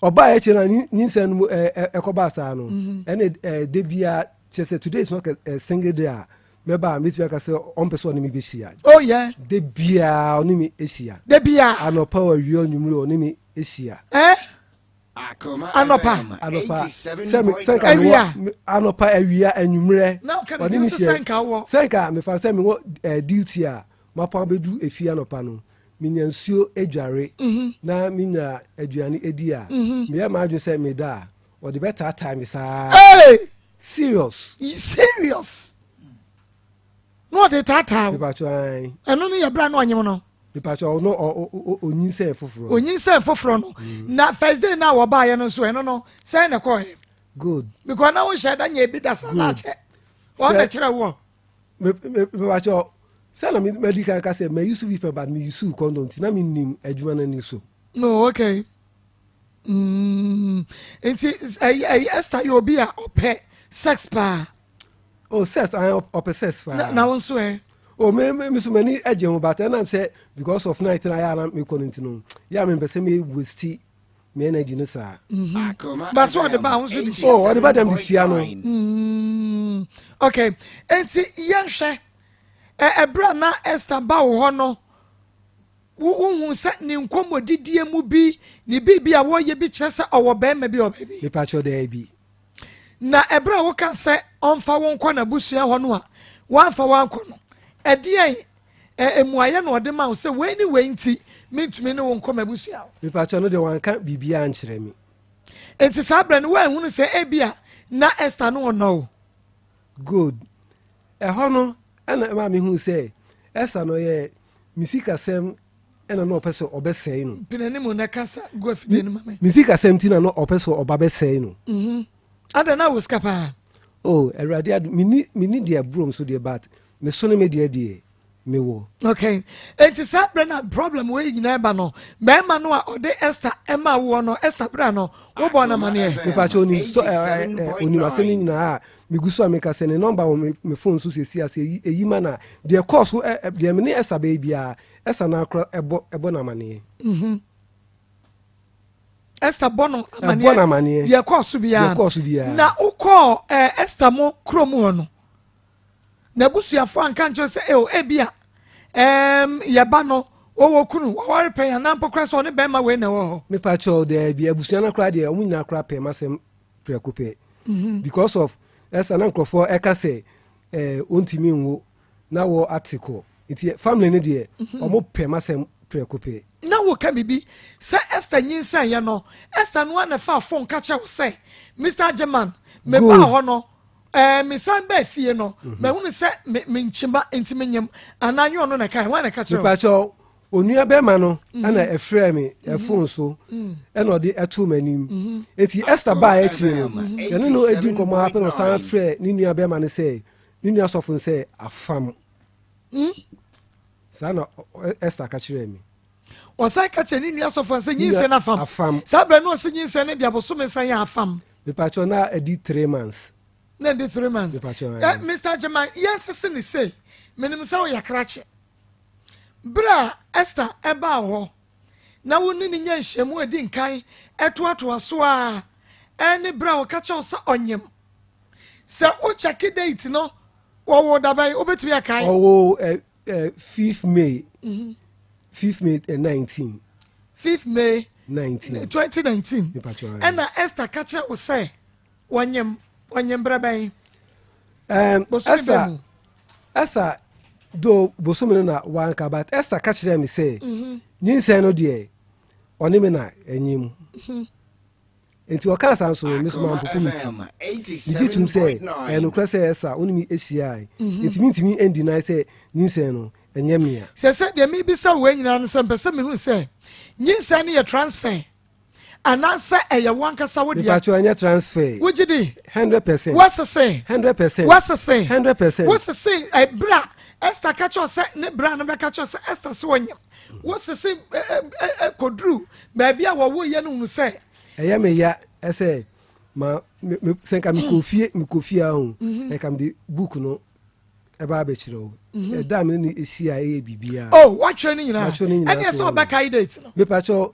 ɔbaa akyi na nyinsɛn no mu ɛɛ ɛkɔba saa no mhm. ɛna ɛɛ de bia kyerɛ sɛ today is not a single day a mɛba a mɛtumi aka sɛ ɔmpɛ sɛ ɔne me bɛhyia. Oh yeah. De biara ɔne me hyia. De biara. Anɔpa awia anwummere ɔne me hyia. Eh? Anɔpa. Anɔpa. Sɛ me sɛ nka mewɔ anɔpa awia anwummerɛ. Na ɔka biribi nso sɛ nka wɔ. Sɛ nka mefa sɛ mewɔ eh, duty a mapɔn abɛdu efie anɔpa no menya nsuo adware mhm. na menya aduane adi a mhm. meyɛ m'adwene sɛ meda a ɔde bɛtaataa me saa. Hey! Serious. Serious. Na ɔde taataa wo. Mepatwa ayi. Ɛno no yɛ bere a na ɔnyem no. Mepatwa ɔno onyinsɛn foforɔ. Onyinsɛn foforɔ no. Mm. Na first day na wɔbaayɛ no nso ɛno no sɛn na ɛkɔɛ. Good. Because na wonhyɛ da nyɛ ebi da saa na akyɛ. Wɔn na kyerɛ woɔ. Mepatwa sɛ na madi kan ka sɛ mayi so bi pɛ but meyi so condom nti na menim adwuma no ani so. No okay. Mm. Nti ɛyi ɛyi Esther yɛ obi a ɔpɛ sex paa. Oh sex ayi ɔpɛ sex paa. Na na wo nso ɛ. Oh me me so m'ani agye ho but ɛnam sɛ because of night na ayɛ a na mekɔ no nti no yɛ a mempɛ sɛ me waste me energy no saa. Mm-hmm. Ba so ɔde ba ahosuo de hyia. Oh ɔde ba dɛm de hyia no. Mm. Okay nti yɛnhwɛ ɛberɛ a na Esther ba wɔ hɔ no. Wohu sɛ ne nkɔmmɔdidie mu bi, ne biribi a wɔyɛ bi kyerɛ sɛ ɔwɔ barima bi wɔ baabi? Mepakyɛw, daabi. Na ɛberɛ a woka sɛ ɔmfa wo nkɔ n'abusua hɔ no a wamfa wo ankɔ no, ɛdeɛn mmuaeɛ na ɔde ma wo sɛ wei ne wei nti mentumi ne wo nkɔ m'abusua hɔ? Mepakyɛw, no deɛ wanka biribiara ankyerɛ me. Enti saa berɛ no woanhunu sɛ ebia na Esther no ɔnnɔ wo? Good. Ɛhɔ no na ɛmaa mehuu sɛ Esther no yɛ Me sikasɛm na na ɔpɛ sɛ ɔbɛsɛe no. Pene ne mu na kasa gu afidie no ma me. Me sikasɛm ti na na ɔpɛ sɛ ɔba bɛsɛe no. Mhm. Adɛn na wɔ sika paa? Oh, Awurade adom, menni menni deɛ ɛboro so deɛ but me so ne me deɛ deɛ mewɔ. Okay, enti saa berɛ na problem wei nyinaa ba no, bɛrima no a ɔde Esther ɛma woɔ no, Esther berɛ no, wobɔɔ no amaneɛ? Mepakyɛ onim sɔ ɛ ɛ onim asɛm no nyinaa a megu so a meka sɛ ne nɔmba wɔ me phone so sɛsi ase eyi eyi ma na deɛ kɔɔ so ɛ ɛ deɛ me ne Esther bɛyɛ biara Esther na akora ɛbɔ ɛbɔ no amaneɛ. Mhm. Esther bɔ no amaneɛ. Ɛbɔ no amaneɛ. Deɛ kɔɔ so biara. Deɛ kɔɔ so biara. Na wokɔɔ ɛ Esther mo kurom hɔ no. N'abusuafo anka ankyerɛ sɛ, Eo, ebia, ɛɛm, yɛn ba no, ɔwɔ kunu, waware pɛn, anaa mpo koraa sɛ ɔne barima wei na ɛwɔ hɔ. Mepa kyɛw, daabi, abusua no koraa deɛ, wɔn nyinaa koraa pɛɛ m'asɛm prɛko pɛ. Mhm. Because of, ɛsa na nkurɔfoɔ ɛka sɛ, ɛɛ, ɔntumi nwo, na wɔ ate kɔ. Nti family no deɛ, mhm. wɔn pɛ m'asɛm prɛko pɛ. Na woka biribi sɛ Esther nyinsɛnyɛ no, Esther no ara na ɛfaa phone ka kyerɛ wo sɛ, Mister Agyeman, mebaa hɔ no, Ɛɛ, mesan baa fie no, mhm. mahunu sɛ me me nkyima nti menyam anaa nyɛ ɔno na ɛkae hwan na ɛka kyerɛ wo? Mepakyɛ onua bɛrima no mhm. ɛna ɛfrɛ me mhm. ɛfon so ɛna ɔde ɛto m'anim eti Esther baa akyire no yɛne no edi nkɔmɔ apɛ na ɔsan frɛ ne nua bɛrima no sɛ ne nua sɔfo no sɛ afam hmm? saa na Esther ka kyerɛɛ me. ɔsan ka kyerɛ ne nua sɔfo sɛ nyinsɛn no afam saa berɛ no ɔsɛ nyinsɛn no de abosome nsan yɛ afam Mepakyɛw na adi 3 months. Na ndi 3 months. Eh, Mr. Agyeman, yɛnsese ne sei. Menim sɛ woyɛ krakye. Berɛ a Esther ɛbaa hɔ na wo ne ne nya nhyiamu a ɛdi nkan ɛtoatoa so a ɛne berɛ a wɔka kyerɛ wo sɛ ɔnyem. Sɛ wo kyɛke date no, wɔwoo da bɛn? Wobɛtumi akae? Ɔwoo eh, eh, 5th May. Mm -hmm. 5th May eh, 19. 5th May 19. 2019. Ɛna Esther ka kyerɛ wo sɛ wɔnyem wɔnyem berɛ bɛn? Um, Esther, Esther do bosome no na wanka but Esther ka kyerɛ me sɛ mhm. nyinsɛn no deɛ ɔne me na ɛnyem. Mhm. Nti ɔkaa saa nso no, me nso mampopo me ti. Megye tom sɛ ɛyɛ nokorɛ sɛ Esther wo ne me hyiae, mhm. nti mentumi ndeny sɛ nyinsɛn no ɛnyɛ mea. Sɛ sɛ deɛ mebisa wo nyinaa no sɛ mpɛ sɛ mehu sɛ nyinsɛn no yɛ transfer anaasɛ ɛyɛ wo ankasa wo dea. Mepakyɛw ɛnyɛ transfer. Wogye di? 100%. Woasese? 100%. Woasese? 100%. Wosese ɛberɛ a Esther ka kyerɛ sɛ ne bra no bɛka kyerɛ sɛ Esther sɛ ɔnyem. Wosese kɔduru baabi a wɔwoeɛ no hunu sɛ. Ɛyɛ me ya sɛ ma me me sɛ nka mekɔ fie mekɔ fie ahu mhm. nka mede book no ɛba abɛkyerɛ wo mhm. ɛda a mene ne ɛhyia ɛyɛ biribiara. Oh watwerɛ no nyinaa ɛneɛ sɛ ɔbɛkae date no. Mepakyɛw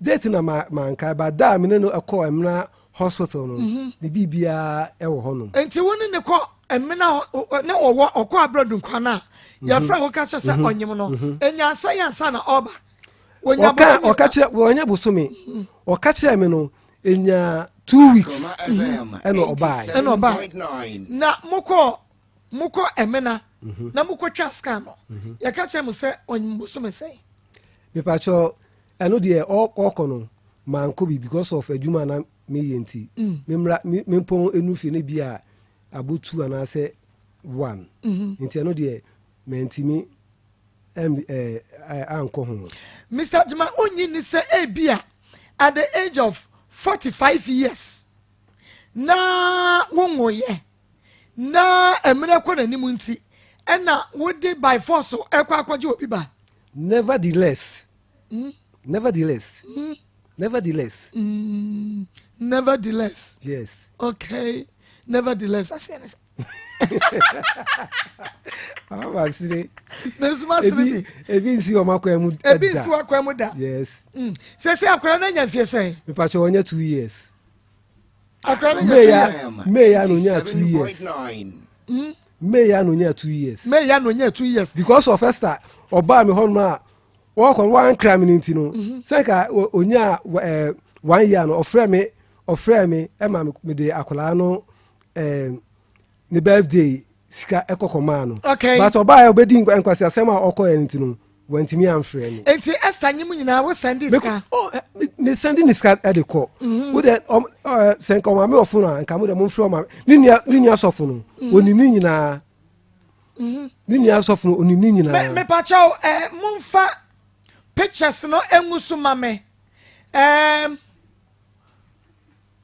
date na ma mankae ba da a mene no ɛkɔ Ɛmena hospital no mhm. ne biribiara ɛwɔ hɔ nom. Nti wo ne ne kɔ Ɛmena ne ɔwɔ ɔkɔ Abradu nkwa no a yɛfrɛ wo ka kyerɛ sɛ ɔnyem no ɛnya asɛ yɛ ansa na ɔba. Ɔka ɔka kyerɛ wɔnyɛ bosome ɔka kyerɛ me no enya 2 weeks ɛna ɔbae. Ɛna ɔbae na mokɔ mokɔ Ɛmena na mokɔtwa scan no yɛka kyerɛ mo sɛ ɔnyem bosome sɛn. Mepakyɛ ɛno deɛ ɔkɔ no mankɔ bi because of adwuma na meyɛ nti mm. memmra mempɔn ɛnu fie no bi a abɔ two anaasɛ one mhm. nti ɛno deɛ mantumi ankɔ ho. Mr. Jima onyi ni sɛ ebi a at the age of 45 years na wonwoyɛ na mmerɛ kɔ n'anim nti ɛna wode by force ɛkɔ akɔgye obi ba. Nevertheless, mm. nevertheless, mm. nevertheless. Mm. Nevertheless. Yes. Okay. Nevertheless. Aseɛ ne sɛ. Ama sere. Mesuma sere bi. Ebi nsi wɔn akwan mu da. Ebi nsi wɔn akwan mu da. Yes. Mm. Sese akwadaa no anya mfie sɛn? Mipakyɛ wɔnyɛ 2 years. Akwadaa no anya 2 years. May ya no nya 2 years. May ya no nya 2 years. May ya no nya 2 years. Because of Esther ɔbaa mi hɔ nom a wɔkɔ wɔankra mi ne nti no sɛ nka onya ɛɛ one year no ɔfrɛ mi ɛma mi de akwadaa no ne birthday sika ɛkɔ kɔmaa no. Okay. But ɔbaa yɛ ɔbɛdi nkwasi asɛm a ɔkɔ yɛ no nti no wɔntumi amfrɛ mi. Nti Esther nyim nyinaa wo sɛndi sika. Oh, me sɛndi ne sika ɛde kɔ. Wo dɛ ɔm ɛɛ sɛ nka ɔmaame wɔ fon a nka mo dɛ mo nfrɛ ɔmaame ne nua sɔfo no onim ne nyinaa. Ne nua sɔfo no onim ne nyinaa. Mepakyɛw ɛɛ momfa pictures no engu so ma me ɛɛm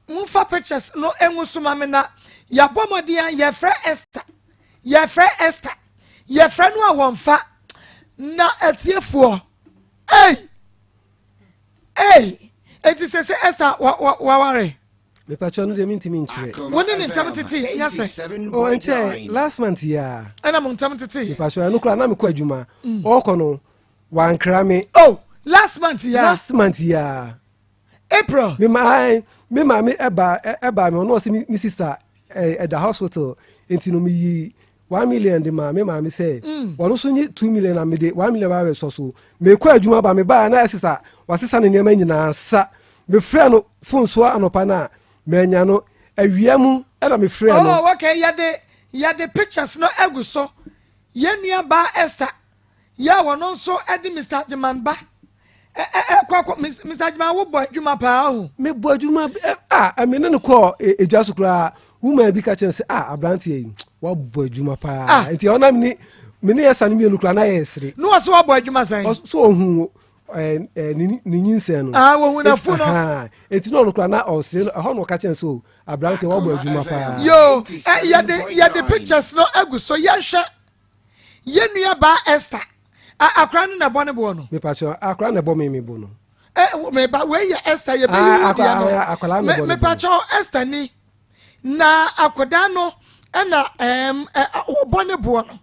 momfa pictures no engu so ma me na yɛabɔ mmɔden a yɛfrɛ Esther yɛfrɛ Esther yɛfrɛ no a wɔmfa na atiefoɔ ei ei eti sɛ sɛ Esther wa wa waware. Mepakyɛw no deɛ mentumi nkyerɛ. Wo ne ne ntam tete yɛ nya sɛ. Oh nkyɛ last month yi a. Ɛna mo ntam tete yɛ. Mepakyɛw ɛno koraa na mekɔ adwuma. Ɔkɔ no wankra me. Oh last month yi a. Last month yi a. April. Me maa me maame ɛba ɛba me ɔno ɔsɛ me sister ɛda hospital nti no me yi 1 million de ma me maame sɛ ɔno nso nye 2 million na me de 1 million ba abɛsɔ so mekɔ adwuma ba me baa na ɛsesa wasesa ne nneɛma nyinaa sa mefrɛ no phone so anɔpa no a manya no awia mu ɛna mefrɛ no. Oh okay yɛde yɛde pictures no agu so yɛn nua baa Esther yɛ a wɔn nso de Mr. Agyeman ba ɛkɔ akɔ Mr. Agyeman wo bɔ adwuma paa o. Me bɔ adwuma a ɛmi ne no kɔɔ edwa so koraa woman bi ka kyerɛ sɛ a aberanteɛ yi wabɔ adwuma paa nti ɔnam ne me ne ɛsa no mmienu koraa na yɛ ɛsere. Ne wɔ so wabɔ adwuma sɛn. So ohun ne nyinsɛn no. Ah wɔn nafu no. Eti na ɔno koraa na ɔsere no ɛhɔ na ɔka kyerɛ sɛ o aberanteɛ wabɔ adwuma paa. Yoo yɛde yɛde pictures no agu so yɛnhwɛ. Yɛn nua baa Esther. A akora no na ɛbɔ ne boɔ no. Mepakyɛ akora na ɛbɔ me me bo no. Ɛ me ba wei yɛ Esther yɛ bɛyi wo deɛ no. Akora na ɛbɔ ne bo. Mepakyɛ Esther ni. Na akwadaa no ɛna ɛɛm ɛ wɔbɔ ne boɔ no.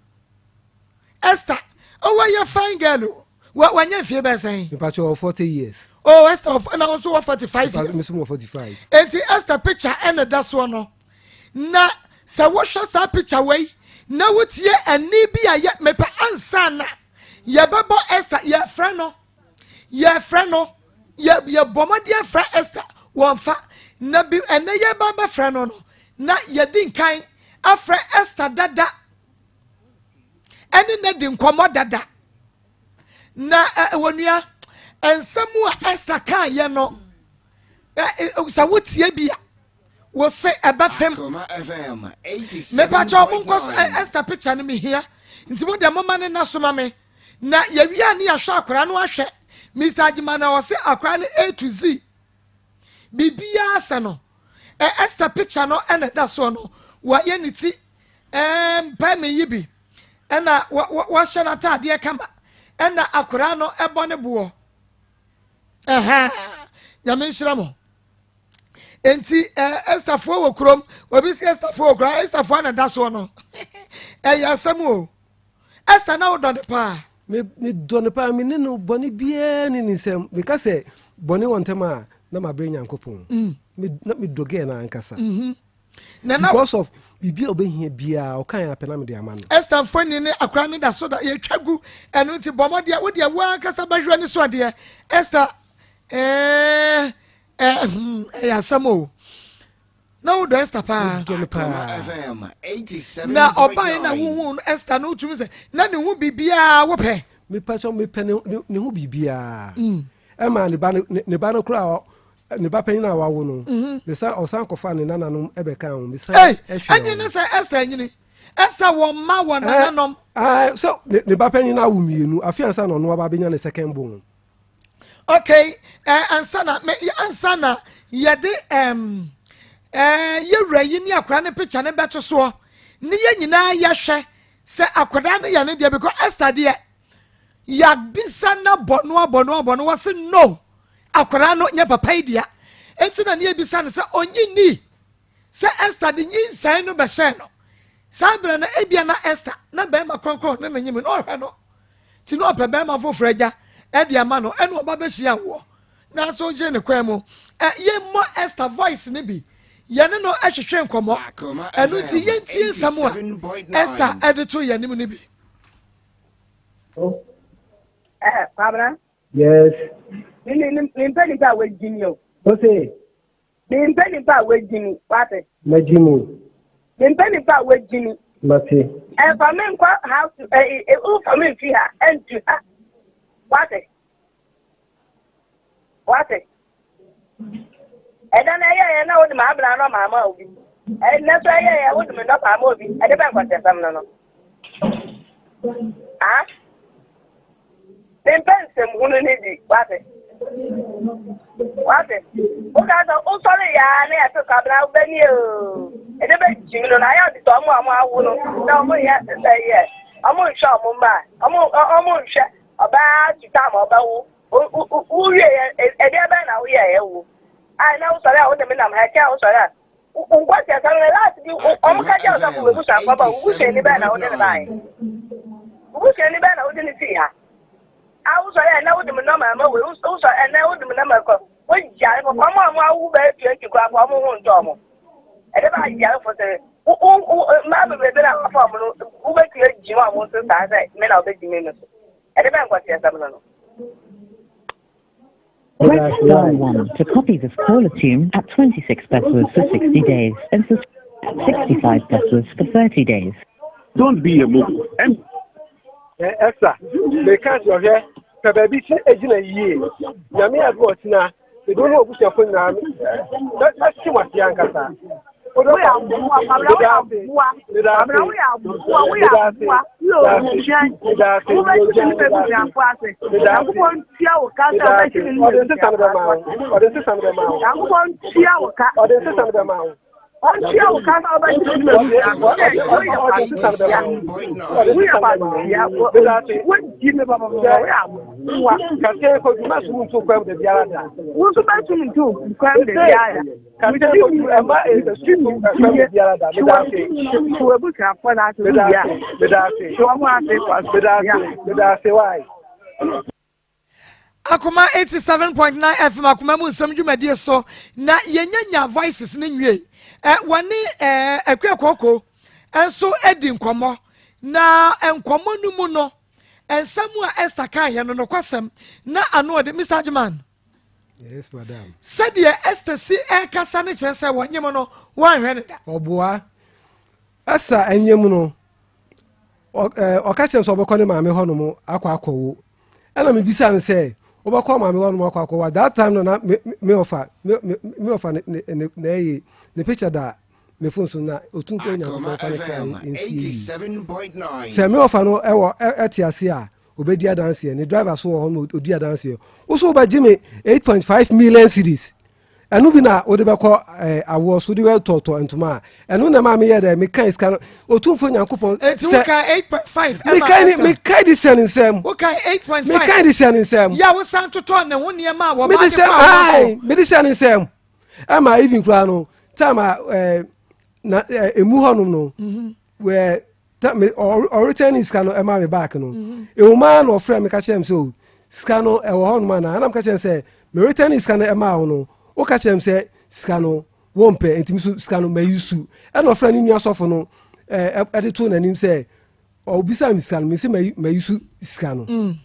Esther, ɔwɔ yɛ fine girl o. Wa wanya mfie bɛyɛ sɛn? Mepakyɛ wɔ 40 years. Oh Esther wɔ na nso wɔ 45 years. Me nso wɔ 45. Enti Esther picture ɛna ɛda soɔ no. Na sɛ wohwɛ saa picture wei na wotie ɛne bi a yɛ mepɛ ansa na yɛbɛbɔ Esther yɛfrɛ no yɛfrɛ no yɛ yɛbɔ mmɔden afrɛ Esther wɔmfa na bi ɛnɛ yɛba bɛfrɛ no no na yɛdi nkan afrɛ Esther dada ɛne na di nkɔmmɔ dada na wɔnua nsɛm a Esther kaeɛ no sɛ wotie bi a wose ɛbɛfem mepakyɛ ɔmo nkɔ so Esther picture no mehia nti mo deɛ moma ne na so ma me na yɛwie a ne yɛahwɛ akwaraa no ahwɛ Mr. Agyeman na ɔse akwaraa no A to Z biribiara sɛ no Esther picture no ɛna ɛda soɔ no wɔayɛ ne ti mpae me yi bi ɛna wɔahyɛ n'ataadeɛ kama ɛna akwaraa no ɛbɔ ne boɔ ɛhɛn nyame nhyira mo nti ɛɛ Estherfoɔ wɔ kurom obi si Estherfoɔ wɔ kurom Estherfoɔ na da soɔ no ɛyɛ asɛm o Esther na wodɔ ne paa. Me me dɔ no paa me ne no bɔne biara ne ne nsam meka sɛ bɔne wɔ ntɛm a na mabrɛ Nyankopɔn mm. me na me dɔ gɛɛ no ankasa mm -hmm. because of biribi a ɔbɛhia biara ɔka yɛn apɛ na mede ama no. Esther mfoni ne akora no da so da yɛtwa gu ɛno nti bɔ mmɔdeɛ wo deɛ wo ankasa bɛhwɛ ne so adeɛ Esther ɛɛ ɛɛ hmm, ɛyɛ asɛm o na wodɔ Esther paa Medɔ no paa. na ɔbaeɛ na wohu no Esther no wotumi sɛ na ne ho biribiara wopɛ mepɛ sɛ mepɛ ne ho biribiara mm. ɛma ne ba no ne ba no koraa ne ba panyin a wawo no mhm. mesan ɔsan kɔfa ne nananom ɛbɛka ho mesan ɛhwɛ ɛnyi ne sɛ Esther nyini Esther wɔ mma wɔ nananom sɛ ne ba panyin awo mmienu afi ansa na ɔno aba abɛnya ne second born okay eh, ansa na me ansa na yɛde um, eh, yɛwura yi ne akwadaa ne picture ne bɛto soɔ ne yɛn nyinaa yɛhwɛ sɛ akwadaa no yɛ ne deɛ because Esther deɛ yɛabisa na bɔ no abɔ no abɔ no wɔse no akwadaa no nyɛ papa yi dea enti na ne yɛbisa no sɛ ɔnyi ni sɛ Esther de nyinsɛn no bɛhyɛɛ no saa berɛ no ebia na Esther na bɛrima kronkron ne no nyim na ɔhwɛ no nti na ɔpɛ bɛrima foforɔ agya ɛde ama no ɛna ɔba bɛhyia woɔ nanso gye ne kwan mu ɛ yɛmmɔ Esther voice no bi yɛne no ɛhwehwɛ nkɔmmɔ ɛno nti yɛntie nsɛm a Esther ɛde to yɛn anim no bi. Eh, Kwabena. Yes. Me me me mpɛ nipa a wagyi mi o. O se. Me mpɛ nipa a wagyi mi wate. Magyi mi. Me mpɛ nipa a wagyi mi. Mate. Ɛnfa me nkɔ house ɛ ɛ nfa me nfi ha ɛntu ha wate. Wate. Ɛda no ɛyɛ yɛ na wode ma abena no ma ama obi. Ɛnɛ so ɛyɛ yɛ wode me nɔpa ama obi. Ɛde bɛn nkɔsɛsɛm no no. Ah? Mempɛ nsɛm hunu no bi. Wate? Wate? Woka sɛ wosɔre yɛ a na yɛte kwabena wobɛni oo. Ɛde bɛgyim no na ayɛ ɔde sɛ ɔmo a ɔmo awo no na ɔmo yɛ sɛ yɛ ɔmo nhwɛ ɔmo mma ɔmo ɔmo nhwɛ ɔbaa tuta ma ɔbɛwo wowie yɛ ɛdeɛ bɛn na woyɛ ɛwo a na wosɔre a wode me nam ha ɛkyɛ a wosɔre a nkwasi asɛm no last bi wɔn ka kyerɛ sɛ kò ebusuafo ba obusuani bɛn na wode ne baayɛ obusuani bɛn na wode ne sii ha a wosɔre ɛnɛ wode me nɔma ama wei wosɔre ɛnɛ wode me nɔma kɔ wogyare fo wɔn a wɔn awo bɛyɛ 20 koraa fo wɔn ho ntɔ wɔn ɛde ba agyare fo sɛ wo wo mmaa bebrebe na wafa wɔn no wobɛtumi agyi wɔn a wɔn so saa sɛ me na wobɛgyi me no so ɛde bɛn nkwasi asɛm no no. Press star 1 to copy this caller tune at 26 pesos for 60 days and 65 pesos for 30 days. Don't be a mugu. And Esther, meka sɛ ɔhwɛ pɛ baabi si gyina yie nyame adom ɔkyena mede wo ne w'abusuafo nyinaa mɛhye mo ase ankasa Woyɛ aboa, Kwabena woyɛ aboa. Kwabena woyɛ aboa, woyɛ aboa. Woyɛ ohian. Wobɛhye me ne m'abusuafo ase. Nyankopɔn ntua wo ka sɛ wobɛhye me ne m'abusuafo ase. Ɔde nsesa no bɛma wo. Nyankopɔn ntua wo ka. Ɔde nsesa no bɛma wo. Ɔntua wo ka na ɔbɛgye ne ma woyɛ woyɛ kwasia wogyi me papa woyɛ aboa. Kase kojú má sùn ntu kwam da biara da. Wo nso bɛsum ntu kwam da biara da. Kase kojú ɛma esu ntu kwam da biara da. Medase. Hwɛ abusuafoɔ na ase wia. Medase. Hwɛ wɔn ase kwasia. Medase. Medase why. Akoma 87.9 FM akoma mu nsɛm dwumadie so na yɛnya nya voices no nwie. Ɛ wɔne ɛɛ Akua Koko nso adi nkɔmmɔ na nkɔmmɔ no mu no nsɛm a Esther kaeɛ no nokwasɛm na ano ɔde Mr. Agyeman. Yes, madam. Sɛdeɛ Esther si ɛrekasa no kyerɛ sɛ wɔnyem no wɔanhwɛ no da. Ɔboa. Esther anyem no ɔka kyerɛ sɛ ɔbɛkɔ ne maame hɔnom akɔ akɔwo ɛna mebisa no sɛ wobɛkɔ maame hɔnom akɔ akɔwo that time no na me ɔfa me ɔfa ne ne na ɛyɛ ne picture da me phone so na otumfoɔ Nyankopɔn fa ne kra nsie yi sɛ me ɔfa no ɛwɔ ɛte ase a obɛdi adanseɛ ne driver so wɔ hɔ no ɔdi adanseɛ wo so wobɛgye me 8.5 million cedis ɛno bi na wode bɛkɔ eh, awoɔ so wode bɛtɔtɔ ntoma a ɛno na ɛma meyɛ dɛ mekae sika no ɔtumfoɔ nyankopɔn Enti woka 8.5 ɛma Esther. mekae de hyɛ ne nsɛm Woka 8.5. mekae de hyɛ ne nsɛm Yɛ a wosan totɔ ne ho nneɛma a wɔba mede de hyɛ kɔ awoɔ ae so. mede hyɛ ne nsɛm ɛma even koraa no time a eh, na eh, emu hɔnom no Mhm. wɛ ta me ɔretɛn ne sika no ɛma me back no ewoma na ɔfrɛ me ka kyerɛ me sɛ o sika no ɛwɔ hɔ nom anaa ɛna me ka kyerɛ sɛ me retɛn ne sika no ɛma wo no wo ka kyerɛ me sɛ sika no wɔn pɛ nti mi so sika no mayi su ɛna ɔfrɛ ne nua sɔfo no ɛɛ ɛde to n'anim sɛ ɔbisa me sika no me sɛ mayi mayi su sika no. Mm.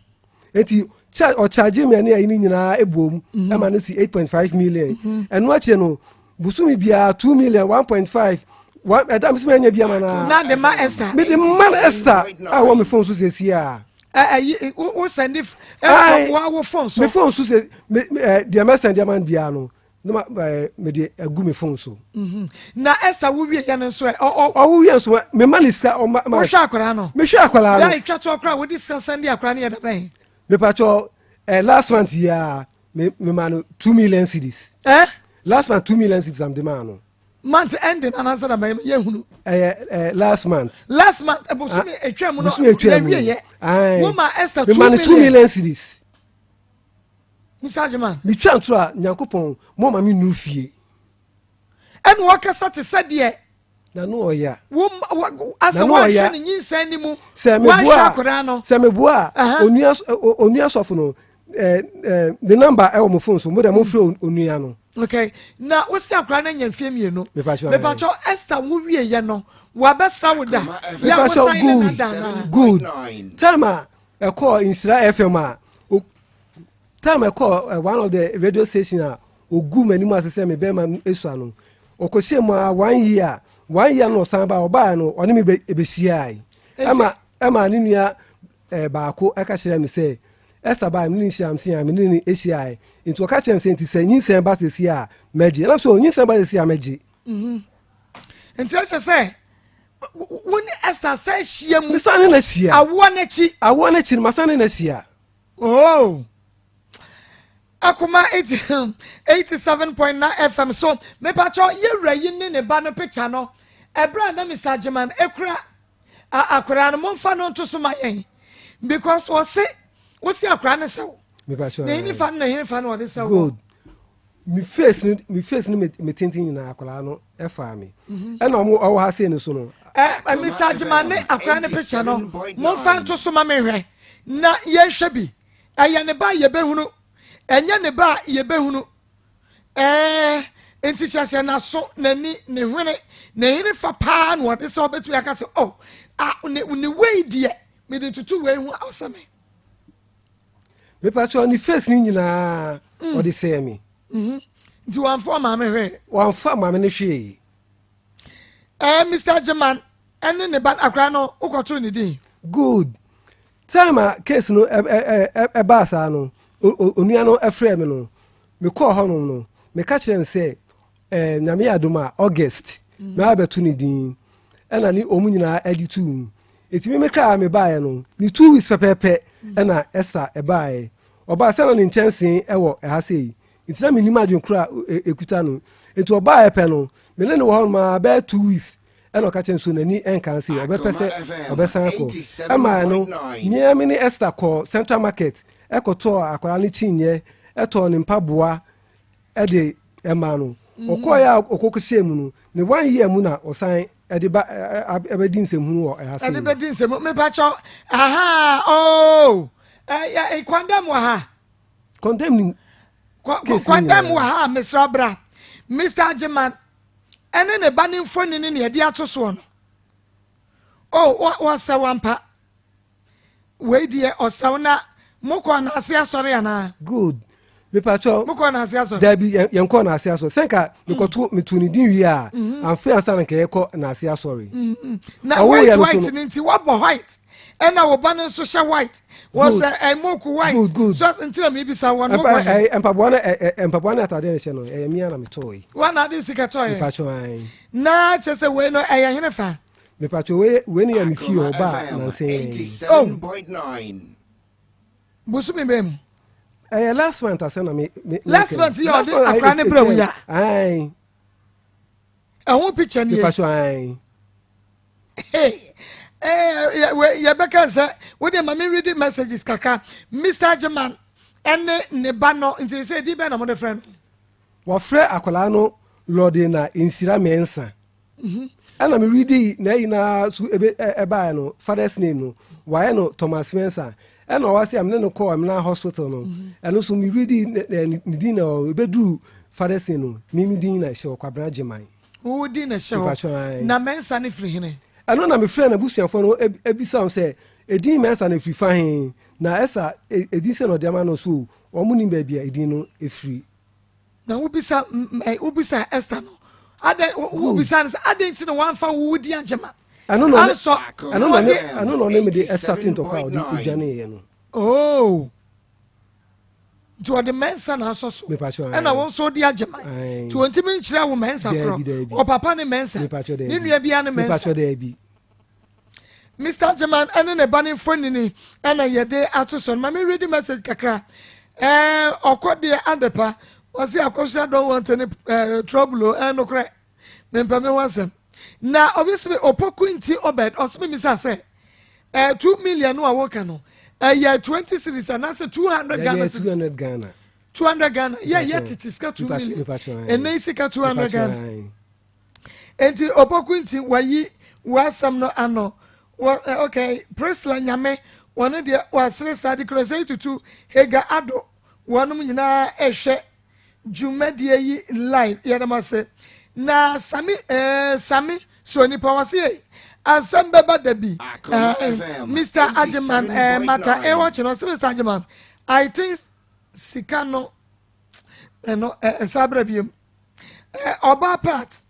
nti ɔkyagye me ne ayi no nyinaa ɛbom mhm. ɛma no si 8.5 million mhm. ɛno akyire no bosome biara 2 million 1.5 ɛda me sɛ manya bi ama no na de ma Esther mede ma Esther a wɔ me phone so sɛsi a ɛyi wo sɛnde ɛfɔ wo phone so me phone so sɛ deɛ mɛsɛnde ama no biara no na ma ɛɛ mede agu me phone so. Mhm. Na Esther wo wie yɛ no nso ɛ ɔ ɔ. Ɔwo wie nso me ma ne sika ɔma ma. Wohwɛ akwadaa no. Mehwɛ akwadaa no. Yɛ atwa to akwadaa wodi sika sɛn de akwadaa no yɛ dabɛn. Mepatwɔ ɛ last month yi a me me ma no 2 million cedis. Ɛ. Last month 2 million cedis am de maa no. Month ending anaasɛ na mɛ yɛ hunu. Ɛyɛ ɛ last month. Last month bosome etwa mu no. Bosome etwa mu. Yɛ wie yɛ. Wo ma Esther 2 million. Me ma no 2 million cedis. Mr. Agyeman. Metwa ntoro a Nyankopɔn mo ma me nnu fie. Ɛna ɔkasa te sɛ deɛ. Na no ɔya. Wo asɛ wɔahwɛ ne nyinsɛn ne mu. Sɛ meboa wɔahwɛ akwadaa no. Sɛ meboa a onua onua sɔfo no ɛɛ ne namba ɛwɔ mo phone so mo dɛ mo frɛ onua no. Okay na wosi akwadaa no anya mfie 2. Mepakyɛw Mepakyɛw Esther wo wie yɛ no wabɛsra wo da. Yɛ wosan ne na da na. Good time a ɛkɔɔ Nhyira FM a time ɛkɔɔ eh, one of the radio station a ogu m'anim ase sɛ me bɛrima esua no ɔkɔhyɛ mu a one year one year no ɔsan ba ɔbaa no ɔne me bɛhyiae ɛma ɛma ne nua eh, baako ɛka kyerɛ me sɛ ɛsa baa me ne ne hyia me sɛ me ne ne hyiae nti ɔka kyerɛ me sɛ nti sɛ nyinsɛn ba sɛsi a mɛgye ɛnam sɛ nyinsɛn ba sɛsi a mɛgye. Mhm. Nti ɛhyɛ sɛ wo ne Esther sɛ ahyia mu. Mesan ne na hyia. Awoɔ n'akyi. Awoɔ n'akyi no masan ne na hyia. Oh. Akoma 87.9 FM so mepakyɛ yɛwura yi ne ne ba no picture no ɛberɛ a na Mr. Agyeman ekura akwaraa no momfa no nto so ma yɛn because wɔse wosi akwaraa no sɛw na hene fa no na hene fa no ɔde sɛw good me face no me face no me tenten nyinaa akwaraa no ɛfaa me mhm. ɛna ɔmo ɔwɔ ha sei no so no. ɛ ɛ Mr. Agyeman ne akwaraa no picture no momfa nto so ma me hwɛ na yɛnhwɛ bi ɛyɛ ne ba yɛbɛhunu ɛnyɛ ne ba yɛbɛhunu ɛɛ nti kyerɛkyerɛ n'aso n'ani ne hwene ne hene fa paa na ɔde sɛ ɔbɛtumi aka sɛ oh a ne ne wei deɛ mede tutu wei ho ɔsɛ me. mepakyɛ ne face no nyinaa mm. ɔde sɛɛ me. Mhm. nti wɔamfa maame hwee. wɔamfa maame no hwee. ɛɛ Mr. Agyeman ɛne ne ba akora no wokɔtoo ne din. Good time a case no ɛbaa saa no onua no ɛfrɛ me no mekɔɔ hɔnom no meka kyerɛ no sɛ ɛɛ nyame yɛ adom a August mm. mɛa bɛto ne din ɛna ne ɔmu nyinaa ɛde tuu mu ɛti me mekraa mebaeɛ no ne 2 weeks pɛpɛɛpɛ mm. ɛna ɛsa ɛbaeɛ ɔbaa sɛ na ne nkyɛnsee ɛwɔ ɛha sei. Nti na menim adwene koro a ɛkuta no. Nti ɔbaeɛ pɛ no, me ne no wɔ hɔ nom ara bɛyɛ 2 weeks ɛna ɔka kyerɛ nso n'ani nka ase ɔbɛpɛ sɛ ɔbɛsan akɔ. Ɛmaa no, mea me ne Esther kɔɔ Central Market ɛkɔtɔɔ akwadaa no kyiniiɛ, ɛtɔɔ ne mpaboa ɛde ɛmaa no. Ɔkɔeɛ a ɔkɔkɔhyɛɛ mu no, ne one year mu na ɔsan ɛde ba ɛbɛdi nsɛmhunu wɔ ɛha sei. Ɛde bɛdi nsɛmhunu mepakyɛw aha ooo ɛyɛ kwandam wɔ ha. Condemn ni case ni nyinaa. Condemn wɔ ha mesrɛ bra Mr. Agyeman ɛne ne ba ne mfoni ne nea ɛde ato soɔ no. Oh wɔsɛ wampa. Wei deɛ ɔsɛw na mokɔ n'ase asɔre anaa. Good mepatwɔ. Mokɔ n'ase asɔre. Dabi yɛn kɔ n'ase asɔre sɛ nka mekɔto metu ne din wie a amfe ansa na nka yɛkɔ n'ase asɔre. Na white white ne nti wabɔ white ɛna wo ba no nso hyɛ white wɔhyɛ ɛmoku white. Good good. So nti na mebisa wɔn mo bɔ he. Mpaboa no mpaboa ne ataadeɛ no hyɛ no ɛyɛ mia na metɔɔ yi. Wɔn na ade sika tɔɔ yɛ. Mepatwɔ ayi. Na kyerɛ sɛ wei no ɛyɛ hene fa. Mepatwɔ wei wei no yɛ me fie hɔ ba nansa yi. Oh. Bosome bɛn mu. Ɛyɛ last month asɛm na me me. Last month yɛ ɔde akora ne brɛ wo ya. Ayi. Ɛho picture nie. Mepatwɔ ayi. Yɛbɛka sɛ wode ma me read messages kakra Mr. Agyeman ɛne ne ba no nti sɛ ɛdi bɛn na mode frɛ no. Wɔfrɛ akwadaa no Lɔde na Nhyira Mensah. Ɛna me readi n'ayi na so ebe ɛbaeɛ no father's name no wayɛ no Thomas Mensah. Ɛna ɔwɔ ase a mene no kɔɔ Emena hospital no ɛno so me readi ne din na ɛbɛduru father's name no me me din na ɛhyɛ hɔ Kwabena Agyeman. Wo din na ɛhyɛ hɔ. Na Mensah no firi hene? Ɛno na mefrɛɛ n'abusuafoɔ no ebisa wɔn sɛ edin Mensah no efiri fa he na ɛsa edin sɛ na ɔde ama no so wɔn nim baabi a edin no efiri. Na wobisa wobisa Esther no adɛn wobisa no sɛ adɛn nti na wamfa wo wodi agyema ɛno na ɔne ɛno na ɔne ɛno na ɔne mede Esther te ntɔkwa a ɔde dwaneeɛ no. Oh nti ɔde mɛnsa na asɔ so ɛna wɔn nso de agyema nti wɔn ntumi nkyerɛ wo mɛnsa korɔ ɔpapa ne mɛnsa ne nua bia ne mɛnsa. Mister Agyeman ɛne ne ba ne mfonini ɛna yɛde ato so no. Ma me read message kakra. Ɛɛ ɔkɔ deɛ adepa. Wɔsi akɔsua don't want any uh, trouble o. Ɛɛ nokorɛ. Mempɛ me ho asɛm. Na obi sɛ opoku nti Obed ɔsɛ me misa sɛ ɛɛ 2 million no a wɔka no ɛyɛ 20 cedis anaasɛ 200 Ghana cedis. 200 Ghana. 200 Ghana. Yɛ yɛ tete sika 2 million. Ɛnɛ sika 200 Ghana. Enti Opoku nti wayi w'asɛm no ano. Wɔ eh, okay, Priscilla Nyame, wɔn deɛ wasere saa de kura sɛ tutu Hagar Ado, wɔnom nyinaa ɛhwɛ dwumadie yi live, yɛda mo ase. Na Sami, eh, Sami, so nipa wɔse yɛ asɛm bɛba da bi. Eh, Mr. Agyeman, eh, Mata, eh, wɔkye no, ɔse Mr. Agyeman, I think sika no, ɛno, eh, ɛsa berɛ biom. Ɔbaa Pat,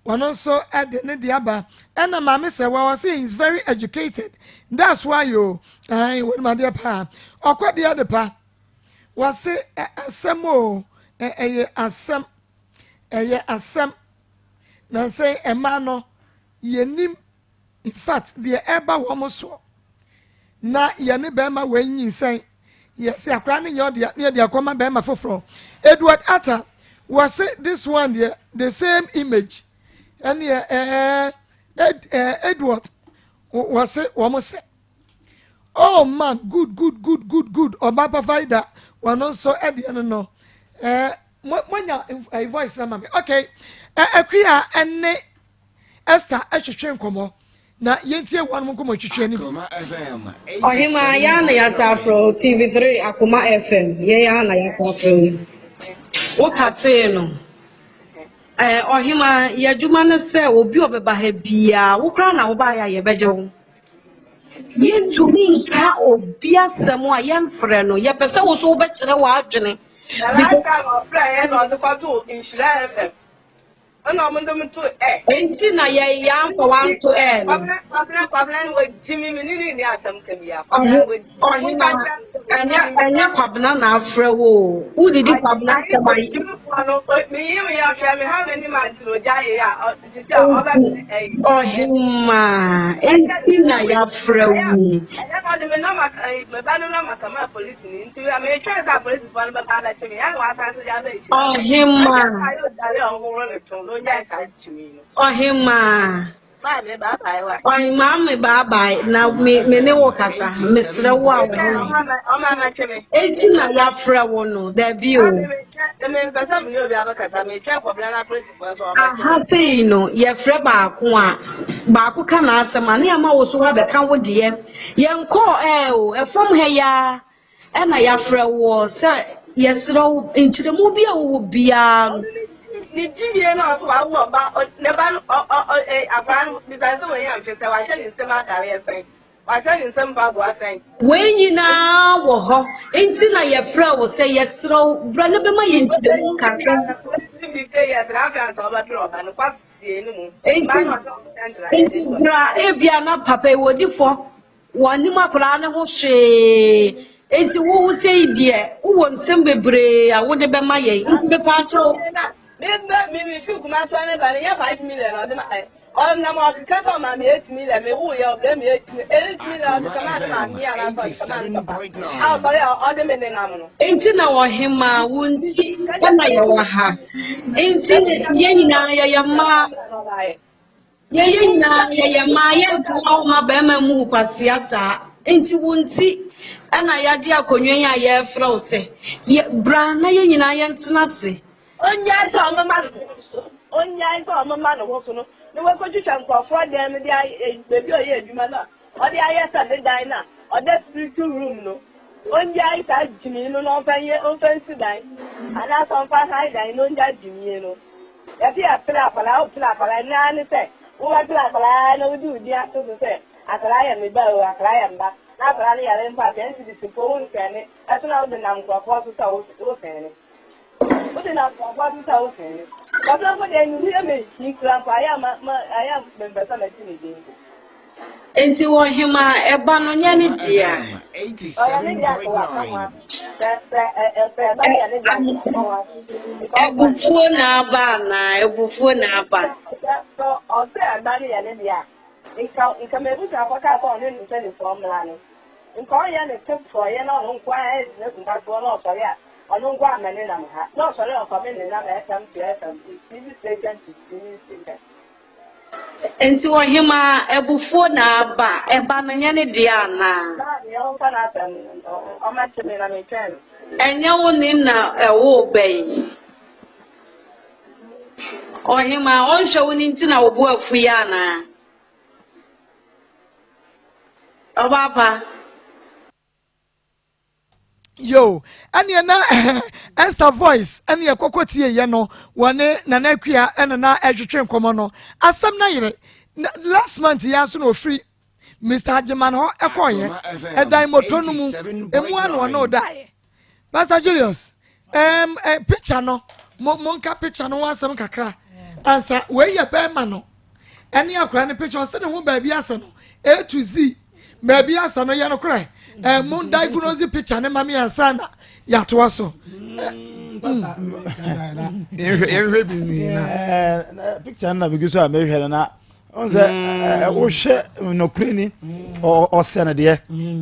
ɔno nso de ne deɛ aba. Ɛna maame sɛ wa ɔse he is very educated that's why o ɛn wɔnim adeɛ paa. Ɔkɔ deɛ de pa wɔse asɛm o ɛyɛ asɛm ɛyɛ asɛm na sɛ ɛmaa no yɛnim In fact deɛ ɛreba wɔn soɔ na yɛne bɛrima wei nyinsɛn yɛse akora no nyɛ ɔdea ne yɛde akɔma bɛrima foforɔ. Edward Atta wɔse this one deɛ the same image ɛneɛ ɛɛ ɛɛ Edward wɔse wɔn sɛ oh man good good good good good ɔba pafaida wɔn nso ɛdeɛ no no ɛɛ mo monya voice na ma me okay ɛɛ akuya ɛne. Esther twetwe nkɔmmɔ, na yɛntie wɔn nkɔmmɔtwetwe no bi. Ɔhemaa, yɛa na yɛasa afrɛ wo, TV3, Akoma FM, yɛn ara na yɛasa afrɛ wo. Wo katee no. Eh, Ɔhemaa, yɛ adwuma no sɛ obi a ɔbɛba ha biara, wo koraa na wobaeɛ a yɛbɛgye wo. Yɛntumi nka obi asɛm a yɛmfrɛ no, yɛpɛ sɛ wo nso wobɛkyerɛ w'adwene. The last time ɔfrɛ yɛn na ɔde kɔtoo Nhyira FM. Ɛna ɔmo de me to ɛ. Enti na yɛ yɛamfa wo anto ɛ no. Kwabena Kwabena Kwabena no wagyi me me ne ne nni asɛm ka biara. Kwabena no wagyi me. Ɔhena ɛnyɛ ɛnyɛ Kwabena na afrɛ wo o. Wodidi Kwabena asɛm a. Gyimifoɔ no meyi me yɛ ɔhwɛ me ha m'anim a nti na ogya yɛ a sisi a ɔbɛ ɛyi. Ɔhema enti na yɛafrɛ wo yi. Ɛnyɛ sɛ ɔde me nɔma me ba no nɔma kama polisi ni nti metwɛn sɛ apolisifoɔ no bɛba abɛkye me ɛna wasan so de aba akyire. Ɔhema. Ɔhema. Ɔhema me baabae na me me ne wo kasa mesrɛ wo a wo ho. Enti na yɛafrɛ wo no dabi o. Aha sei no yɛfrɛ baako a baako ka n'asɛm a ne yɛama wo so woabɛka wo deɛ. Yɛnkɔɔ ɛɛ o ɛfam ha yi ara ɛna yɛafrɛ woɔ sɛ yɛsrɛ wo nkyerɛmu bi a wowɔ biara no. Ne gyimie na ɔso wawo ɔba ne ba no ɔ ɔ ɔ akwadaa no bisa sɛ wɔnyɛ mfe sɛ wahyɛ ne nsam ataareɛ sɛn. Wahyɛ ne nsam mpaboa sɛn? Wei nyinaa wɔ hɔ nti na yɛfrɛ wo sɛ yɛsrɛ wo bra na bɛma yɛn nkyerɛmu kakra. Enti enti bra ebia na papa yi wɔdi fɔ wɔnim akwadaa no ho hwee enti wo wo sei deɛ wowɔ nsɛm bebree a wode bɛma yɛn nti mepaakyɛw. Me ba me me fi Kumasi ɔne ba no nyɛ 5 million ɔde ma ɛ ɔnam ɔkeka sɛ ɔma me 8 million me wo yɛ ɔbrɛ me 8 million 8 million ɔde kama ade ma me anaasɛ ɔde kama ne papa a ɔsɔre a ɔde me nenam no. Enti na ɔhemaa wo nti na yɛwɔ ha. Enti yɛn nyinaa yɛyɛ mmaa. Yɛn nyinaa yɛyɛ mmaa yɛntena hɔ ma barima mmu wo kwasea saa. Enti wo nti na yɛagye akonnwa yi a yɛrefrɛ wo sɛ yɛ bra na yɛn nyinaa yɛntena ase. Onnyae sɛ ɔmema ne ho so, onnyae sɛ ɔmema ne ho so no, na wakotwitwa nkurɔfoɔ dan mu de ayɛ baabi a ɔyɛ adwuma no a ɔde ayɛ sɛ ne dan no a ɔda spiritual room no. Onnyae saa gyimii no na ɔmfa nyɛ ɔmfa nsi dan anaasɛ ɔmfa han dan na onnyae gyimii no. Yɛse yɛpere akwadaa, wopere akwadaa, ɛno ara ne sɛ wobɛpere akwadaa na wode wo din ato so sɛ akwadaa yɛ me ba o, akwadaa yɛ me ba, na akwadaa no yare mpo a, ten cedis mpo wonsɛne, ɛso na wode nam nkurɔfoɔ so sɛ wosɛne. Wode nam nkurɔfoɔ so sɛ wosɛne. Papa mpo deɛ ne ho yɛ me hi kura mpo ayɛ a ma ma ayɛ a mempɛ sɛ mɛte ne din mpo. Enti ɔhemaa ɛba no nyɛ ne dea. Ɔyɛ ne dea sɛ waka ho asɛm. Sɛ sɛ ɛ sɛ ɛba no yɛ ne dea sɛ waka ho asɛm. Abufuo na aba anaa? Abufuo na aba. Sɛ sɛ ɔsɛ ɛba no yɛ ne dea a, nka nka m'abusuafoɔ kaa sɛ ɔne ne mpanimfoɔ mmra no, nka ɔnyɛ ne to porɔeɛ na ɔno nko ara ntena Kumasi hɔ na ɔsɔre a ɔno nko ara mmɛnenam ha. Na ɔsɔre a ɔmfa me nnenam FM to FM, TV station to TV station. Enti ɔhemaa abufuo na aba, ɛba no nyɛ ne dea anaa? Ɛnyɛ wo ne na ɛwoo ba yi? Ɔhemaa, ɔnhwɛ wo no nti na wo bo afu yi anaa? Ɔbaa pa. Yo, ɛneɛ na Esther voice ɛne ɛkɔkɔ tie yɛ no wɔne Nana Akua ɛna na ɛtwetwe nkɔmɔ no asɛm na yere last month yɛ nso na ofiri Mr. Agyeman hɔ ɛkɔɔyɛ ɛdan moto no mu emu ano ɔno ɔdaeɛ Pastor Julius ɛm ɛ picture no mo mo nka picture no ho asɛm kakra ansa wei yɛ bɛrima no ɛne akwadaa no picture ɔsɛ ne ho baabi asɛ no A to Z baabi asɛ no yɛ no korɛ ɛɛ mo diagnose picture ne ma mi ansa na yɛatoa so. Yɛnhwɛ bi nwi na. Picture no na bigi so a mehwɛ no na ɔn sɛ wohwɛ nɔkorɛ ni ɔsɛ no deɛ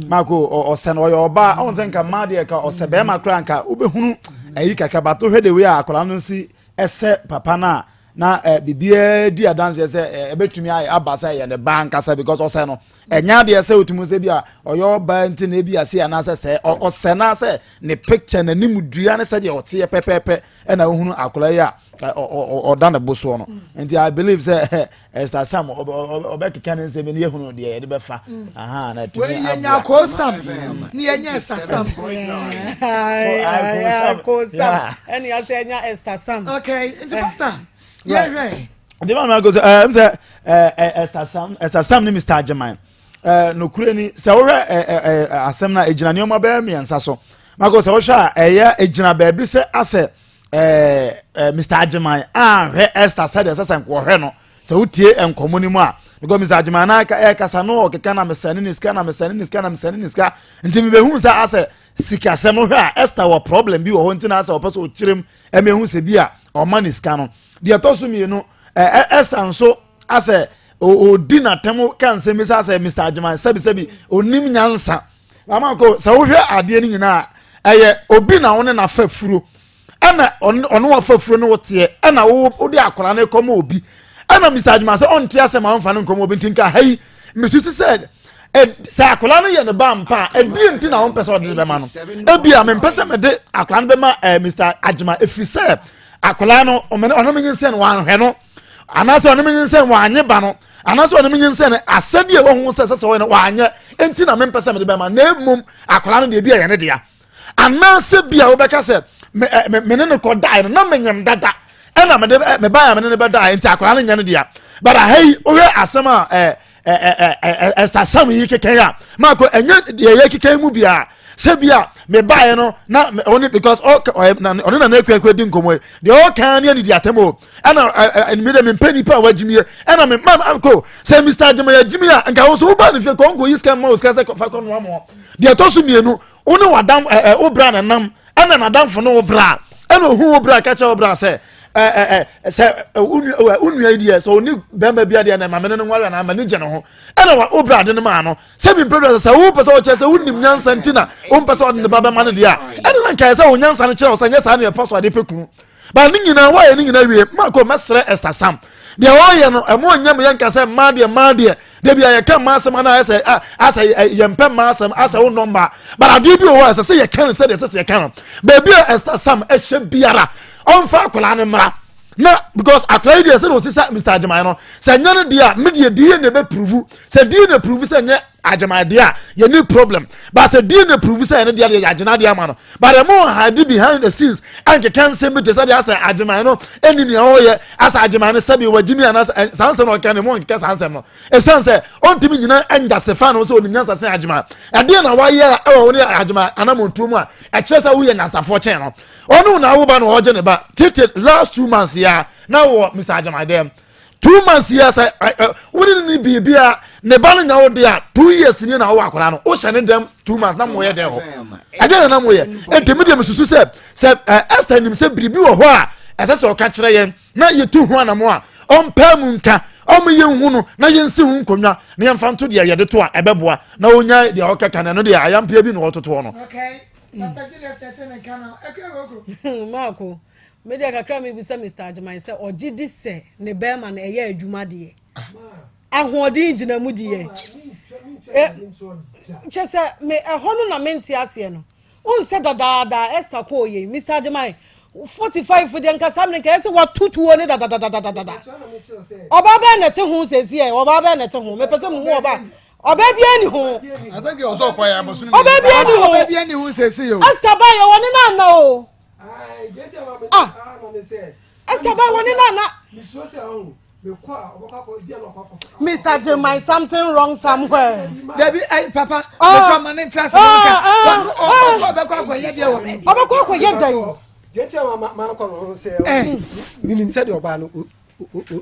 mako ɔsɛ no ɔyɛ ɔbaa ɔn sɛ nka mmaa deɛ ka ɔsɛ bɛrima koraa nka wobɛhunu ayi kakra bato hwɛ de wei a akwadaa no si ɛsɛ papa no a na eh, biribiara di adanseɛ sɛ eh, ɛbɛtumi ayɛ aba sɛ ɛyɛ ne ba ankasa because ɔsɛ no ɛnyɛ adeɛ sɛ wotumi sɛ bi a ɔyɛ ɔbaa nti na ebi ase anaasɛ sɛ ɔsɛ no sɛ ne picture n'anim dua ne sɛdeɛ ɔteɛ pɛpɛɛpɛ ɛna wohunu akwadaa yi a ɔda ne bo soɔ no nti I believe sɛ Esther Sam ɔbɛkeka ne nsɛm ne yɛhunu deɛ yɛde bɛfa aha na ɛtumi aboa. Yɛnya Koo Sam ne yɛnya Esther Sam. Koo Sam ɛne asɛ yɛnya Esther Sam. Okay, nti pastor yɛhwɛ. Nti maa mi akɔ sɛ ɛɛ sɛ ɛɛ Esther Sam Esther Sam ne Mr. Agyeman ɛɛ nokure ni sɛ wohwɛ ɛɛ ɛɛ asɛm na egyina nneɛma bɛyɛ mmiɛnsa so mako sɛ wohwɛ a ɛyɛ egyina baabi sɛ asɛ. ɛɛ ɛɛ Mr. Agyeman anhwɛ Esther sɛdeɛ ɛsɛ sɛ nkɔhwɛ no sɛ wotie nkɔmɔ no mu a because Mr. Agyeman na ɛkasa no ɔkeka na mesɛne ne sika na mesɛne ne sika na mesɛne ne sika nti mebɛhu sɛ asɛ sikasɛm no hwɛ a Esther wɔ problem bi wɔ hɔ nti na asɛ ɔpɛ sɛ ɔkyerɛm ɛmɛhu sɛ bi a ɔma ne sika no deɛ ɛtɔ so mmienu ɛɛ Esther nso asɛ ɔdi n'atɛm ka nsɛm bi sɛ asɛ Mr. Agyeman sɛbisɛbi onim nyansa Mama ko sɛ wohwɛ adeɛ no nyinaa ɛyɛ obi na wo ne n'afa furo ɛna ɔno wafa furo no woteɛ ɛna wo wode akwadaa no kɔma obi ɛna Mr. Adwuma sɛ ɔnte asɛm a ɔmfa no nkɔma obi nti nka ha yi mesusu sɛ sɛ akwadaa no yɛ ne ba mpa a ɛdeɛ nti na wompɛ sɛ ɔde no bɛma no ebi a mempɛ sɛ mede akwadaa no bɛma ɛɛ Mr. Adwuma ɛfiri sɛ akwadaa no ɔno menyinsɛn no wanhwɛ no anaasɛ ɔne me nyinsɛn wanye ba no anaasɛ ɔne me nyinsɛn no asɛdeɛ ɛwɔ ho sɛ sɛ sɛ ɔyɛ no wanyɛ nti na mempɛ sɛ mede bɛma na mmom akwadaa no deɛ bi a yɛ ne dea anaasɛ bi a wobɛka sɛ me me me ne no kɔ dae no na menyam dada ɛna mede me ba a me ne no bɛdae nti akwadaa no nyɛ ne dea but aha yi wohwɛ asɛm a ɛɛ ɛsasam yi keka yi a maako ɛnyɛ deɛ ɛyɛ keka yi mu biara sɛ bi a mebaeɛ no na ɔne because ɔne nana akuakua di nkɔmmɔ yi deɛ ɔka ne anidi atɛm o ɛna ɛnmi dɛ mempɛ nipa a wagyimie ɛna me ma ko sɛ mr agyema yɛ gyimi a nka wo so wobaa ne fie kɔ nkɔ yi sika ma wo sika sɛ fa kɔ noa mɔ deɛ ɛtɔ so mmienu wo ne wadam ɛ ɛ wo bra na nam ɛna n'adamfo ne wo bra ɛna ohun wo bra ka kyerɛ wo bra sɛ ɛɛ ɛɛ sɛ wo nua yi deɛ sɛ ɔni bɛrima bi adeɛ na maame no nware anaa ma ne gye ne ho ɛna wa wo bra de ne maa no sɛ bi mpɛ sɛ wo pɛ sɛ ɔkyerɛ sɛ wonim nyansa nti na wo mpɛ sɛ ɔde ne ba bɛma no deɛ a ɛna na nkae sɛ wo nyansa no kyerɛ wo sɛ nyɛ saa ne ɛfa so ade pɛ kunu ba ne nyinaa wɔyɛ ne nyinaa wie mako mɛsrɛ Esther Sam deɛ ɔyɛ no ɛmo nyɛ mo yɛ nka sɛ mmaa deɛ mmaa deɛ debi a yɛka mmaa asɛm anaa asɛ asɛ yɛmpɛ mmaa asɛm asɛ wo nnɔ mmaa but adeɛ bi wɔ hɔ a ɛsɛ sɛ yɛka no sɛdeɛ ɛsɛ sɛ yɛka no baabi a Esther Sam ɛhyɛ biara ɔmfa akwadaa no mmra na because akwadaa yi deɛ sɛ na ɔsi sɛ Mr. Agyeman no sɛ nyɛ no deɛ a me deɛ DNA bɛ prove sɛ DNA prove sɛ nyɛ Agyeman deɛ a yɛ ni problem but sɛ DNA prove sɛ ɛno deɛ deɛ yɛ agyina deɛ ama no but ɛmo hide behind the scenes ɛnkeka nsɛm bi te sɛ deɛ asɛ Agyeman no ɛni nea ɔyɛ asɛ Agyeman no sɛbi wagyimi anaasɛ saa nsɛm na ɔkeka no ɛmo nkeka saa nsɛm no ɛsiane sɛ ɔntumi nyina ɛnjustify no sɛ onim nyansa sɛ Agyeman ɛdeɛ na wayɛ ɛwɔ wo ne Agyeman anamontuo mu a ɛkyerɛ sɛ woyɛ nyansafoɔ kyɛn no ɔno na awo ba na ɔgye ne ba tete last 2 months ya na wɔ Mr. Agyeman dɛm 2 months yi sɛ ɛ ɛ wone ne biribi a ne ba no nya wo de a 2 years ni na wowɔ akwadaa no wohyɛ ne dɛm 2 months na mo yɛ dɛn hɔ ɛdeɛ na na mo yɛ nti mi deɛ mi susu sɛ sɛ ɛ Esther nim sɛ biribi wɔ hɔ a ɛsɛ sɛ ɔka kyerɛ yɛn na yɛtu ho anamo a ɔmpɛ mu nka ɔmo yɛn hu no na yɛnsi ho nkonnwa na yɛmfa nto deɛ yɛde to a ɛbɛboa na onya deɛ ɔkeka no ɛno deɛ ayampea bi na ɔtotoɔ no. Okay. Pastor Julius tete ne nka no. Akua Koko. Maako, me deɛ kakra mi bisa Mr. Agyeman sɛ ɔgye di sɛ ne bɛrima no ɛyɛ adwuma deɛ. Ahoɔden gyina mu deɛ. Kyɛ sɛ me ɛhɔ no na mente aseɛ no. Wonsɛ dadaada Esther kɔɔ yei Mr. Agyeman 45 deɛ nkasa mene nka ɛsɛ watutuo ne dadadadadada. Ɔbaa bɛɛ na ɛte ho sɛsi ɛ ɔbaa bɛɛ na ɛte ho mepɛ sɛ muhu ɔbaa ɔbaa biara ni ho. Ɔbaa biara ni ho. Ɔbaa biara ni ho sɛsi o. Esther ba yɛ wɔne nana o. Ah Esther ba wɔne nana. Mr. Jemai, something wrong somewhere. Dabi, ay, papa, oh, mesɔ ma ne ntra se mo ka. Ɔbɛkɔ ɔbɛkɔ akɔyɛ deɛ wɔ baabi. Ɔbɛkɔ akɔyɛ dɛn. Deɛ nti a ma ma akɔ no ho sɛ minim sɛ deɛ ɔbaa no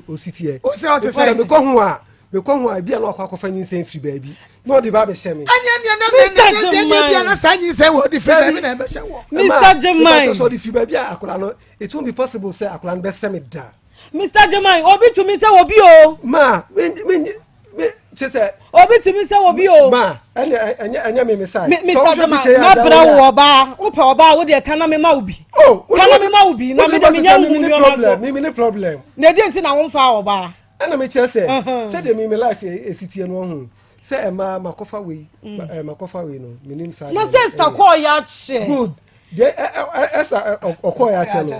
osi teɛ. O sɛ ɔte sɛ. Mekɔ ho a mekɔ ho a ebi a na ɔkɔ akɔfa nyinsɛn firi baabi na ɔde ba abɛhyɛ me. Ɛnyɛ ɛnyɛ ɛnyɛ ɛnyɛ ɛnyɛ bi a na saa nyinsɛn wɔ ɔde firi baabi na ɛbɛhyɛ wɔ. Mr. Jemai. Sɛ ɔde firi baabi a akwadaa no it won't be possible sɛ akwadaa no bɛsɛ me da. Mr. Jemai, obi tumi sɛ obi o. Ma mi mi mi kyɛ sɛ. Obi tumi sɛ obi o. Ma ɛnyɛ ɛnyɛ ɛnyɛ mi mi sa. Mr. Jemai, mɛbrɛ wo ɔbaa wopɛ ɔbaa wo deɛ kana mi ma wo bi. Oh, kana mi ma wo bi na mi de mi nya nhu nneɛma so. Mi mi ni problem. Na edi nti na wo nfa ɔbaa. Ɛna mi kyerɛ sɛ sɛdeɛ mi mi life esi tie no ɔho sɛ ɛmaa makɔfa wei ɛ makɔfa wei no mi nim saa. Na sɛ Esther kɔɔ yɛ akyɛ. Good deɛ ɛ ɛ ɛsa ɔkɔɔ yɛ akyɛ no.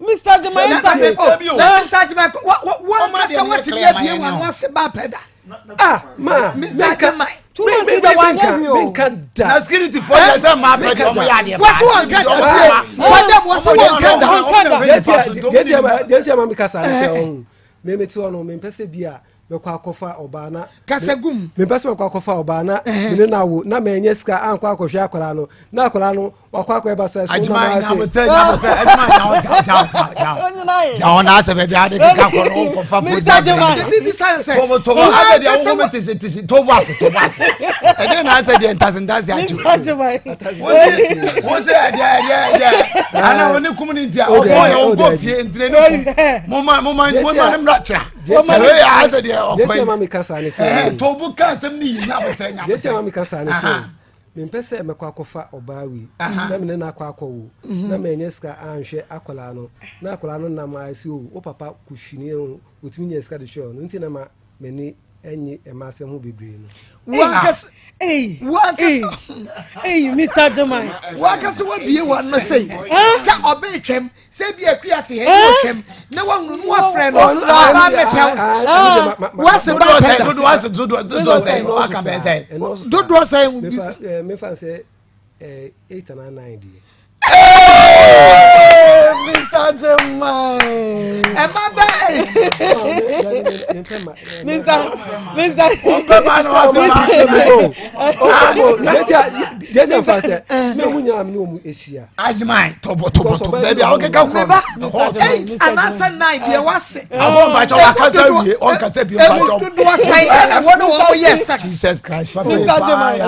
Mr. Jemai Esther. Mr. Jemai, wɔn kasa wɔtumi abie wɔn ano ase ba pɛ da. Ah ma Mr. Jemai. 2 months de wa nyɛ bi o. Menka da. Na security fo yɛ sɛ maa pɛ deɛ ɔmo yɛ adeɛ paa. Wɔsi wɔn ka da tie. Wɔdam wɔsi wɔn ka da. Deɛ nti a ma mi kasa ne sɛ ɔho mɛ mɛ ti hɔ no mɛ mpɛ sɛ bi a mɛkɔ akɔfa ɔbaa na kasa gum mempɛ sɛ mɛkɔ akɔfa ɔbaa na mene no awo na manyɛ sika ankɔ akɔhwɛ akwadaa no na akwadaa no wakɔ akɔ ɛba sɛ so na maa se. Jɔn n'a sɛbɛ bi a de keka kɔ n'o kɔ fa fo da bi. Bibi san sɛ. Tɔmɔ tɔmɔ a bɛ di awo ko bɛ tisi tisi to bɔ ase to bɔ ase. Ɛdi n'a sɛ deɛ ntasi ntasi akyi. Wo se ɛdiɛ ɛdiɛ ɛdiɛ ana o ni kum ni ntia o kɔ yɛ o kɔ fie ntire ni kum mo ma mo ma mo ma ne mura kyerɛ. Ɛwɛ yɛ a sɛ deɛ ɔkɔ yi. Deɛ tia ma mi kasa ne sɛ. Tobu kan sɛm ni yi nyabotrɛ nyabotrɛ. Deɛ tia ma mi kasa ne sɛ. Mempɛ sɛ mɛkɔ akɔfa ɔbaa wei na me ne no akɔ akɔwo na manya sika anhwɛ akwadaa no na akwadaa no nam ayɛ sɛ o wo papa kɔhwini o ɔtumi nya sika de hwɛ ɔno nti na ma m'ani nnye mma asɛm ho bebree no. Wankasa wankasa eyi Mr. Jemai wankasa wabie wɔn no sɛ sɛ ɔbɛtwam sɛ bi akua te hɛ ne ɔtwam na wahunu no wafrɛ no ɔba mepɛw wase ba pɛ dodoɔ sɛn mefa sɛ 8 anaa 9 deɛ Mr. Jemai. Ẹ̀ma bẹ́ẹ̀. Mr. Mr. Ọ̀pẹ̀ máa ní wọ́n sọ máa ń bẹ̀. Jẹ́jẹ́ nfa sẹ́, mi ò mú nyàrá mi ní òmu ehyia. Ajiman tɔbɔtɔbɔtɔ baabi a ɔkeka kɔ no. Eight anaasɛ nine deɛ wase. Abɔ mpakyɛ wakasa wie ɔnkasa bi mpakyɛ. Emu dodoɔ sɛn ɛna wɔn wɔn yɛ sex. Jesus Christ papa Mr. Jemai.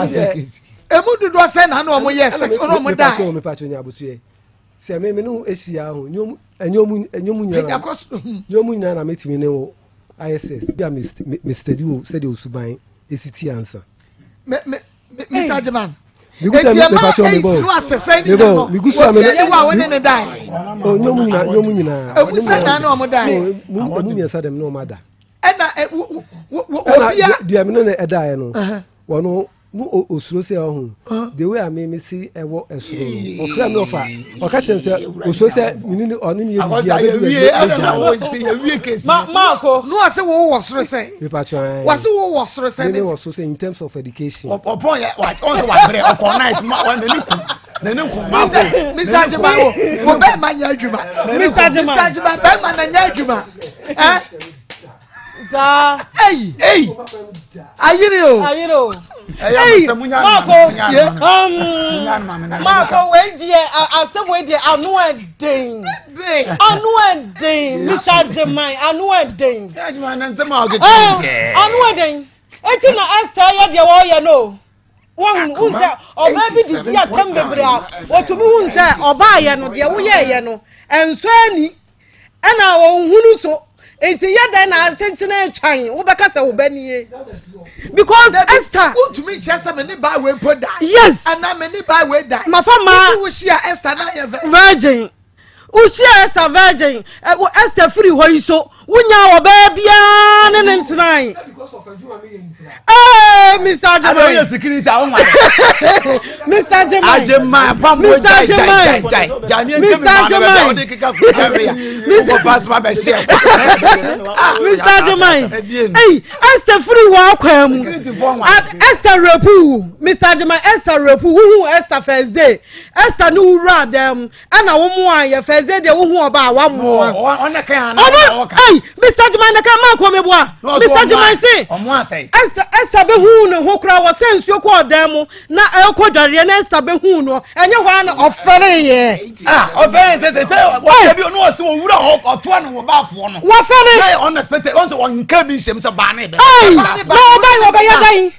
Emu dodoɔ sɛn na wɔn yɛ sex wɔn wɔn da. Mepakyɛ mepakyɛ nya abosuɛ. Sɛ me me ne wo ehyia ho nyom ɛnyɛ ɛnyɛ mu nyinaa nyɛ mu nyinaa na metumi ne wo ayɛ sex bi a me me steady wo sɛdeɛ osuban esi ti ansa. Me me Mr. Jiman. Eti ɛma eight no asɛsɛ ne nyina no wɔti ɛni wa wɔne ne da yi. Nyɛ mu nyinaa nyɛ mu nyinaa. Emu sɛ na na ɔmo da yi. Emu mmiɛnsa dɛm na ɔmo ada. Ɛna ɛ wo wo wo obia. Ɛna deɛ mi ne ne ɛda yɛ no wɔn no osuro sɛ ɔho the way a mi mi si ɛwɔ ɛsoro no ɔfrɛ mi ɔfa ɔka kyerɛ mi sɛ osuro sɛ mi ni ɔne mi yɛ bibi a bɛ bi bɛ gya. Ma Marco. No ɔsɛ wo wɔ soro sɛ. Mipa kyerɛ. Wɔsi wo wɔ soro sɛ. Mi wɔ soro sɛ in terms of education. Ɔpɔn yɛ ɔn sɛ wabrɛ ɔkɔ night ma ɔn n'ani kun n'ani kun ma ko. Mr. Ajima wo wo bɛɛ ma nyɛ adwuma. Mr. Ajima Mr. Ajima bɛɛ ma na nyɛ adwuma. Ɛ. Saa. Eyi. Eyi. Ayiri o. Ayiri o. Eyi Marco. Marco wei deɛ asɛm wei deɛ ano ɛden. Ano ɛden Mr. Ajima ano ɛden. Ano ɛden. Eti na Esther yɛ deɛ wɔyɛ no. Wɔn hu sɛ ɔbaa bi didi atɛm bebree a wɔtumi hu sɛ ɔbaa yɛ no deɛ woyɛɛyɛ no ɛnsɔ ani. Ɛna ɔnhunu so nti yɛ dɛn na akyenkyene twan wobɛka sɛ wo ba nie because Esther. Wontumi nkyerɛ sɛ me ne baa wei mpo da. Yes. Ɛna me ne baa wei da. Mafa maa. Wosi wohyia Esther na yɛ virgin. Wohyia Esther virgin. Esther firi hɔ yi so wonya ɔbaa biara ne ne ntenae. Ee, Mr. Agyemang. Adé oyè security àwọn wà. Mr. Agyemang. Agyemang pam wo jai jai jai jai ní ẹjẹ mi máa nọ bẹbẹ ọdẹ kíkà kó jẹrìí ya. Mr. Fasima bẹ ṣe ẹ. Mr. Agyemang. Eyi Esther firi wɔ akwan mu. Esther repu Mr. Agyemang Esther repu wuhu Esther first day Esther ni wura dɛm. Ɛna wo moa yɛ first day deɛ wohu ɔba a wamoa. Ɔno kan ana ɔka. Ɛy Mr. Jiman na kan maa kɔ mi boa. Mr. Jiman se. Ɔmo asɛe. Esther Esther bɛ hu ne ho koraa wɔ sɛ nsuo kɔ ɔdan mu na ɛkɔ dwareɛ na Esther bɛ hu no ɛnyɛ hɔ ara na ɔfɛre yɛ. Ah ɔfɛre sɛ sɛ sɛ wɔsɛ bi ɔno ɔsɛ owura hɔ ɔtoa no wɔ baafoɔ no. Wɔfɛre. Sɛ unexpected ɔsɛ ɔnka bi nhyɛm sɛ baa ne bɛ. Ɛy na ɔba yi ɔbɛyɛ dɛn.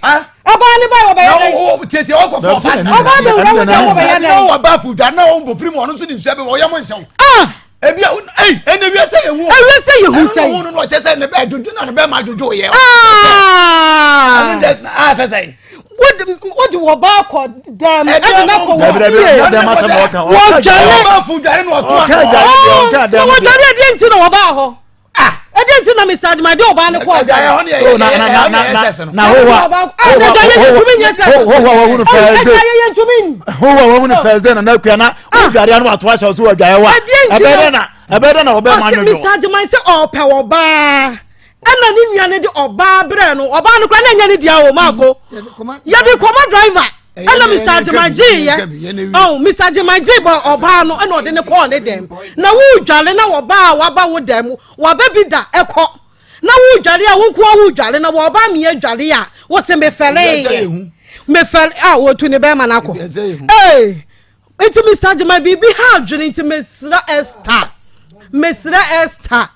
Ɔbaa ne ba yi ɔbɛyɛ dɛn. Na tietie ɔkɔ fɔ ɔbaa ne. Ɔbaa bɛ wura wo dɛm ɔbɛyɛ dɛn. Na ɔba afu dwa na ɔmbɔ firi mu ɔno nso de nsuo bɛ ɔyɛ mo nhyɛw. Ah. Ebi a eyi ɛna ewi sɛ ehu. Ewi sɛ yehu sɛ. Ɛnu no ɔkyɛ sɛ ne bɛ dwodwo na ne bɛ ma dwodwo yɛ. Aa. Ɛnu jɛ aa fɛ sɛ. Wode wɔ ba akɔ dɛm ɛde na kɔ wɔ fie. Wɔdwane. Ɔba afu dware na ɔto ano. Na wɔdwane ɛdeɛ nti na wɔbaa hɔ. ɛdí nti na mr adima ɛdi ɔbaa ne kɔ ɔdwa. Oh, na na na na na howa howa wahunu first day howa wahunu first day na na kuya na odware ano ato ahyɛ so wadwae wa ɛbɛyɛ dɛ na ɛbɛyɛ dɛ na ɔbɛn mu anwonwo. mr adima sɛ ɔpɛ ɔbaa ɛna ne nua no de ɔbaa brɛ no ɔbaa no kora na ɛnyɛ ne dea o maako yɛde kɔma driver ɛna mr agyeman gyee yɛ ɔn mr agyeman gyee bɔ ɔbaa no ɛna ɔde ne kɔɔ ne dɛm na wodwale na ɔbaa a waba wo dɛm waba bi da ɛkɔ. Na wodware a wo nko a wodware na wɔba mmea dware a wose mefɛreeɛ. Mefɛre a wɔtu ne bɛrima no akɔ. Ee nti Mr. Gyima biribi ha adwene nti mesrɛ Esther. Mesrɛ Esther.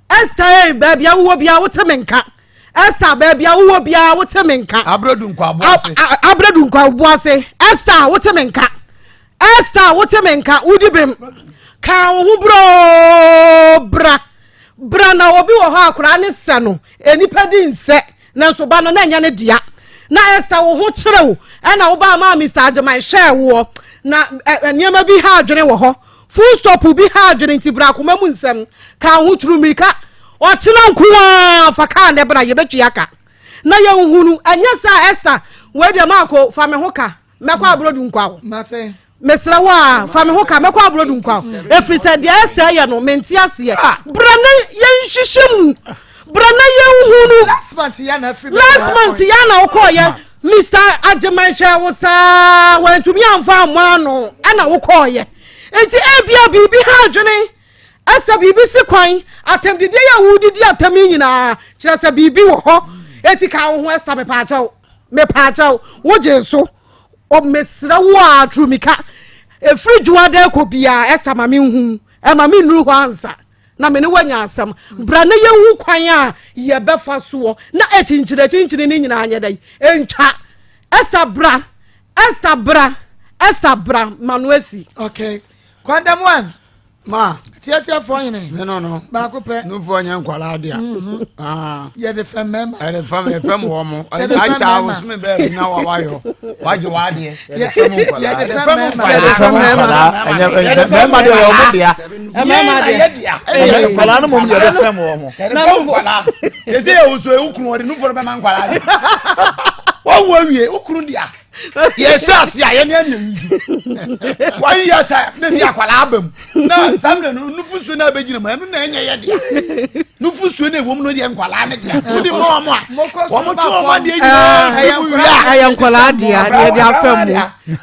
Esther ee baabi a wowɔ biara wote me nka. Esther baabi a wowɔ biara wote me nka. Abrɛdu nkwaboase. Abrɛdu nkwaboase. Esther wote me nka. Esther wote me nka wodi bem. Ka wo ho broo bra. Bra na obi wɔ hɔ akwaraa ne sɛ no nnipa di nsɛ nanso ba no na ɛnyɛ ne dea. Na Esther wo ho kyerɛ wo ɛna wo ba maa Mr. Agyeman hwɛɛ woɔ na nneɛma bi ha adwene wɔ hɔ. Full stop bi ha adwene nti bra akoma mu nsɛm ka ho turu mmirika ɔkyena nko ara fa kaa ne bra yɛbɛtua ka na yɛnhunu ɛnyɛ sɛ Esther wei deɛ maako fa me ho ka mɛkɔ aburodu nkwa wo mesrɛ wo a fa me ho ka mɛkɔ aburodu nkwa wo ɛfiri sɛ deɛ Esther yɛ no mente aseɛ ah. bra na yɛnhyehyɛ mu bra na yɛnhunu last month yɛ na wokɔɔyɛ Mr. Agyeman hwɛ wo saa wantumi amfa ammɔ ano ɛna wokɔɔyɛ nti ebia biribi ha adwene ɛsɛ biribi si kwan atɛmdidie yɛ wodidi atɛm yi nyinaa kyerɛ sɛ biribi wɔ hɔ eti ka wo ho ɛsa mepaakyɛw mepaakyɛw wogye so mesrɛ wo a turumika efiri dwoada kɔ biara ɛsa ma menhu ɛma mennuru hɔ ansa na me ne woanya asɛm bra na yɛhu kwan a yɛbɛfa soɔ na akyinkyini akyinkyini ne nyinaa nyɛ dɛn ɛntwa Esther bra Esther bra Esther bra ma no asi. Okay. Kwandam one. Ma. Tiatiafoɔ hene. Me no no. Baako pɛ. Nufoɔ nyɛ nkwadaa dea. Mhm. Ah. Yɛde fɛm mɛma. Yɛde fɛm yɛ fɛm wɔn mo. Yɛde fɛm mɛma. Akyɛ awosome bɛɛ bi na wa wayɔ. Wagye w'adeɛ. Yɛde fɛm nkwadaa. Yɛde fɛm nkwadaa. Yɛde fɛm nkwadaa. Ɛnyɛ mɛma deɛ yɛ ɔmo dea. Mɛma deɛ. Ɛyɛ nkwadaa no mom yɛde fɛm wɔn mo. Yɛde fɛm nkwadaa. Sese yɛ wusu ewu kunu wɔde nufoɔ no bɛma nkwadaa de. Wɔn wo awie ukunu dea. Yɛhyɛ ase a yɛne ɛna yusu. One year time na bi akwadaa aba mu. Na saa mmerɛ no nufusuo no abɛgyina mu ɛno na ɛnyɛ yɛ dea. Nufusuo no ɛwɔ mu no deɛ nkwadaa ne dea. Wode ma wɔn a wɔn twe wɔn adeɛ nyinaa firi mu wie a. Ɛyɛ nkwadaa dea deɛ de afa mu.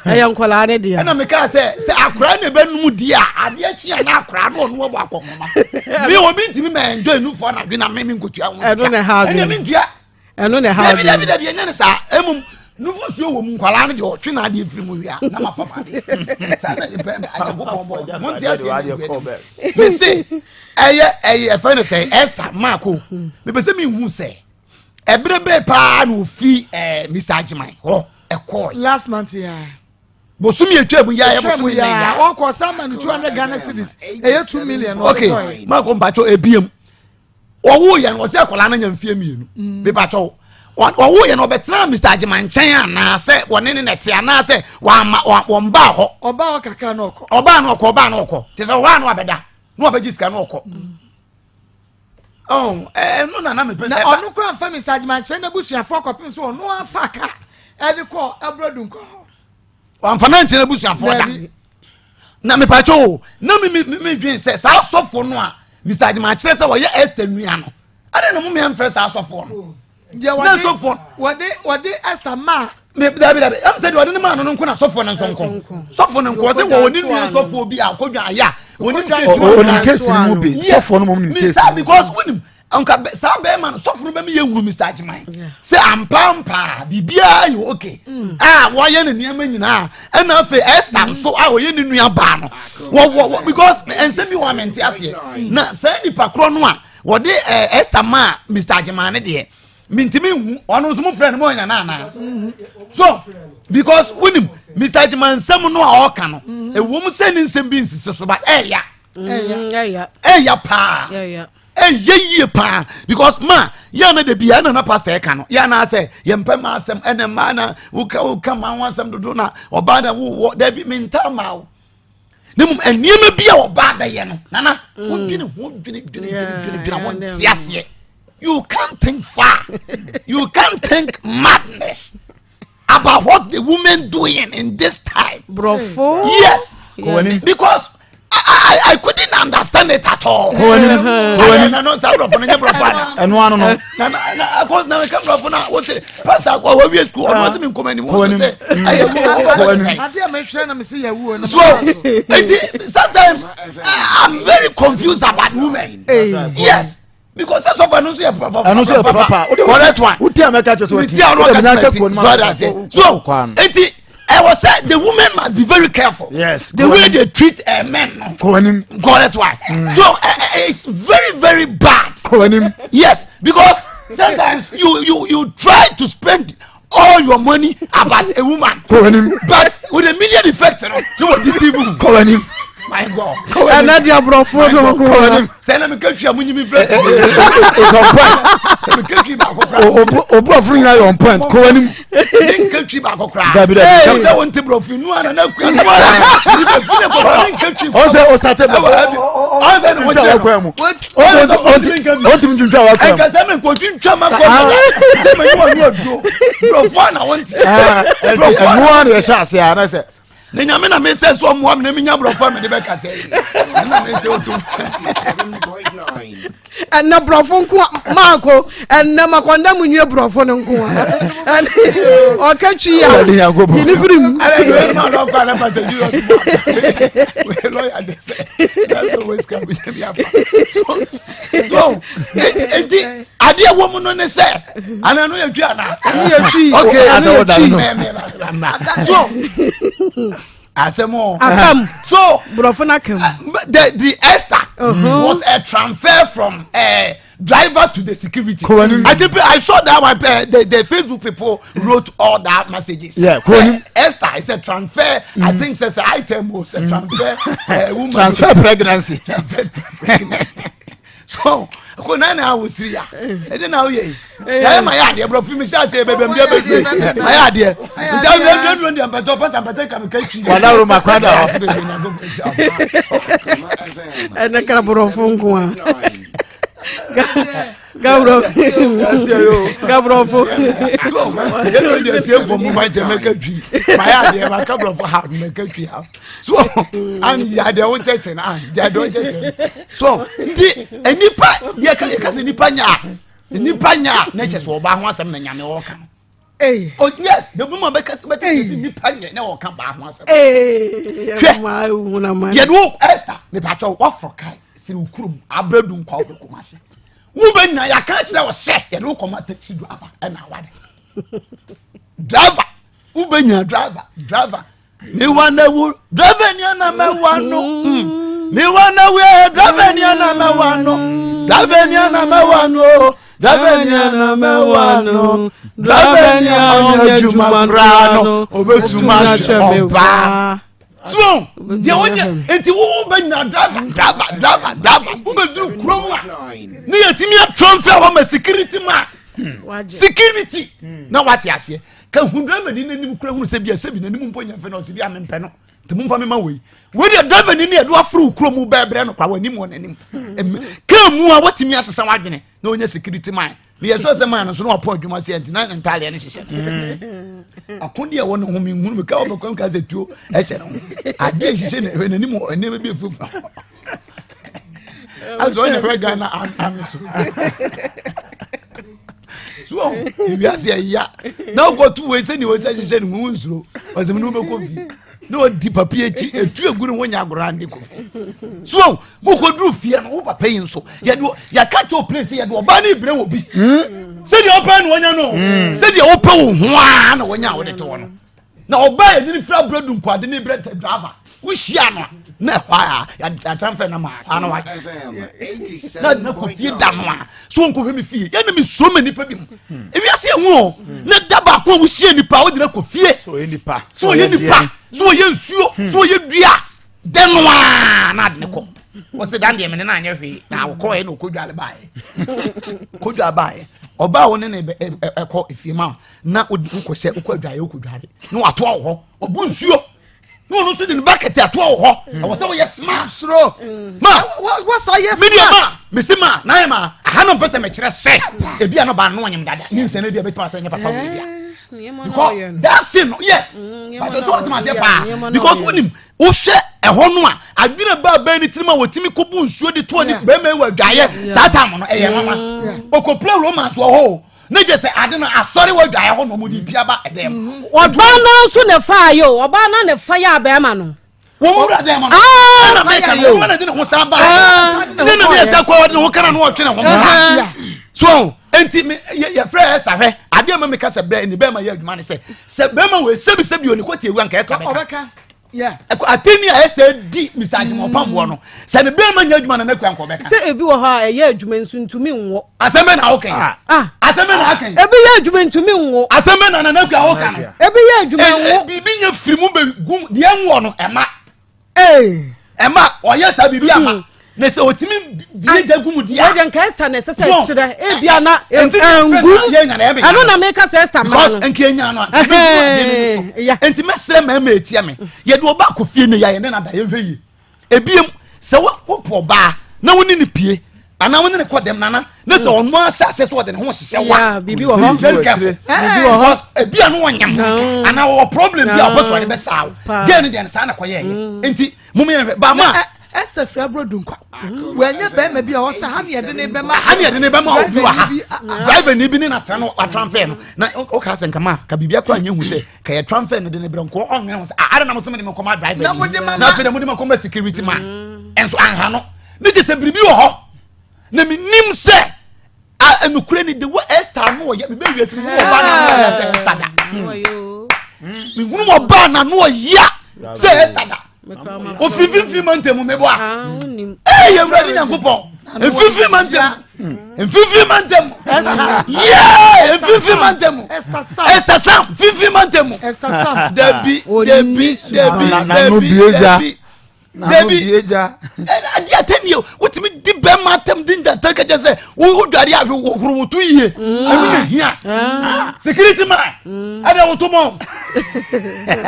Ɛyɛ nkwadaa ne dea. Ɛna mekaa sɛ sɛ akwadaa na ɛbɛnum di a adeɛ kye a na akwadaa no ɔno abɔ akɔnhoma. Me obi ntumi ma enjoy nufuo anadwo na me me nkotua ho sika. Ɛno na ɛha adwene. Ɛna me ntua. Ɛno na ɛha adwene. Dabi dabi dabi ɛnyɛ ne saa. Emom nufusuo wɔ mu nkwadaa no deɛ ɔtwe n'adeɛ firi mu wia na ma fa ma adeɛ. Saa na ɛpɛ Nyankopɔn bɔ. Mo nte aseɛ ne nkuɛ. Me se ɛyɛ ɛyɛ ɛfɛ no sɛ Esther Maako. Mepɛ sɛ mehu sɛ ɛberɛ bɛɛ paa na ofi ɛɛ Mr. Agyeman hɔ ɛkɔɔ. Last month yeah. Bosomi etwa mu ya bosomi na ya. Ɔkɔ sama no 200 Ghana cedis ɛyɛ 2 million. Okay Maako mpatsɔ ebiem. Ɔwoo yɛn ɔsɛ akwadaa no nya mfie mmienu mm. mepakyɛw ɔwoo yɛn ɔbɛtena Mr. Agyeman nkyɛn anaasɛ wɔne ne nɛte anaasɛ wama wɔn baa hɔ. Ɔbaa hɔ kakra na ɔkɔ. Ɔbaa na ɔkɔ ɔbaa na ɔkɔ te sɛ ɔhɔ a na wabɛda na wabɛgye sika na ɔkɔ. Ɔn ɛno na na mepɛ sɛ. Na ɔno kora nfa Mr. Agyeman kyerɛ n'abusuafoɔ kɔpem so ɔno afa ka ɛde kɔ abrodu nkɔ hɔ. Wamfa no ankyerɛ n'abusuafoɔ da. Na mepakyɛ o, na me me me dwen sɛ saa asɔfoɔ no a Mr. Agyeman kyerɛ sɛ wɔyɛ Esther nua no, adɛn na mo mmea mfrɛ saa asɔfoɔ no? Deɛ Na asɔfoɔ wɔde wɔde Esther maa. Me dabi dabi, ɛm sɛ deɛ ɔde ne maa no no nko na asɔfoɔ no nso nko. Sɔfoɔ no nko, ɔsɛ wɔ ne nua sɔfoɔ bi a ɔkɔdwa ayɛ a, onim kesi no. Onim kesi no mu bi, sɔfoɔ no mu nim kesi no. Because wonim, nka saa bɛrima no sɔfo no bɛmi yɛ hunu mr agyeman sɛ ampaampa biribiara yɛ okay mm. a wɔayɛ ne nneɛma nyinaa ɛna afei esther mm. nso a ɔyɛ ne nua baa no wɔwɔ because nsɛm bi wɔ amente aseɛ mm. na saa nipa korɔ no a wɔde eh, esther maa mr agyeman ne deɛ mintimi nhu ɔno nso mo frɛ no mo ɔnya naana so because wonim mr agyeman nsɛm no a ɔka no ɛwɔ mu sɛ ne nsɛm bi nsisi so ba ɛɛya ɛɛya paa. Ɛyɛ yie paa because ma yɛn na dabi yɛn na na pastor ɛka no yɛn na asɛ yɛn mpɛ ma asɛm ɛna mmaa na woka woka ma ho asɛm dodo na ɔbaa na wowɔ dabi mi nta ma o ne mu nneɛma bi a ɔbaa bɛyɛ no nana mm. wodwene ho dwene dwene dwene dwene dwene wɔn ti aseɛ you can't think far you can't think madness about what the women doing in this time. Brofo. Yes. yes. Because I, I, I couldn't understand it at all. Kowani. No, sir, brofo no nye brofo ana. Eno ano no. Na na na of course na me come brofo na wo say pastor ko wa wie school ono se me nkoma ni wo say aye wo. Kowani. Ade a me hwere na me se ya wuo no. So, it, sometimes I'm very confused about women. Yes. Because sɛ sɔfo ɛno nso yɛ proper. Ɛno nso yɛ proper. Correct one. Wotia mɛka kyerɛ sɛ wɔti. Wotia ɔno ɔka sɛ wɔti. So ɔda ase. So eti ɛwɔ sɛ the women must be very careful. Yes. The way they treat uh, men no. Kɔwanim. Correct one. Mm. So uh, it's very very bad. Kɔwanim. Yes because sometimes you you you try to spend all your money about a woman. Kɔwanim. But with immediate effect no, no one deceive you. Kɔwanim. My God. Ɛnna di aborɔfo no ko. Kɔwanim. Sɛ ɛna mi ka twi a mo nyi mi fɛ. It's on point. Sɛ mi ka twi baako kora. O borɔfo nyinaa yɛ on point. Kɔwanim. Ne nka twi baako kora. Dabi dabi. Sɛ wɔn ti borɔfo nu ana na kuya nu ana. Ni bɛ fi ne kɔ ne nka twi. Ɔsɛ o sate borɔfo. Ɔsɛ ne ho kyerɛ no. Ɔntumi twintwa wa kwan mu. Ɛnkasa mi nkɔ twintwa ma kɔ mi. Sɛ mi ni wɔn nu aduro. Borɔfo ana wɔn ti. Borɔfo ana. Ɛnu ana yɛ hyɛ ase ana sɛ. Ne nyame na mi sɛ so ɔmoa mi na mi nya borɔfo a mi de bɛ kasa yi. Ɛna mi sɛ otu. Ɛnɛ borɔfo nko a maako ɛnɛ makɔnda mu nwie borɔfo no nko a ɔka twi a yini firi mu. So eti adeɛ wɔ mu no ne sɛ ana no yɛ twi ana. Ɛno yɛ twi. Okay ɛno yɛ twi. So asɛm o. Akam. So borɔfo no akam. The the Esther uh -huh. was a transfer from uh, driver to the security. Kowani. I think I saw that one. Uh, the the Facebook people wrote all that messages. Yeah, Kowani. Esther is a transfer. Mm. I think it's an item was a transfer. Uh, woman. Transfer pregnancy. Transfer pregnancy. So ko na na awo siri ya ɛde na awo yɛ yi yɛ ma yɛ adeɛ borɔfo mi hyɛ aseɛ bɛbɛ mi deɛ bɛ due ma yɛ adeɛ nti awo yɛ due deɛ mpɛtɛ ɔpɛsɛ mpɛsɛ kàmi kɛ twi. Wàdà roma kwada hɔ. Ɛnɛ kɛra borɔfo nko a. Gabrɔ gabrɔfo. Yɛn deɛ tie fɔ mu ma jɛ mɛ kɛ twi ma yɛ adeɛ ma kɛ borɔfo ha mɛ kɛ twi ha. So an yɛ adeɛ wo nkyɛnkyɛn an yɛ adeɛ wo nkyɛnkyɛn. So nti nipa yɛ ka yɛ ka sɛ nipa nya nipa nya na kyɛ sɛ ɔbaa ho asɛm na nyame ɔka. Hey. Oh, yes, the woman bɛka sɛ bɛte sɛ nipa nyɛ na ɔka baa ho asɛm. Hwɛ yɛde wo Esther mepakyɛw waforo kae firi wo kurom abrɛdu nkwa wobɛ kɔm ase wobɛnya yɛaka kyerɛ wo sɛ yɛde wo kɔma taxi driver ɛna awade driver wobɛnya driver driver miwa na wu driver ni ana mɛwa no miwa na wu driver ni ana mɛwa no driver ni ana mɛwa no driver ni ana mɛwa no driver ni ana adwuma koraa no obetuma ahwɛ ɔbaa so deɛ wonyɛ nti wo bɛ nyina driver driver driver driver wobɛduru kurom a ne yɛtumi atrɔmfɛ hɔ ma security ma security na wate aseɛ ka hu driver ni n'anim kura hunu sɛ bia sɛbi n'anim mpo nyɛ fɛ na ɔsɛ bi a mempɛ no nti momfa me ma wei wei deɛ driver ni ne yɛde waforo kuro mu bɛɛbrɛ no kwa w'anim wɔ n'anim kaa mu a watumi asesa w'adwene na ɔnya security man na yɛsɔ sɛ man no so na wapɔ adwuma sɛ nti na ntaaleɛ no hyehyɛ no ako deɛ ɛwɔ ne ho menhunu meka wɔbɛkɔm ka sɛ tuo ɛhyɛ ne ho adeɛ hyehyɛ ne hwɛ n'anim wɔ nneɛma bi afuafu asɛ ɔnyɛ hwɛ Ghana ame so so wiase ɛya na wokɔto wei sɛdeɛ wɔ sɛ hyehyɛ ne ho nsuro ɔsɛm ne wobɛkɔ fie na ɔdi papa akyi ɛtu agu ne ho nyɛ agorɔ ande kɔ fie so mokɔduru fie no wo papa yi nso yɛde yɛka kyɛ ɔplane sɛ yɛde ɔbaa ne brɛ wɔ bi hmm? sɛdeɛ wopɛ ne wɔnya no hmm. sɛdeɛ wopɛ wo ho a na wɔnya a wode te hɔ no na ɔbaa yɛde ne fira brɛ du nkwade ne brɛ tɛ driver wohyia no a na ɛhɔ a yɛatamfɛ no ma ano wagye na na kɔ fie da no a so nkɔhwɛ me fie yɛne mesuro ma nnipa bi mu ewiase ɛhu o na da baako a wohyia nipa a wode no kɔ fie so ɔyɛ nipa so ɔyɛ nipa so ɔyɛ nsuo so ɔyɛ dua dɛ no a na ade ne kɔ wɔsɛ dan deɛ mene no anyɛ hwee na wokɔɛ na ɔkɔdwale baeɛ kɔdwa baeɛ ɔbaa wo ne ne ɛkɔ efie ma na wokɔhyɛ wokɔ adwaeɛ wokɔdware na watoa wɔ hɔ ɔbu nsuo na ɔno nso de ne bucket atoa wɔ hɔ mm. ɛwɔ sɛ woyɛ smart soro mm. ma wɔsɔ yɛ smart media ma mesi ma na yɛ ma aha no mpɛ sɛ mekyerɛ sɛ ebi a no ba no ɔnyem dada ne nsɛn ebi a bɛtuma sɛ nyɛ papa wɔ ebi a mm, because that sin no yes but so wɔtuma aseɛ paa because wonim wohwɛ ɛhɔ no a adwene ba bɛn ne tirim a wɔtumi kɔbu nsuo de toɔ ne bɛrima yi wɔ adwaeɛ saa tam no ɛyɛ mama ɔkɔpla romance wɔ hɔ o ne gye sɛ ade no asɔre wɔ dwaeɛ hɔ na ɔmode pia ba ɛdɛm. Ɔbaa no nso na ɛfaa yɛ o, ɔbaa no na ɛfa yɛ abɛɛma no. Wɔn wura dɛm no. Ɛna mɛka no wɔn na de ne ho san ba. Ne na mi yɛ sɛ kɔ ɔde ne ho kana no ɔtwe ne ho saa. So nti mi yɛ yɛ frɛ Esther hwɛ adeɛ ma mi ka sɛ bɛɛ ni bɛɛ ma yɛ adwuma ne sɛ sɛ bɛɛ ma wɔ sɛbi sɛbi oni ko tie wu anka Esther bɛka. Ateni a Esther di Mr. Agyemɔ pamboɔ no sɛ ne bɛɛ ma nyɛ adwuma na ne kura nkɔ bɛka. Sɛ ebi wɔ hɔ a ɛyɛ adwuma nso ntumi nwɔ. Asɛm bɛ na awo kɛn. Ah. Asɛm bɛ na akɛn. Ebi yɛ adwuma ntumi nwo. Asɛm bɛ na nana kura awo kan. Ebi yɛ adwuma nwo. Biribi nya firi mu bɛ gum deɛ nwoɔ no ɛma. Ɛma ɔyɛ saa biribi ama. Hmm. Na sɛ otumi bie gya gu mu di a. Wọ́n nka Esther na ɛsɛ sɛ ɛkyerɛ ebi ana ngum ɛno na meka sɛ Esther maa no. Because nka enya no a. Nti mɛsrɛ mɛma etia mi yɛde ɔba akɔ fie no yɛ ayɛ ne na da yɛn hwɛ yie. Ebiem, sɛ wopɛ ɔbaa na wo ne no pie anaa wo ne no kɔ dɛm nana ne sɛ ɔno ahyɛ aseɛ sɛ ɔde ne ho hyehyɛ wa biribi wɔ hɔ very careful biribi wɔ hɔ because ebi a no ɔnyam anaa ɔwɔ problem bi a ɔpɛ sɛ ɔde bɛsaa wo gɛɛ no deɛ no saa na kɔyɛɛyɛ mm. nti mo yɛn hwɛ baama Esther fira brodu nkwa wɔnyɛ bɛrima bi a ɔsɛ ha ne yɛde ne bɛma ha ne yɛde ne bɛma obi wɔ ha driver ni bi ne na tena no atranfɛ no na ɔka sɛ nkama ka biribi akora nyɛ hu sɛ ka yɛ transfer no de ne brɛ nkɔ ɔnwene ho sɛ ah ada na mo sɛ mede me kɔma driver na mode ma na afei na mode ma kɔma security man mm. ɛnso anha no ne kyɛ sɛ biribi wɔ hɔ na menim sɛ ɛnukure ni de wɔ Esther no ɔyɛ mebɛ wiase mehunu ɔbaa na ano ɔyɛ sɛ Esther da mehunu ɔbaa na ano ɔyɛ sɛ Esther da ofiri mfimfini ma ntɛmu mebɔ a ee yɛ wura ne nyankopɔn mfimfini ma ntɛmu mfimfini ma ntɛmu yee mfimfini ma ntɛmu Esther Sam mfimfini ma ntɛmu dabi dabi dabi dabi dabi dabi adi atɛn yɛ wotumi di bɛrima atɛm di njata kɛkyɛ sɛ wo dware ahwe wɔhoro woto yie ɛno na hia ah. security man mm. ɛdɛ woto bɔn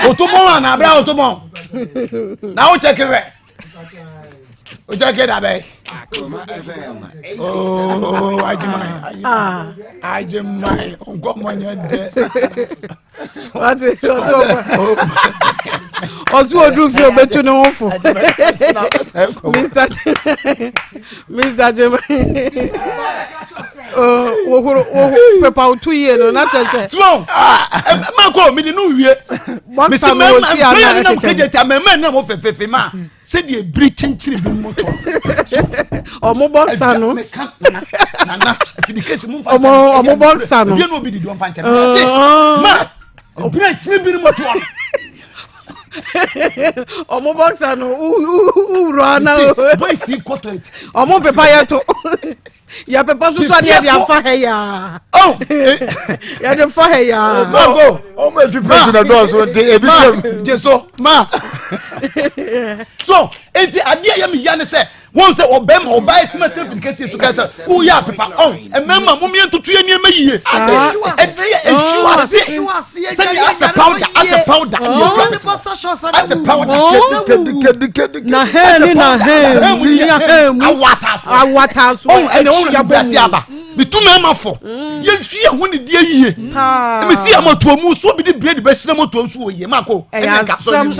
woto bɔn ana abira woto bɔn na wo kyɛke wɛ wo kyɛke dabɛ ooo ajiman ajiman nkɔmɔ nyɛ dɛ. wate ɔsɛ ɔsɛ odu fi obetu ne ho fo mr mr jema wohoro woho pepa woto yie no na kyerɛ sɛ. sumɔ ɛ maa kɔ mi ni n'u wie misi mɛma mpɛyɛ ni nam kejì ta mɛma nam fɛfɛɛfɛ ma. Sɛdeɛ ebiri kyenkyere bi mu tɔ. Ɔmo bɔ nsa no. Nana afidikesi mu nfa nkyɛn. Ɔmo bɔ nsa no. Ebi enu obi didi ɔnfa nkyɛn. Se ma ebiri akyire bi mu tɔ no. Ɔmo bɔ nsa no wura na. Boys yi kɔ toilet. Ɔmo pepa yɛ to. Yɛpepa soso adeɛ de afa ha yaa. Oh. Yɛde fa ha yaa. Mako. Ɔmo efi pɛsi na dɔɔso de ebi sɛm. Gye so ma. So eti adeɛ yɛ mi ya ne sɛ wɔn sɛ ɔbɛrima ɔbaa eti ma stephen kɛse etu kɛse woyɛ apepa ɔn mmarima mo miɛ ntutu yɛ nneɛma yie. Ɛdi yɛ ehwiw ase sɛbi asɛ powder asɛ powder asɛ powder. Na hɛn ni na hɛn mu ni hɛn mu awata so ɛna wɔn na bi aba mitu mɛɛma fɔ yɛn fi yɛn ho ni die yie ɛmi si yɛn moto mu so bi di bire de bɛ sinɛ moto so wɔ yie maa ko ɛna nka sɔ yi mu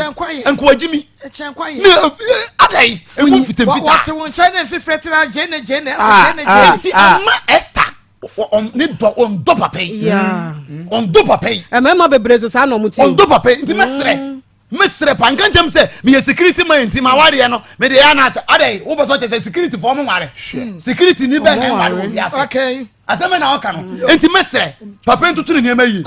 nkoa jimi ne adayi emu fitamfita wɔte wɔn nkyɛn ne nfifire tena gyene gyene ɛsɛ gyene gyene nti ama Esther ne dɔ ɔndɔ papa yi ɔndɔ papa yi mmarima bebree so saa na ɔmo ti ɔndɔ papa yi nti mɛsrɛ mesrɛ pa nka nkyɛm sɛ meyɛ security man nti ma wareɛ no mede yɛ anaasɛ adɛn wopɛ sɛ ɔkyɛ sɛ security fɔ ɔmo nware security ni bɛn na ɛnware wɔ wiase asɛm na ɔka no nti mesrɛ papa ntoto ne nneɛma yie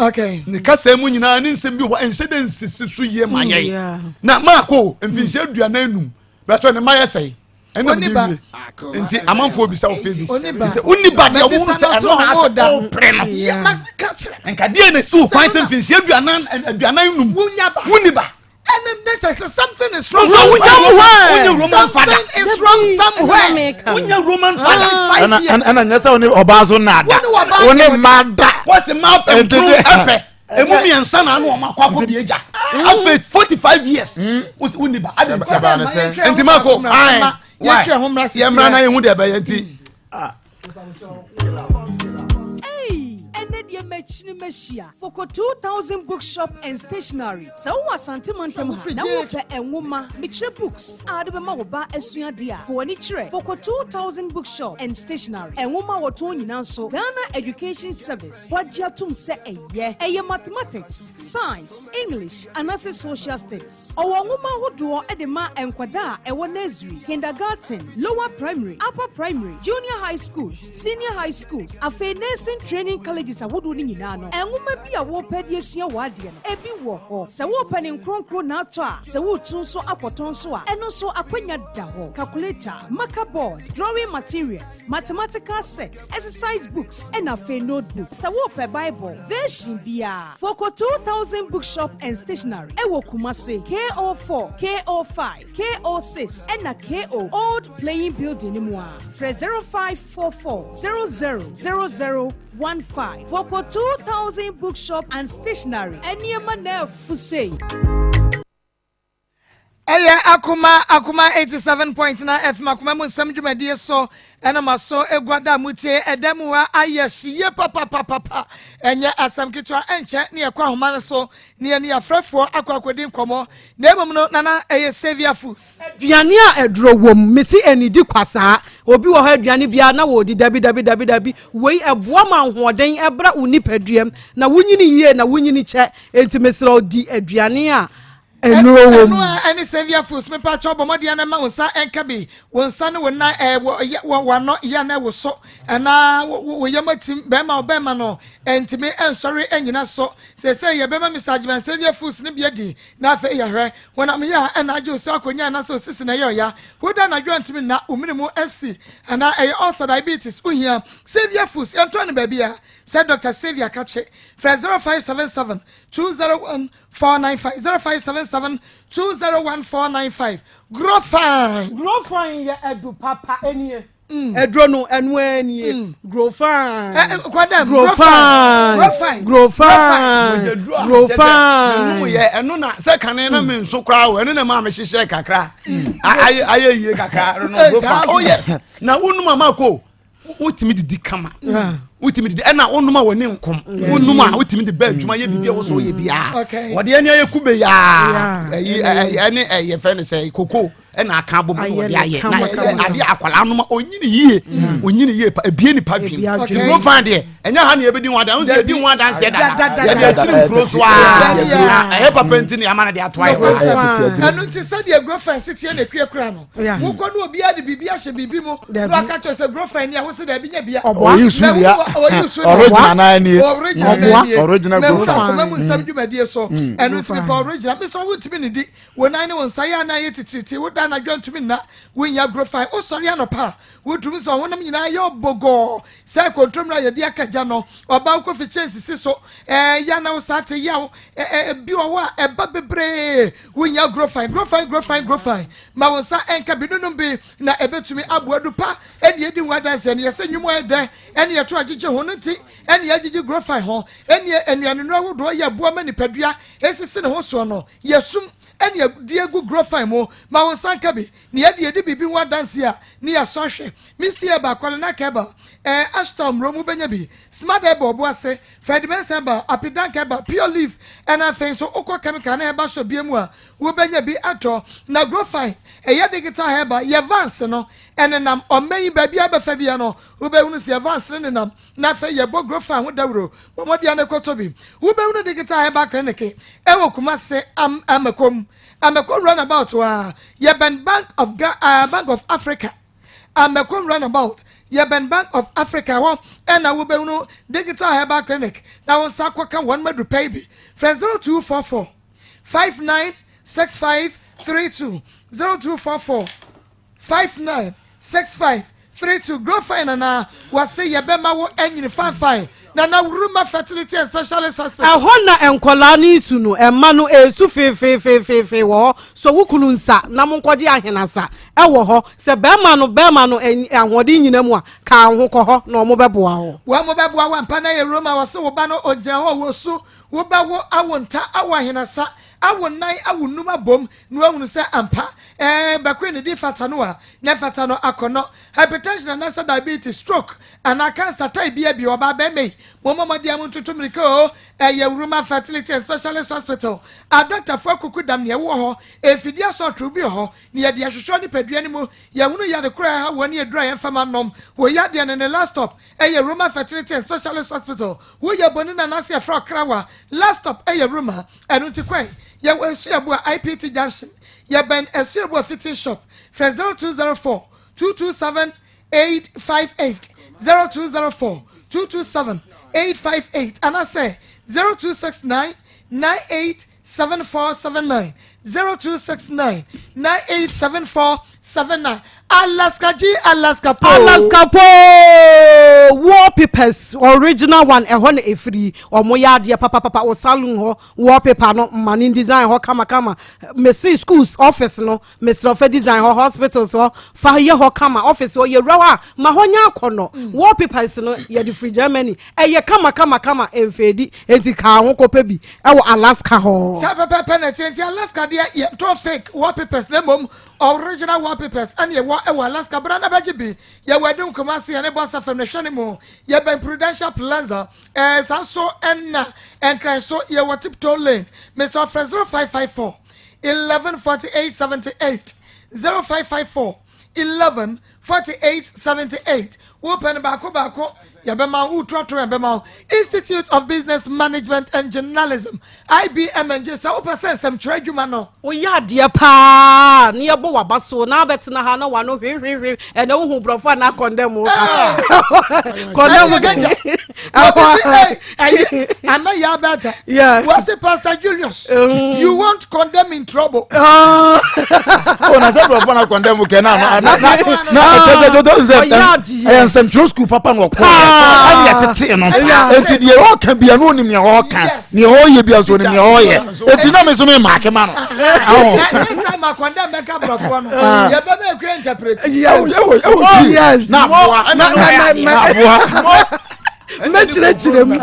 ne kasa mu nyinaa ne nsɛm bi wɔ ɛnhyɛ dɛ nsisi so yie ma yɛn na maako mfinhyia 45 bɛtɔ ne ma yɛ sɛe ɛna mi wie nti amanfoɔ bisa wɔ facebook sɛ wonni ba deɛ wɔn sɛ ɛno ha sɛ ɔpere no nka deɛ na esi kwan sɛ mfinhyia 45 wonni ba. ɛne ne kyɛ sɛ something is wrong somewhere wonyɛ roman father something is wrong somewhere wonyɛ roman father ɛna nyɛ sɛ wone ɔbaa so nnaada wone mmaa da wɔsi mmaa pɛ ɛpɛ emu mmiɛnsa na ano ɔmo akɔ akɔ bi egya afei 45 years wonni ba adi nti nti mako ayi why yɛ mmra na yɛn ho deɛ ɛbɛyɛ nti. Hey. Ɛnnɛ deɛ makyini mahyia Foko 2000 Bookshop and Stationery. Sɛ wowɔ Asante mantam ha na wopɛ nwoma, mekyerɛ books, a wode bɛma wo ba asua adeɛ a, fa w'ani kyerɛ Foko 2000 Bookshop and Stationery. Nwoma a wɔtɔn nyinaa nso, Ghana Education Service wɔagye atom sɛ ɛyɛ. Ɛyɛ Mathematics, Science, English anaasɛ Social Studies. Ɔwɔ nwoma ahodoɔ de ma nkwadaa a ɛwɔ nursery, kindergarten, lower primary, upper primary, junior high schools, senior high schools, afei nursing training colleges ahodoɔ no nyinaa no. Nwoma bi a worepɛ de asua w'adeɛ no, ebi wɔ hɔ. Sɛ worepɛ ne nkronkron na atɔ a, sɛ woretu nso akɔtɔn nso a, ɛno nso akwanya da hɔ. Calculator, marker board, drawing materials, mathematical set, exercise books, ɛna afei notebook. Sɛ worepɛ Bible, version biara, Foko 2000 Bookshop and Stationery ɛwɔ Kumasi, KO4, KO5, KO6 ɛna KO Old Playing Building no mu a, frɛ 0544 000015. Foko 2000 Bookshop and Stationery, nneɛma na afu sei. Ɛyɛ Akoma Akoma 87.9 FM Akoma mu nsɛm dwumadie so ɛna maso egua da mutie ɛda mu ha ayɛ hye yie papapapapa ɛnyɛ asɛm ketewa ɛnkyɛ ne yɛkɔ ahoma no so ne yɛne yɛafrɛfoɔ akɔ akɔdi nkɔmmɔ na mmom no nana ɛyɛ Saviour Foods. Aduane a aduro wom mese ɛnidi kwa saa obi wɔ hɔ aduane biara na wɔredi dabi dabi dabi dabi wei ɛboa ma ahoɔden ɛbra wo nipaduam na wonyini yie na wonyini kyɛ enti mesrɛ wo di aduane a Nnuro wɔ mu. Ɛno a ɛne Saviour Foods mepa kyɛw bɔ mmɔden na ma wo nsa nka bi wo nsa ne wo nan ɛɛ wɔ yɛ wɔ w'ano yɛ na ɛwoso anaa wo wo yam atim bɛrima wo bɛrima no ɛntumi ɛnsɔre ɛnyina so seesei yɛbɛma Mr. Agyeman Saviour Foods no bi adi na afei yɛhwɛ honam yɛ a ɛna agye wo sɛ akonnwa anaasɛ osisi na ɛyɛ ɔya woda anadwo a ntumi nna wo mene mu asi anaa ɛyɛ ulcer diabetes wohia Saviour Foods yɛntɔn no baabi a sɛ Dr. Saviour kakye frɛ 0577 201 495 0577 201 495 Grow fine. Grow fine yɛ adu papa enie. Mm. Aduro no ɛno ara nie. Mm. Grow fine. Eh, eh, kwadam. Grow fine. Grow fine. Grow fine. Grow fine. Ɛno yɛ ɛno na sɛ kane na mi nso koraa o ɛno na maa mi hyehyɛ kakra. Mm. Ayɛ ayɛ yie kakra. No grow fine. Oh yes. Na wonum ama ko. wotumi didi kama wotumi didi ɛna wonum a wɔne nkom wonum a wotumi de bɛ adwuma yɛ biribi a wɔsɔ yɛ biara wɔde ɛne ayɛ kube yaa ɛyi ɛne ɛyɛ fɛ ne sɛ koko ɛna aka abom na wɔde ayɛ na ɛyɛ adeɛ akwadaa nom a onyini yie onyini yie pa ebie nipa dwem nkuro fan deɛ ɛnyɛ ha na yɛbɛdi ho adanse yɛdi ho adanseɛ dada yɛde akyiri nkuro so aa na ɛyɛ papa nti na yɛama no de ato ayɛ ɛno nti sɛdeɛ grofa seteɛ na ekue kura no wokɔ no obiara de biribi ahyɛ biribi mu na waka kyerɛ sɛ grofa ni a wose daabi nya bia oyi su lia original na nie original grofa akoma mu nsɛm dwumadie so ɛno nti mepɛ original me sɛ wontumi ne di wo nan ne wo nsa yɛ anan yɛ titiritii woda anadwo ntumi nna wonya grofa wosɔre anɔpa a wotumi sɛ ɔhonam nyinaa yɛ ɔbɔgɔɔ sɛ kontomire a yɛde aka gya no ɔba wokɔ fi kyɛn sisi so ɛɛ ya na wo saa te yaw ɛɛ bi wɔ hɔ a ɛba bebree wonya grofine grofine grofine grofine ma wo nsa ɛnka bi nonom bi na ɛbɛtumi aboa du pa ɛne ɛdi ho adanseɛ no yɛsɛ nnwom a ɛdɛ ɛne yɛto agyegye ho no nti ɛne yɛagyegye grofine ho ɛne nnuane ahodoɔ yɛ aboa ma nipadua ɛsisi ne ho soɔ no yɛsum ɛne ɛde agu grofine mu ma wo nsa nka bi na yɛde yɛdi biribi ho adanse a, ne yɛasɔ ahwɛ. Misty Herbal, Kwalenak Herbal, ɛɛ Ashtown mmuro mu wobɛnya bi, Smart Herbal, Obuase, Fred Mensah Herbal, Apidank Herbal, Pure Leaf, ɛna afei nso wokɔ chemical ne herbal shop biara mu a, wobɛnya bi atɔ. Na Growfine, ɛyɛ digital herbal, yɛ vans no, ɛnenam ɔman yi baabiara bɛfa biara no, wobɛhunu sɛ yɛ vans no nenam, na afei yɛbɔ Growfine ho dawuro. Bɔ mmɔden ara na kɔtɔ bi. Wobɛhunu Digital Herbal Clinic ɛwɔ Kumase, Am, Amakom. Amɛkɔ runabout a yɛbɛn Bank of Ga uh, Bank of Africa. Amɛkɔ runabout yɛbɛn Bank of Africa hɔ ɛna wobɛhunu Digital Herbal Clinic na wo nsa akɔka wɔn maduru yi bi. Frɛ 0244 596532 0244 59 65 32 Grow fine nana wɔse yɛbɛma wo anyini fine fine Nana Wuruma Fertility and Specialist Hospital. Ɛhɔ na nkwadaa no resu no, mma no resu feefeefeefee wɔ hɔ. Sɔ wo kunu nsa na monkɔgye ahenasa wɔ hɔ. Sɛ barima no barima no ahoɔden nnyina mu a, ka wo ho kɔ hɔ na wɔbɛboa wo. Wɔbɛboa wo ampa na yɛ Roma wɔse wo ba no ogyina hɔ wɔsu. Wobɛwo awo nta, awo ahenasa, awo nnan, awo nnum abom na woahunu sɛ ampa, ɛɛ, bɛkoe ne din fata no a, na ɛfata no akɔnnɔ. Hypertension anaasɛ diabetes, stroke, anaa cancer type biara bi, ɔbaa bɛrima yi, mommɔ mmɔden a montutu mmirika o. Ɛyɛ Wuruma Fertility and Specialist Hospital. Adɔktafo akuku dam nea ɛwowɔ hɔ. Mfidie asɔɔtoo bi wɔ hɔ na yɛde ahwehwɛ nipadua no mu. Yɛhunu yare koro a ɛha woɔ ne aduru a yɛmfa ma nom. Wo yadeɛ no ne last stop ɛyɛ Roma Fertility and Specialist Hospital. Woyɛ bonini anaasɛ yɛfrɛ wo krawa, last stop ɛyɛ Roma. Ɛno nti kwan, yɛwɔ Asuaboa IPT Junction. Yɛbɛn Asuaboa Fitting Shop. Frɛ 0204 227 858, 0204 227 858 anaasɛ 0269 98 7479 0269 987479 Alaska G Alaska po. Alaska po wallpapers original one ɛhɔ na efiri ɔmo yɛ adeɛ papapapa wɔ saloon hɔ wallpaper no ma ne design hɔ kamakama mesi schools office no mesrɛ fa design hɔ hospitals hɔ fa yɛ hɔ kama office hɔ yɛwura hɔ a ma hɔ nyɛ akɔnɔ mm. wallpapers no yɛde firi Germany ɛyɛ kama kama kama mfeedi enti kaa ho kɔpɛ bi ɛwɔ Alaska hɔ. Saa pɛpɛpɛ na ɛteɛ nti Alaska deɛ yɛntɔ fake wallpapers na mmom original wallpapers ɛne ɛwɔ ɛwɔ Alaska bra na bɛgye bi yɛwɔ Adum Kumasi yɛne Bɔsa fam na hwɛ ne mu yɛbɛn Prudential Plaza ɛɛ saa nso ɛna Nkran so yɛwɔ Tiptoe Lane mesɛ ɔfrɛ 0554 11 48 78 0554 11 48 78 wopɛ no baako baako yɛbɛma wo wotu ato yɛbɛma wo Institute of Business Management and Journalism IBMNG sɛ wopɛ sɛ nsɛmtwerɛ adwuma no woyɛ adeɛ paa ne yɛbɔ waba so na abɛtena ha na wano hwehwehwe ɛnɛ wohu borɔfo a na akɔndɛm wo ah! kɔndɛm ana yɛ abɛta wɔse Pastor Julius mm. you won't condemn in trouble ah. oh, na sɛ borɔfo na condemn kɛ na na na ɛkyɛ sɛ dodo sɛ ɛyɛ nsɛmtwerɛ sukuu papa na ɔkɔ ɛne ɛtetee no enti deɛ ɔka bia no ɔnim nea ɔka nea ɔyɛ bia nso ɔnim nea ɔyɛ enti na me nso me maake ma no next time akɔndɛm bɛka borɔfoɔ no yɛbɛma akua interpret yes na aboa na aboa mɛkyerɛkyerɛ mu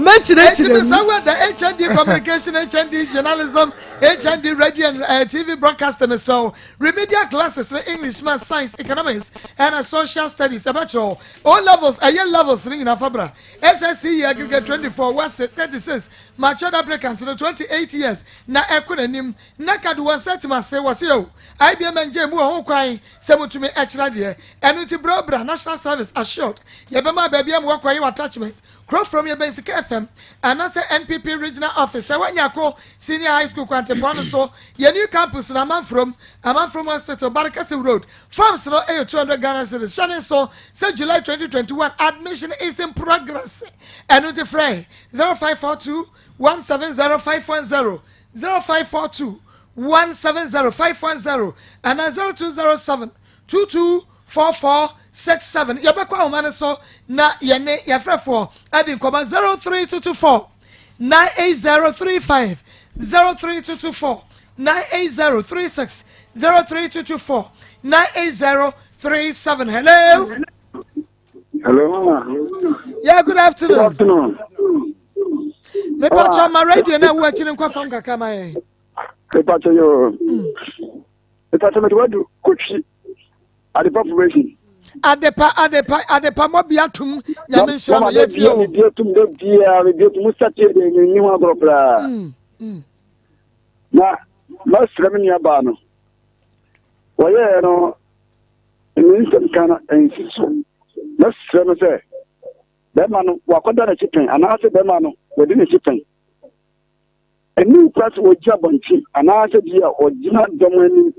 mɛkyerɛkyerɛ mu. sɛ wɛda hnd communication hnd journalism hnd radio and uh, tv broadcasting so remedial classes ne english math science economics and social studies ɛbɛkyerɛ o levels ɛyɛ levels ne nyinaa fa bra ssce yɛ aggregate 24 wase 36 matured applicant no 28 years na ɛkɔ n'anim na kade wɔn nsa tim ase wɔse o ibm ngye mu wɔ ho kwan sɛ mutumi kyerɛ adeɛ. Ɛno nti brɛ bra National Service Assured yɛbɛma baabi ama woakɔ ayɛ w'attachment. Kuro from yɛbɛn Sika FM anaasɛ NPP Regional Office ɛwɔ Nyako Senior High School kwantempɔn no so. Yɛn new campus no Amanfrom, Amanfrom Hospital, Barekese Road. Forms no yɛ 200 Ghana cedis. Hyɛ ne nso sɛ July 2021 admission is in progress. Ɛno nti frɛ 0542 170 510 0542 170 510 anaa 0207 224467. Yɛbɛkɔ ahoma no so na yɛne yɛfrɛfoɔ adi nkɔmmɔ 03224 98035 03224 98036 03224 98037. Hello. Hello, Mama. Yeah, good afternoon. Good afternoon. Mepa kyɛ ma radio na ɛwɔ akyiri nkɔ fam kakra ma yɛn. Mepa kyɛ yoo. Mepa kyɛ mede wadu kotwi adepa formation. Adepa adepa adepa mɔ bi atum nyame nhyira no yɛ tie o. Mama de atum de bia me bi atum sati de me ni ho agorɔ koraa. Mm, mm. Na masrɛ me nua baa no. Wɔyɛɛ no Ne nsɛm ka no nsi so. Mɛsrɛ no sɛ, bɛrima no wakɔda n'akyi pɛn anaasɛ bɛrima no wadi n'akyi pɛn. Ɛni kura sɛ wɔgyina abɔnten anaasɛ bi a ɔgyina dɔm anim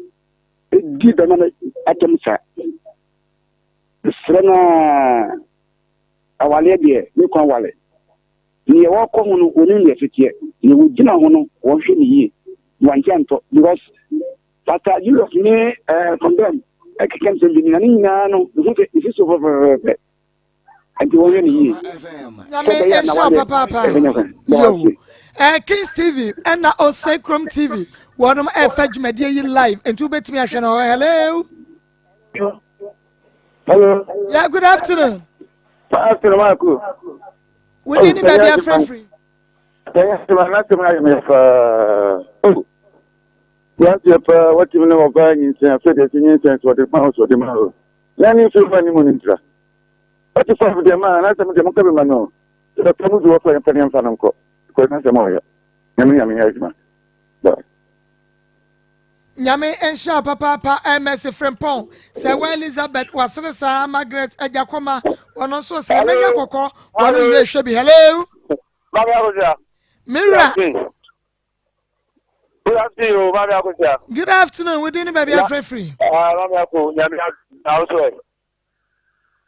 di bɛrima no atɛm saa. Mesrɛ no a, awaleɛ deɛ ne kwan wale. Neɛ wɔkɔ ho no wɔnim neɛ ɛteteɛ. Neɛ wɔgyina ho no wɔnhwɛ ne yie. Wɔangye antɔ because Pastor Julius ne ɛɛ condemn ɛkeka nsɛm bi na ne nyinaa no ehu sɛ esi so fɛfɛɛfɛ nti wɔn yɛ ne yie. Nyame nhyira wo papaapa. Yo. Eh, Kings TV ɛna Ose Krom TV wɔnom ɛfɛ dwumadie yi live nti wobɛtumi ahwɛ no hɔ. Hello. Hello. Yeah, good afternoon. Good afternoon, Marco. Wodi ni baabi afrɛfiri. Sɛ yɛ asɛm a n'asɛm ayɛ me paa. Oh, aberanteɛ paa watumi ne ɔbaa nyinsɛn afei deɛ sɛ nyinsɛn so ɔde ma wo so ɔde ma wo. Na ne nsuo ma ne mu no ntira. 45 deɛ ma n'asɛm deɛ monka bi ma no. Sɛ bɛpɛ mu bi wɔ fa yɛmfa ne yɛmfa no nkɔ. Because n'asɛm ɔyɛ. Nyame nyame nyɛ adwuma. Bye. Nyame nhyira wo papaapa eh, Mercy Frimpong, Sɛwa Elizabeth wasere saa, Margaret Agyakoma wɔno nso sere, mɛnya kɔkɔ wɔno nyina ɛhwɛ bi. Hello. Mami Akosia. Mira. Good afternoon, o Mami Akosia. Good afternoon, within ne baabi afrɛ firi. Ah, Mami Ako, nyame na wo so ɛ.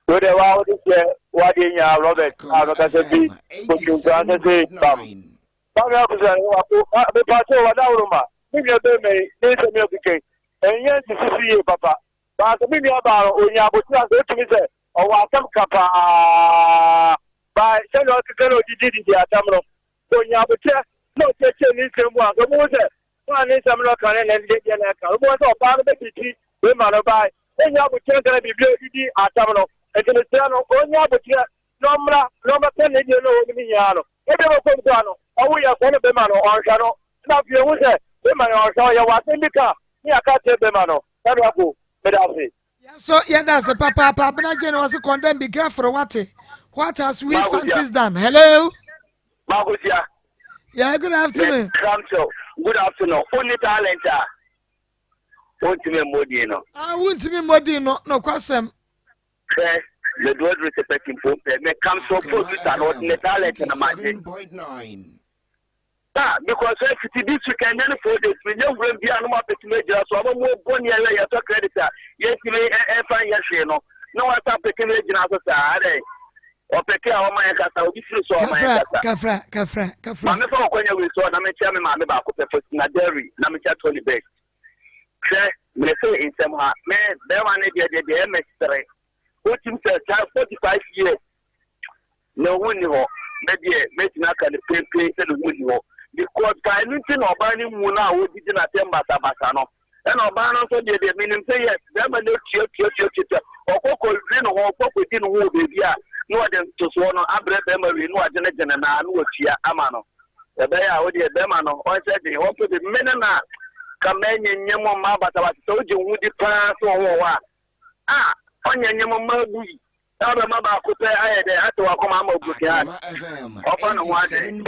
Wo de wa wo de sɛ wa de nya Robert a no kasa bi kotu nkura sɛ sɛ bam. Mami Akosia, wako, me pa so wa da wo ma. Me nua bɛrima yi ne nsɛm yɛ kekɛ. Ɛnyɛ nsisi yie papa. Baasa me nua baa no onya abotire ase otumi sɛ ɔwɔ asɛm ka paa. By sɛnea ɔkeka na odidi didi atam no, onya aboterɛ na ɔkyerɛkyerɛ ne nsɛm mu a, nka wobɛhu sɛ ɔa ne nsɛm na ɔka ne ne deɛ na ɛka. Wobɛhu sɛ ɔbaa no bɛtiti bɛrima no by ɔnya aboterɛ nka na biribi a odidi atam no. Nti mesrɛ no ɔnya aboterɛ na ɔmmra na ɔmmɛka ne deɛ na ɔnim nyinaa no. Ebi bɛkɔ mu koraa no, ɔwo yɛ kɔ no bɛrima no ɔnhwɛ no. Na afei ehu sɛ bɛrima no ɔnhwɛ ɔyɛ wɔ asɛm bi ka ne yɛaka akyerɛ bɛrima no. Sɛdeɛ ako, meda ase. So yɛda ase papaapa abena jane wɔse condemn be careful wate what has we fancies done hello Makosia. Yeah, good afternoon. Kramcho, good afternoon. Wonni talent a wontumi mmɔ din no. Ah, wontumi mmɔ din no nokwasɛm. Hwɛ, mede waduru sɛ pɛti mpo pɛ. Mekam so producer no ɔde ne talent na magye. Ah, because sɛ fiti this week ɛnyɛ ne 4 days menyɛ wuram bi a no mapɛtumi agyina so ama mu ɔbɔ ne ɛyɛ yɛtɔ credit a yɛntumi ɛmfa nyɛ hwee no na wasa pɛtumi agyina so saa adɛn ɔpɛke a ɔma yɛn kasa obi firi so a ɔma yɛn kasa. Kafra, kafra, kafra. Maame fa ɔkwanya wei so na mekyia me maame baako pɛ Faustina Derry na mekyia Tony Best. Hwɛ, mese nsɛm ha me bɛrima ne deɛ deɛ deɛ ɛmɛsere wotim sɛ saa 45 years ne ho nni hɔ. Me deɛ mɛtumi aka no pempee sɛ ne ho nni hɔ because ka ɛno nti na ɔbaa no mu no a wɔdidi n'atɛm basabasa no ɛna ɔbaa no nso deɛ deɛ menim sɛ yes bɛrima no atua tua tua tua tua ɔkɔ kɔdwi ne ho ɔkɔ kɔdi ne ho wɔ baabi a na ɔde ntosoɔ no abrɛ bɛrima wei na wagyene naa na watua ama no ɛbɛyɛ a wodeɛ bɛrima no ɔnhyɛ den ɔmpɛ bi me ne na ka mɛnyɛ nyɛ mu mma basabasa sɛ wogye wo ho di paa sɛ ɔwɔ hɔ a a ɔnyɛ nyɛ mu mma abu yi na ɔbɛma baako pɛ ayɛ dɛ ate wakoma ama oburokin a ɔfa ne ho adwene.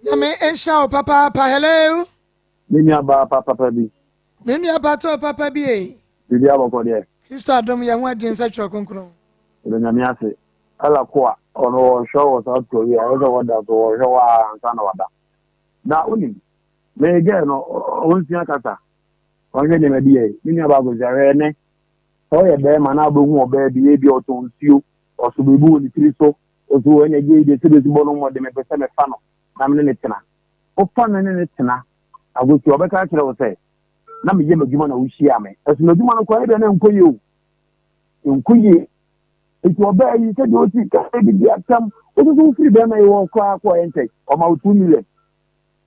Nyame nhyira wo papaapa hello. Me nua baa papapa bi. Me nua patoo papa bi ei. Biribi abɔkɔ deɛ. Kristo adom yɛn ho adwene sɛ twerɛ kronkron. Yɛda Nyame ase. Ella Koa, ɔno ɔhwɛ wɔ South Korea, ɛyɛ sɛ wɔda so ɔhwɛ hɔ ara ansa na wada. Na wonim, me girl no, ɔnsua kasa, ɔnhwɛ nneɛma bi yɛ. Me nua baako sɛ, hwɛ ɛnɛ, sɛ woyɛ bɛrima na wobɛhu ɔbaa bi, ebi ɔtɔn nsuo, ɔso biribi wɔ ne tiri so, ɔso ɛna gye deɛ sɛ bɛsi bɔ no mmɔden, mepɛ sɛ mefa no na me ne ne tena. Wofa no ne ne tena, agosi ɔbɛka akyerɛ wo sɛ, na meyɛ m'adwuma na wohyiaa me. Ɛso m'adwuma no koraa ebia na ɛnkɔ yie o. Ɛnkɔ yie. Nti ɔbaa yi sɛdeɛ ɔsi kasa didi atam, wososo wofiri bɛrima yi hɔ koraa kɔɔ ɛntɛn, ɔma wo 2 million.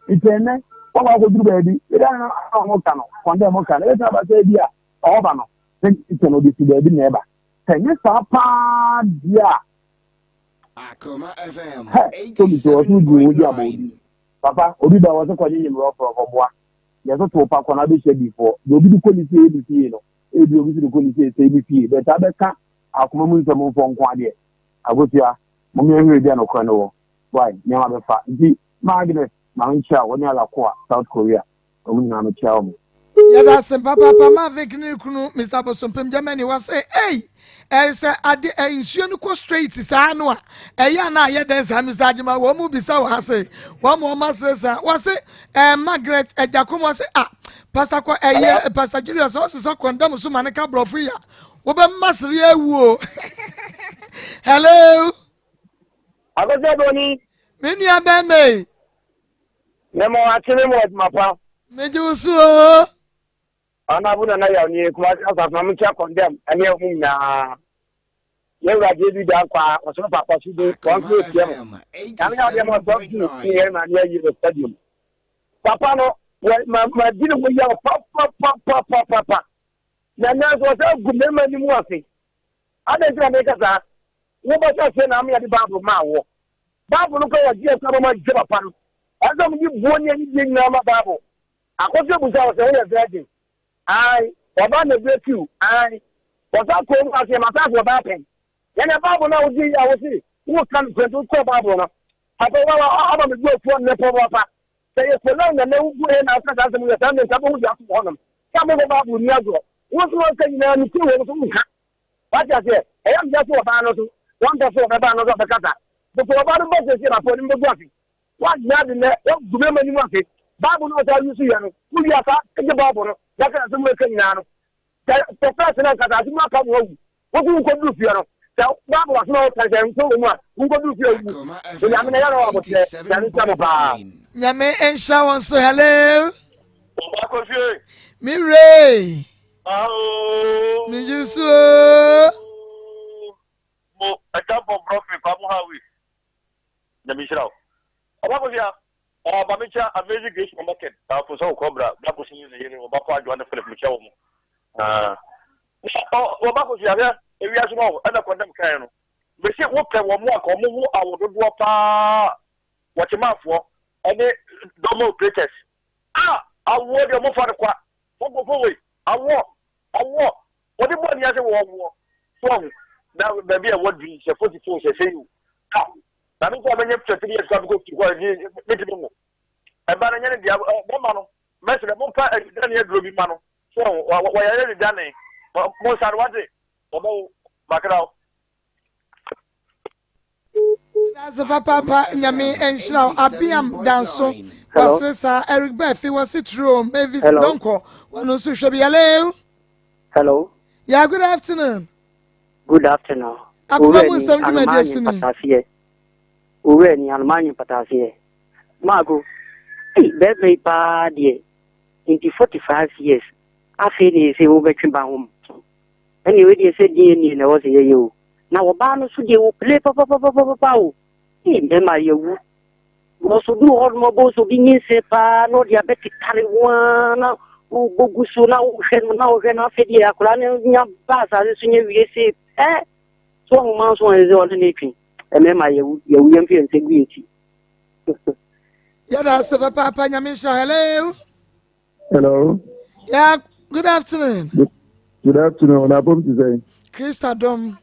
Nti ɛnɛ, wakɔ akɔduru baabi, ɛda no a ɔmo ka no, kɔndɛ ɔmo ka no, ɛbɛtumi aba sɛ ebi a ɔba no, ne nkyɛn ɔde si baabi na ɛba. Sɛ nyɛ saa paa deɛ a, hɛ, tobi sɛ ɔso di wo di abɔ obi. Papa, obi ba wɔ sɛ kɔnye nyim rɔfrɔf ɔboa. Yɛ so to pa kɔ na abɛhyia bifoɔ. Deɛ obi de kɔ ne fie ne fie no, ebi obi so de kɔ ne fie sɛ ne fie. Bɛtaa bɛka akoma mu nsɛm mfɔ nko adeɛ. Akosua, mom yɛnhwɛ baabi a nokorɛ no wɔ. Why? Nneɛma bɛfa. Nti, ma Agnes, ma menkyia wo ne Alakoa, South Korea. Wɔn nyinaa mekyia wɔn. Yɛda ase papaapa ma Vic ne ne kunu Mr. Bosompem Germany wɔ sɛ ei ɛyɛ sɛ ade ɛ nsuo no kɔ straight saa no a ɛyɛ a na ayɛ dɛn saa Mr. Agyema wɔn mu bisa wɔ ha se wɔn mu wɔn asere saa wɔ se ɛɛ Margaret Agyakom wɔ se ah Pastor kɔ ɛyɛ Pastor Julius ɔsesa kɔndɔm so ma ne ka borɔfo yi a wobɛma sere awu o. Hello. Akosua Boni. Me nua bɛrima yi. Mema wakye ne mu adwuma pa. Megye wo so oo. Ɔnabo Nana Yaw nie, Kumasi Asafo ma menkyia kɔndɛm ɛne ɛho nyinaa. Yɛn Wura JB Dankwaa, ɔsoro papa so din, wɔn nso ɛtia mu. Nyame na ɔdeɛ ma ɔsɔ fi ne yɛn maame ayi wɔ stadium. Papa no, wɔ ma ma di ne ho yaw papapapapapa. Na nanso ɔsɛ gu mmarima anim ase. Adɛn nti na meka saa? Wobɛhyɛ aseɛ na ama yɛde Bible maa woɔ. Bible no kɔ wɔ gye ɛkwan ma gye papa no. Ɛsɛ ɔmo gye buo ne anidie nyinaa ma Bible. Akɔso ebusa wɔ sɛ woyɛ virgin. Ae. Ɔbaa na ebire kiw. Ae. Wɔsan kɔɔ mu ase ma saafo ɔbaa pɛn. Yɛn Bible no a wogye yi a wose woka no kura nti wokɔɔ Bible no. Papa wa wa ama me bu afuo nnɛ pɔpɔpa. Sɛ yɛ kolan na na wogu ɛ na aka saa asɛm yɛ saa nka bɛhu de ato hɔnom. Sɛ mobɔ Bible ni agorɔ. Wo nso wɔnka nyinaa no kuro wɔ no so wonka. Wate aseɛ? Ɛyɛ mmeɛ so ɔbaa no so. Wɔmpɛ so ɔbɛba no so ɔbɛkasa. Before ɔbaa no bɔ siesie na afɔ no bɛgu ase. Woanyɛ ade nnɛ, woagu me m'anim ase. Bible no a ɔtaa use yɛ no, wowie a saa gye Bible no na ka asɛm a ɛka nyinaa no. Sɛ kɔfɛs no ankasa asɛm aka ma wawu. Wo nso wonkɔduru fie no, sɛ Bible asɛm a woka sɛ nso wɔ mu a, wonkɔduru fie awu. Onyame na ɛyɛ na wɔ aboterɛ. Nyame nhyira mo paa. Nyame nhyira wɔn nso. Hello. Ɔba fie. Me wura. Aho. Me gye so. Mo ɛda bɔ brɔfe kwa mo ha wi. Nyame nhyira wo. Ɔba kosua, ah, ma menkyia Amazing Grace Mama Ken, ah, fo sɛ wokɔ bra, bra kosi ne yere, ɔba pa Adwoa ne Philip mekyia wɔ mo. Ah, ɔba kosua, hwɛ, ewiase no, ɛna kɔndɛm kan no. Mese wopɛ wɔ mo a ka ɔmo wo awo dodoɔ paa, wɔkyemaafoɔ, ɛne dɔma operators. Ah, awoɔ deɛ ɔmo fa no kwa, fɔnkɔfɔ wei, awoɔ, awoɔ, wɔde bɔ ani ase wɔ woɔ, so ahu, na baabi a wɔduru sɛ 44 sɛ sɛ yi o, ah, Na me nso a mɛnyɛ 33 years kora mekɔ sukuu kɔ ɛdi metumi ngo ɛba no nyɛ ne dea bɛma no mɛsrɛ momfa adidane aduro bi ma no so wɔyɛ adidane mo nsa no wate wɔbɛwo makra wo. Dase papaapa nyame nhyira wo Abiam Danso wasere saa Eric Bɛfi wɔse true Mavis Donkor wɔno nso hwɛ bi hello. Hello. Yeah, good afternoon. Good afternoon. Akoma mu nsɛm dwumadie so ni. Owura ni anoma nye mpataaseɛ. Maago, ei bɛrima yi paa deɛ, nti 45 years, afei na ɛsɛ wobɛtwe ba ho so. Ɛne wei deɛ sɛ DNA na ɛwɔ sɛ yɛyɛ o. Na wɔbaa no so deɛ wɔ play papapapapa o. Ei mmarima yɛwu. Because obi wɔ hɔnom ɔbɔ sɛ obi nyinsɛn paa na ɔde abɛtetare ho ara na wobɔ gu so na wohwɛ no na wohwɛ no afei deɛ akwadaa no nya ba asase so nya wie sei pɛ so ɔhoma nso ɔyɛ sɛ ɔne ne twe mmarima yɛwu yɛwu yɛn mfe yɛn nsa gu yɛn ti. Yɛda ase papaapa nyame nhyira hello. Hello. Yeah, good afternoon. Good, good afternoon. Na apom ti sɛn? Krista dom.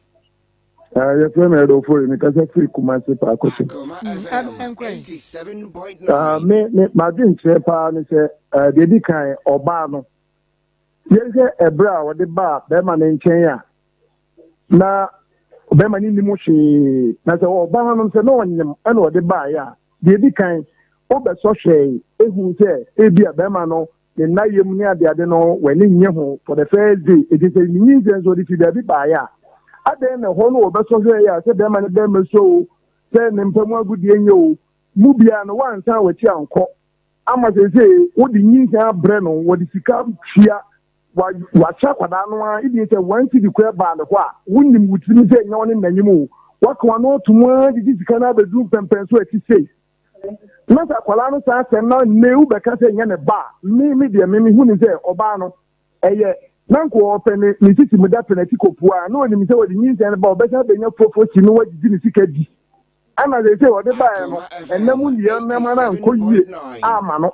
Ah, yɛfrɛ me Adolfo, mekasa firi Kumase paako so. Ah, me me m'adwenkyerɛ paa ne sɛ eh, deɛ di kan ɔbaa no yɛhwɛ ɛberɛ a ɔde baa bɛrima no nkyɛn a na bɛrima no nnim hwee na sɛ ɔbaa no sɛ na ɔnyem ɛna ɔde baeɛ a deɛ di kan wobɛsɔ hwɛe ehu sɛ ebi a bɛrima no ne nna yam ne adeade no w'ani nnye ho for the first day eti sɛ ne nyinsɛn nso ɔde fi baabi baeɛ a adɛn na ɛhɔ no wɔbɛsɔ hwɛe a sɛ bɛrima no bɛrima sɔ o sɛ ne mpa mu agodie nyɛ o mu biara no woansan w'akyi ankɔ ama seesei wode nyinsɛn abrɛ no wɔde sika tua wahyɛ akwadaa no ara ebi sɛ one cedi koraa baa ne hɔ a wonim wo tirim sɛ nyɛ wo ne nanyem o waka w'ano ato mu ara gyegye sika no abɛduru mpɛmpɛn so akyi sei na sɛ akwadaa no saa asɛm na nne wobɛka sɛ nyɛ ne ba a me me deɛ me mehu ne sɛ ɔbaa no ɛyɛ na nko ɔpɛ ne ne sisi mu da pɛ n'akyi kɔpua na ɔnim sɛ wɔde nyinsɛn no ba ɔbɛsan bɛnya fofo si no wagyegye ne sika di ɛna sɛ sɛ ɔde baeɛ no ɛnna mu nnua nneɛma no ankɔ yie ama no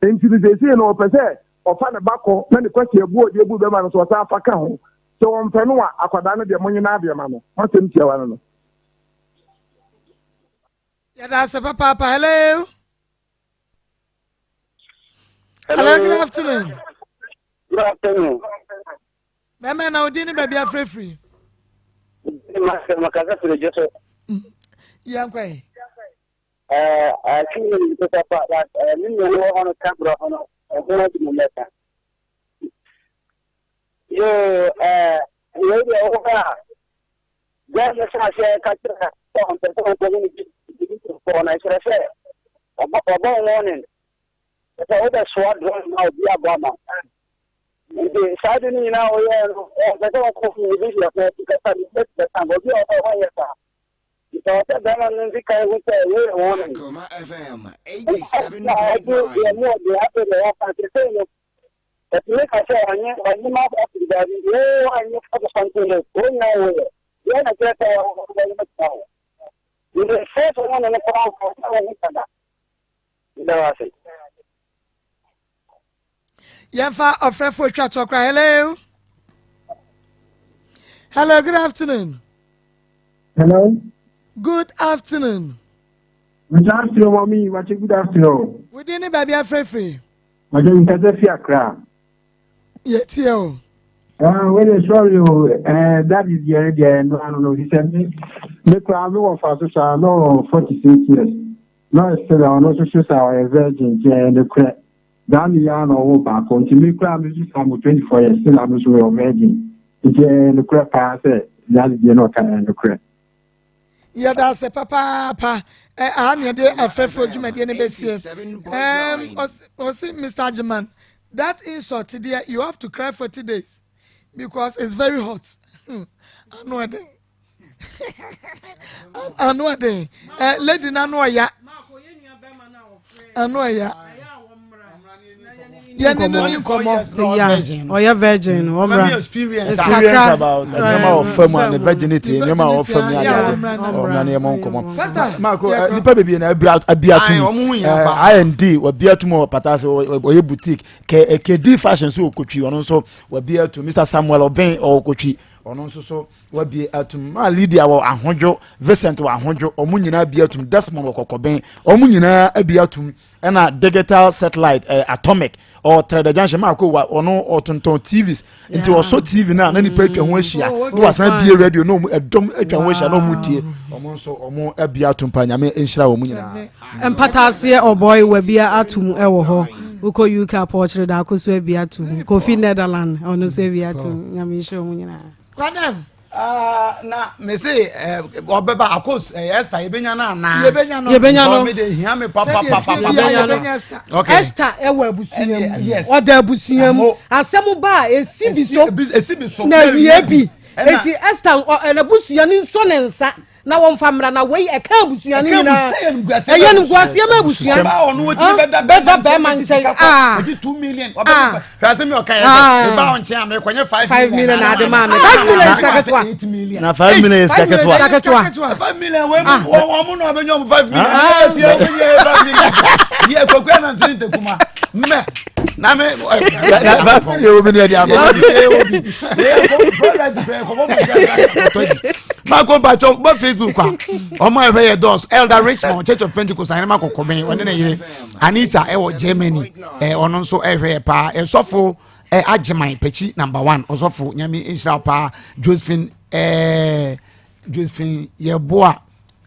nti no sɛsei no ɔpɛ sɛ ɔfa ne ba kɔ na ne kwasi abu ɔde abu bɛma no so ɔsan fa ka ho sɛ wɔmpɛ no a akwadaa no deɛ monye no adeɛ ma no masɛm tiawa no no. Yɛda ase papaapa. Hello. Hello, Hello good afternoon. Good afternoon. Bɛmɛ na odi ne baabi afirafiri. Makasa firi dwo so. Yɛn kɔ yi. Ɛɛ atwi ne ne papa ba ne nua no wɔ hɔ no ka borɔ ho no ɛho adi mu mɛka. Yoo ɛɛ wei deɛ wɔ hɔ a Gɛɛ no hyɛ aseɛ ka kyerɛ sɛ ɔmpɛ sɛ ɔnkɔhu ne bi no ɛkyerɛ sɛ ɔbɔ warning sɛ wobɛsoa drone ma obi abɔ ama nti saa de no nyinaa ɔyɛɛ no ɔmpɛ sɛ ɔnkɔhu ne bi yɛ fɛ kasa ne bi bɛsa obi a ɔbɛ ɔnyɛ saa nti ɔsɛ bɛrima no nti kan hu sɛ wei yɛ warning. Nti ɛde yɛ mu ɔde afei deɛ wɔka sɛ sei no Ɛtumi ka sɛ ɔnye ɔnye ma afiri baabi nti wo anyi forty something years wo nyinaa wo yɛ deɛ na kyerɛ sɛ wɔbɛyɛ no tena hɔ nti first wɔn wo ne no koraa nka ɔsɛ wo ho dada. Meda wo ase. Yɛmfa ɔfrɛfo twa toɔ koraa. Hello. Hello, good afternoon. Hello. Good afternoon. Good afternoon, mommy. Mache, good afternoon. Within the baby afrefre. Mache, nkasa fi Accra. Yɛtie o. Ah, wei de sorry o. Eh, daddy deɛ deɛ no ano no sɛ me me koraa me wɔ fa so saa na ɔwɔ 46 years. Na ɔsɛ na ɔno nso so saa ɔyɛ virgin nti ɛyɛ ne korɛ. Daa me yɛ na ɔwɔ baako nti me koraa me nso saa mo 24 years still a me nso mewɔ virgin. Nti ɛyɛ ne korɛ paa sɛ daddy deɛ na ɔka ɛyɛ ne korɛ. Yɛda ase papaapa. Eh, aha ne yɛde afɛfoɔ dwumadie no bɛsie. Um, ɔse Mr. Agyeman, that insult deɛ you have to cry 40 days because it's very hot. Hmm, ano ɛden. Ano ɛden. Eh, lady no ano ɔya. Ano ɛya. Yɛne no ni nkɔmmɔ. Ɔyɛ virgin ɔmmra. Experience about nneɛma a ɔfa mu a ne virginity nneɛma a ɔfa mu ne adeade ɔmmra ne yɛmɔ nkɔmmɔ. Maako nipa bebree na abira abi atum IND wabi atum wɔ pata ase ɔyɛ boutique KD fashion so ɔkɔtwi ɔno nso wabi atum Mr Samuel Ɔbɛn ɔkɔtwi ɔno nso so wabie atum maa Lydia wɔ ahodwo Vincent wɔ ahodwo ɔmo nyinaa bi atum Desmond wɔ kɔkɔbɛn ɔmo nyinaa abi atum ɛna digital satellite eh, atomic ɔtrɛ the junction maa ko wa ɔno ɔtontɔn tvs nti ɔsɔ tv na na nipa atwa ho ahyia oh, na wasan bie radio na ɔmo ɛdɔm atwa ho ahyia na ɔmo tie ɔmo nso ɔmo abia atum pa nyame nhyira wɔn nyinaa. Mpataaseɛ ɔbɔe wabia atum ɛwɔ hɔ wokɔ uk apɔkyere daako so abia atum kofi netherland ɔno nso abia atum nyame nhyira wɔn nyinaa. Kwadam. Ah, na me se eh, ɔbɛba akos eh, Esther yɛbɛnya no anaa yɛbɛnya no yɛbɛnya no me de hia me papapapa yɛbɛnya no okay. Esther ɛwɔ abusua mu ɔda abusua mu asɛm ba a esi bi so esi bi so na wie bi eti Esther n'abusua no nsɔ ne nsa na wɔmfa mmra na wei ɛka abusua no nyinaa ɛyɛ no nkuaseɛ ma abusua bɛda bɛrima nkyɛn aa five million na ade maa mi five million sika ketewa na five million sika ketewa sika ketewa five million wei mu wɔn mu na ɔbɛnyɛ ɔmo five million ɛyɛ ti ɛyɛ five million yɛ kɔkɔ ɛna nsiri ntakuma mɛ na me yɛ obi ni ɛdi abɔ yɛ obi yɛ kɔ progress pɛ kɔkɔ mu sɛ ɛtɔ yi mako mpatsɔ bɔ facebook a ɔmo ɛhwɛ yɛ dɔs elder richmond church of pentecost ahenema kɔkɔbɛn ɔne ne yere anita ɛwɔ germany ɛ ɔno nso ɛhwɛ yɛ paa ɛsɔfo ɛ agyeman pɛkyi number one ɔsɔfo nyame nhyira paa josephine ɛɛ josephine yɛboa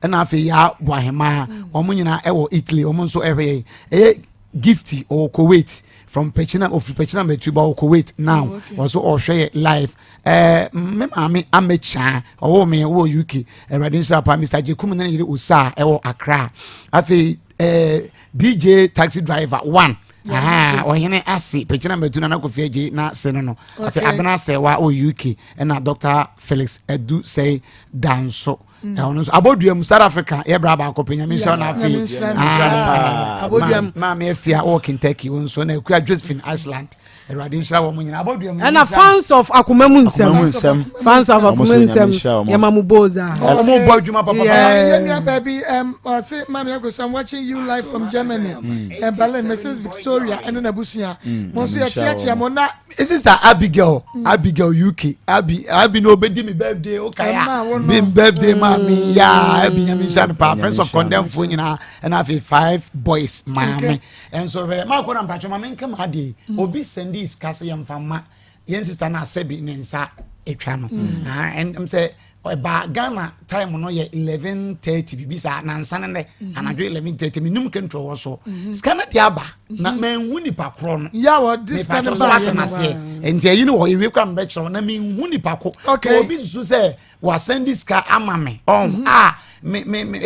ɛna afei yɛ abɔ ahemaa mm. wɔn nyinaa ɛwɔ italy wɔn nso ɛhwɛ yɛ ɛyɛ gifty ɔwɔ kuwait from pɛkyina ofiri pɛkyina mɛtu ba ɔwɔ kuwait now oh, wɔn nso ɔhwɛ yɛ live ɛɛ me maame amekyaa ɔwɔ mi wɔ uk ɛwurade nhyira pa mr jekum ne ne yere osa ɛwɔ accra afei ɛɛ bj taxi driver one ɔhene ase pɛkyina mɛtu nana kofi agye na se no no afei abena sɛwa wɔ uk ɛna dr felix edu sɛe danso. Mm. Ɛwɔ nso aboduam South Africa yɛ bra baako pɛ nyame nhyira na afei ah, aboduam maame afia wɔ Kentucky wɔn nso na akua Josephine Iceland awurade nhyira wɔn nyinaa aboduam ɛna fans of akoma mu nsɛm fans of akoma mu nsɛm yɛ ma mo boza wɔn bɔ adwuma papa yɛ nua baabi ɔse maame akoso I'm watching you live from Germany mm. Berlin Mrs Victoria ɛne n'abusua mm, mo nso yɛkyeakyea mo na sister abigail mm. abigail uk abi abi na obedi mi birthday o kaya mi birthday ma mi mm. ya abi nyame nhyira no paa friends of condemn fo nyinaa ɛna afei five boys maame ɛnso hwɛ maa kɔ na mpatwɔ maame nka maa de mm. obi sɛndi sika sɛ yɛn fa ma yɛn sister na asɛbi ne nsa atwa no ɛn sɛ ɛbaa ghana time no yɛ 11:30 biribi saa nansa no nɛ mhm. anadwo 11:30 menim kɛntrɛ wɔ so mhm. sika no de aba na mhm. manhu nipa korɔ no mepatwɛ so wate maseɛ nti ayi no wɔ ɛwie kora mebɛkyerɛ na menhu nipa ko obi susu sɛ wasɛn de sika ama me ɔn a me me me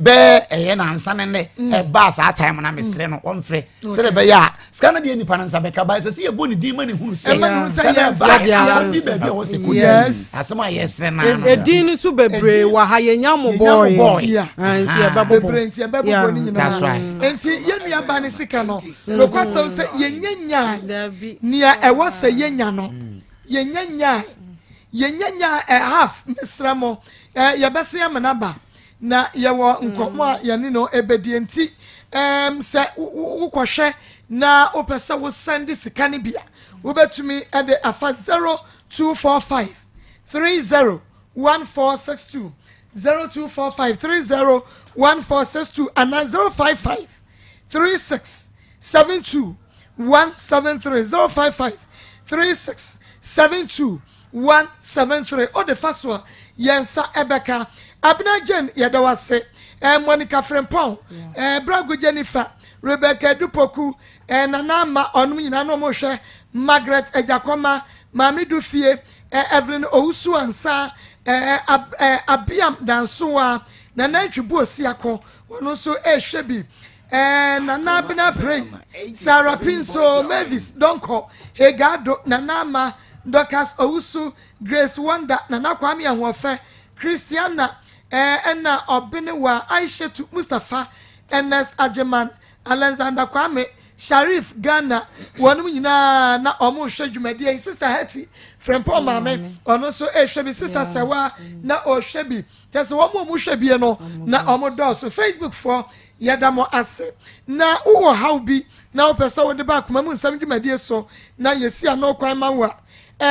bɛɛ ɛyɛ nansa no nɛ ɛbaa saa time na mesrɛ no ɔmfrɛ sɛdeɛ ɛbɛyɛ a sika no deɛ nipa no nsa bɛka ba ɛsɛ sɛ yɛbɔ ne din ma ne hunu sɛ sika no ɛba akɔdi baabi a ɛwɔ sɛ kɔdi asɛm a yɛsrɛ no ano ɛdin no so bebree wɔ ha yɛnya mo bɔɔyɛ nti yɛbɛbobɔ bebree nti yɛbɛbobɔ ne nyinaa nti yɛn nua ba ne sika no nokwasɛm sɛ yɛnya nyaa nea ɛwɔ sɛ yɛnya no yɛnya nyaa yɛnya nyaa half mesrɛ mo yɛbɛse amena ba. na yɛwɔ nkɔmmɔ a yɛne no ɛbɛdie nti sɛ wokɔhwɛ na wopɛ sɛ wosɛnde sika no bi a wobɛtumi de afa 0245 30 1462 0245 30 1462 anaa 055 36 72 173 055 36 72 173 wode fa so a yɛn nsa ɛbɛka. Abena Jane yɛda wo ase, Monica Frimpong, Brago Jennifer, Rebecca Dupoku, Nana Ama, ɔnom nyinaa na wɔhwɛ, Margaret Agyakɔma, Maame Dufie, Evelyn Owusu Ansa, Abiam Dansoa, Nana Ntwi Buosiako, wɔn nso ɛrehwɛ bi. Nana Abena Praise, Sarah Pinso, Mavis Donkor, Hegado, Nana Ama, Dorcas Owusu, Grace Wonder, Nana Kwame Ahoɔfɛ, Christiana, ɛna Ɔbenewa, Aishatu Mustapha, Ernest Agyeman, Alexander Kwame, Sharif Ghana, wɔnom nyinaa na wɔn rehwɛ dwumadie yi. Sister Hetty Frempong maame, ɔno nso rehwɛ bi. Sister Sɛwa na ɔrehwɛ bi. Kyɛ sɛ wɔn a wɔhwɛ bie no na wɔn dɔɔso. Facebook foɔ yɛda mo ase. Na wowɔ haw bi na wopɛ sɛ wode ba akoma mu nsɛm dwumadie so na yɛsi ano kwan ma wo a,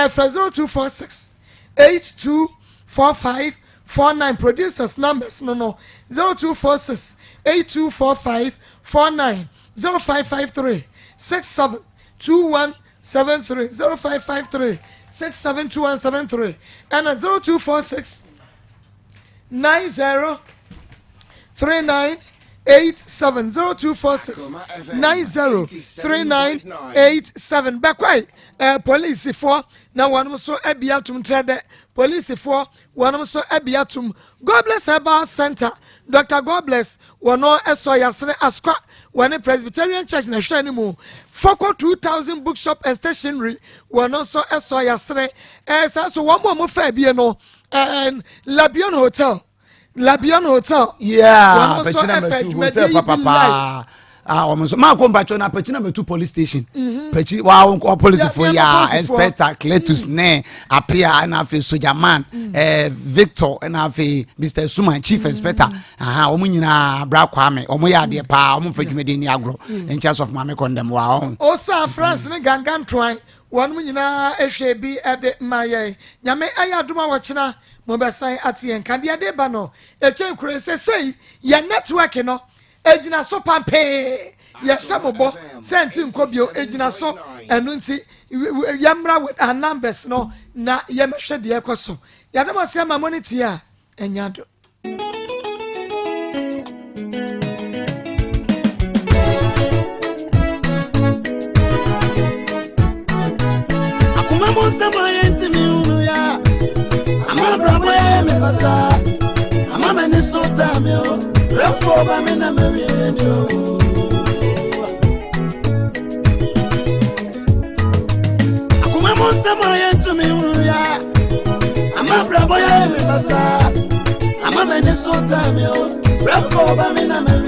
frɛ 0246 8245 49. Producers numbers no 0246 8245 49, 0553 67 2173, 0553 672173 ɛna 0246 90 39 87, 0246 90 39 87. Bɛkwae polisifoɔ na wɔn nso abi atum trɛ dɛ polisifoɔ wɔn nso abi atum. God Bless Herbal Center, Dr. God Bless wɔn ɛsɔ yasene Asokwa wɔne Presbyterian Church na ɛhwɛ ne mu. Fɔkɔ 2000 Bookshop and Stationery wɔn nso ɛsɔ yasene. Saa nso wɔn a wɔn fɛ bie no Labion Hotel, Labion Hotel. Yeah, wɔn nso Pachina ɛfɛ Metu dwumadie Hotel yi bi papa live. paa. Ah, wɔn nso maa ko mpatwɔ na Pachina Metu police station. Pachi wa wɔn polisifoɔ yi Yeah, a polisifoɔ. Inspector Cletus ne Apia ɛna afei Sojaman Victor ɛna afei Mr Suman, Chief Inspector. Aha, wɔn nyinaa Bra Kwame, wɔn yɛ adeɛ paa, wɔn mfa dwumadie ni agorɔ. Nkyɛn sɔfo maame kɔndɛm wa ɔn. Osa France ne Gangan Twan wɔn nyinaa ehwɛ bi ɛde ma yɛn. Nyame ɛyɛ adom a wɔkyena mo bɛsan ate yɛn kadeɛ de ba no ɛkyɛn kuro sɛsɛyi yɛn network no egyina so pampee. Yɛhyɛ mo bɔ sɛ nti nkɔ bio egyina so. Ɛno nti yɛmmra with our numbers no na yɛmɛhwɛ deɛ ɛkɔ so. Yɛde mo ase ama mo ne tie a ɛnya do. Akoma mu nsɛm a yɛntimi hunu ya ama abrabɔ yɛ me basa ama m'ani so taa me o brɛfoɔ ba me na mawie ni o. Akoma mu nsɛm a yɛntumi hunu ya ama abrabɔ yɛ me basa ama m'ani so taa me o brɛfoɔ ba me na mawie.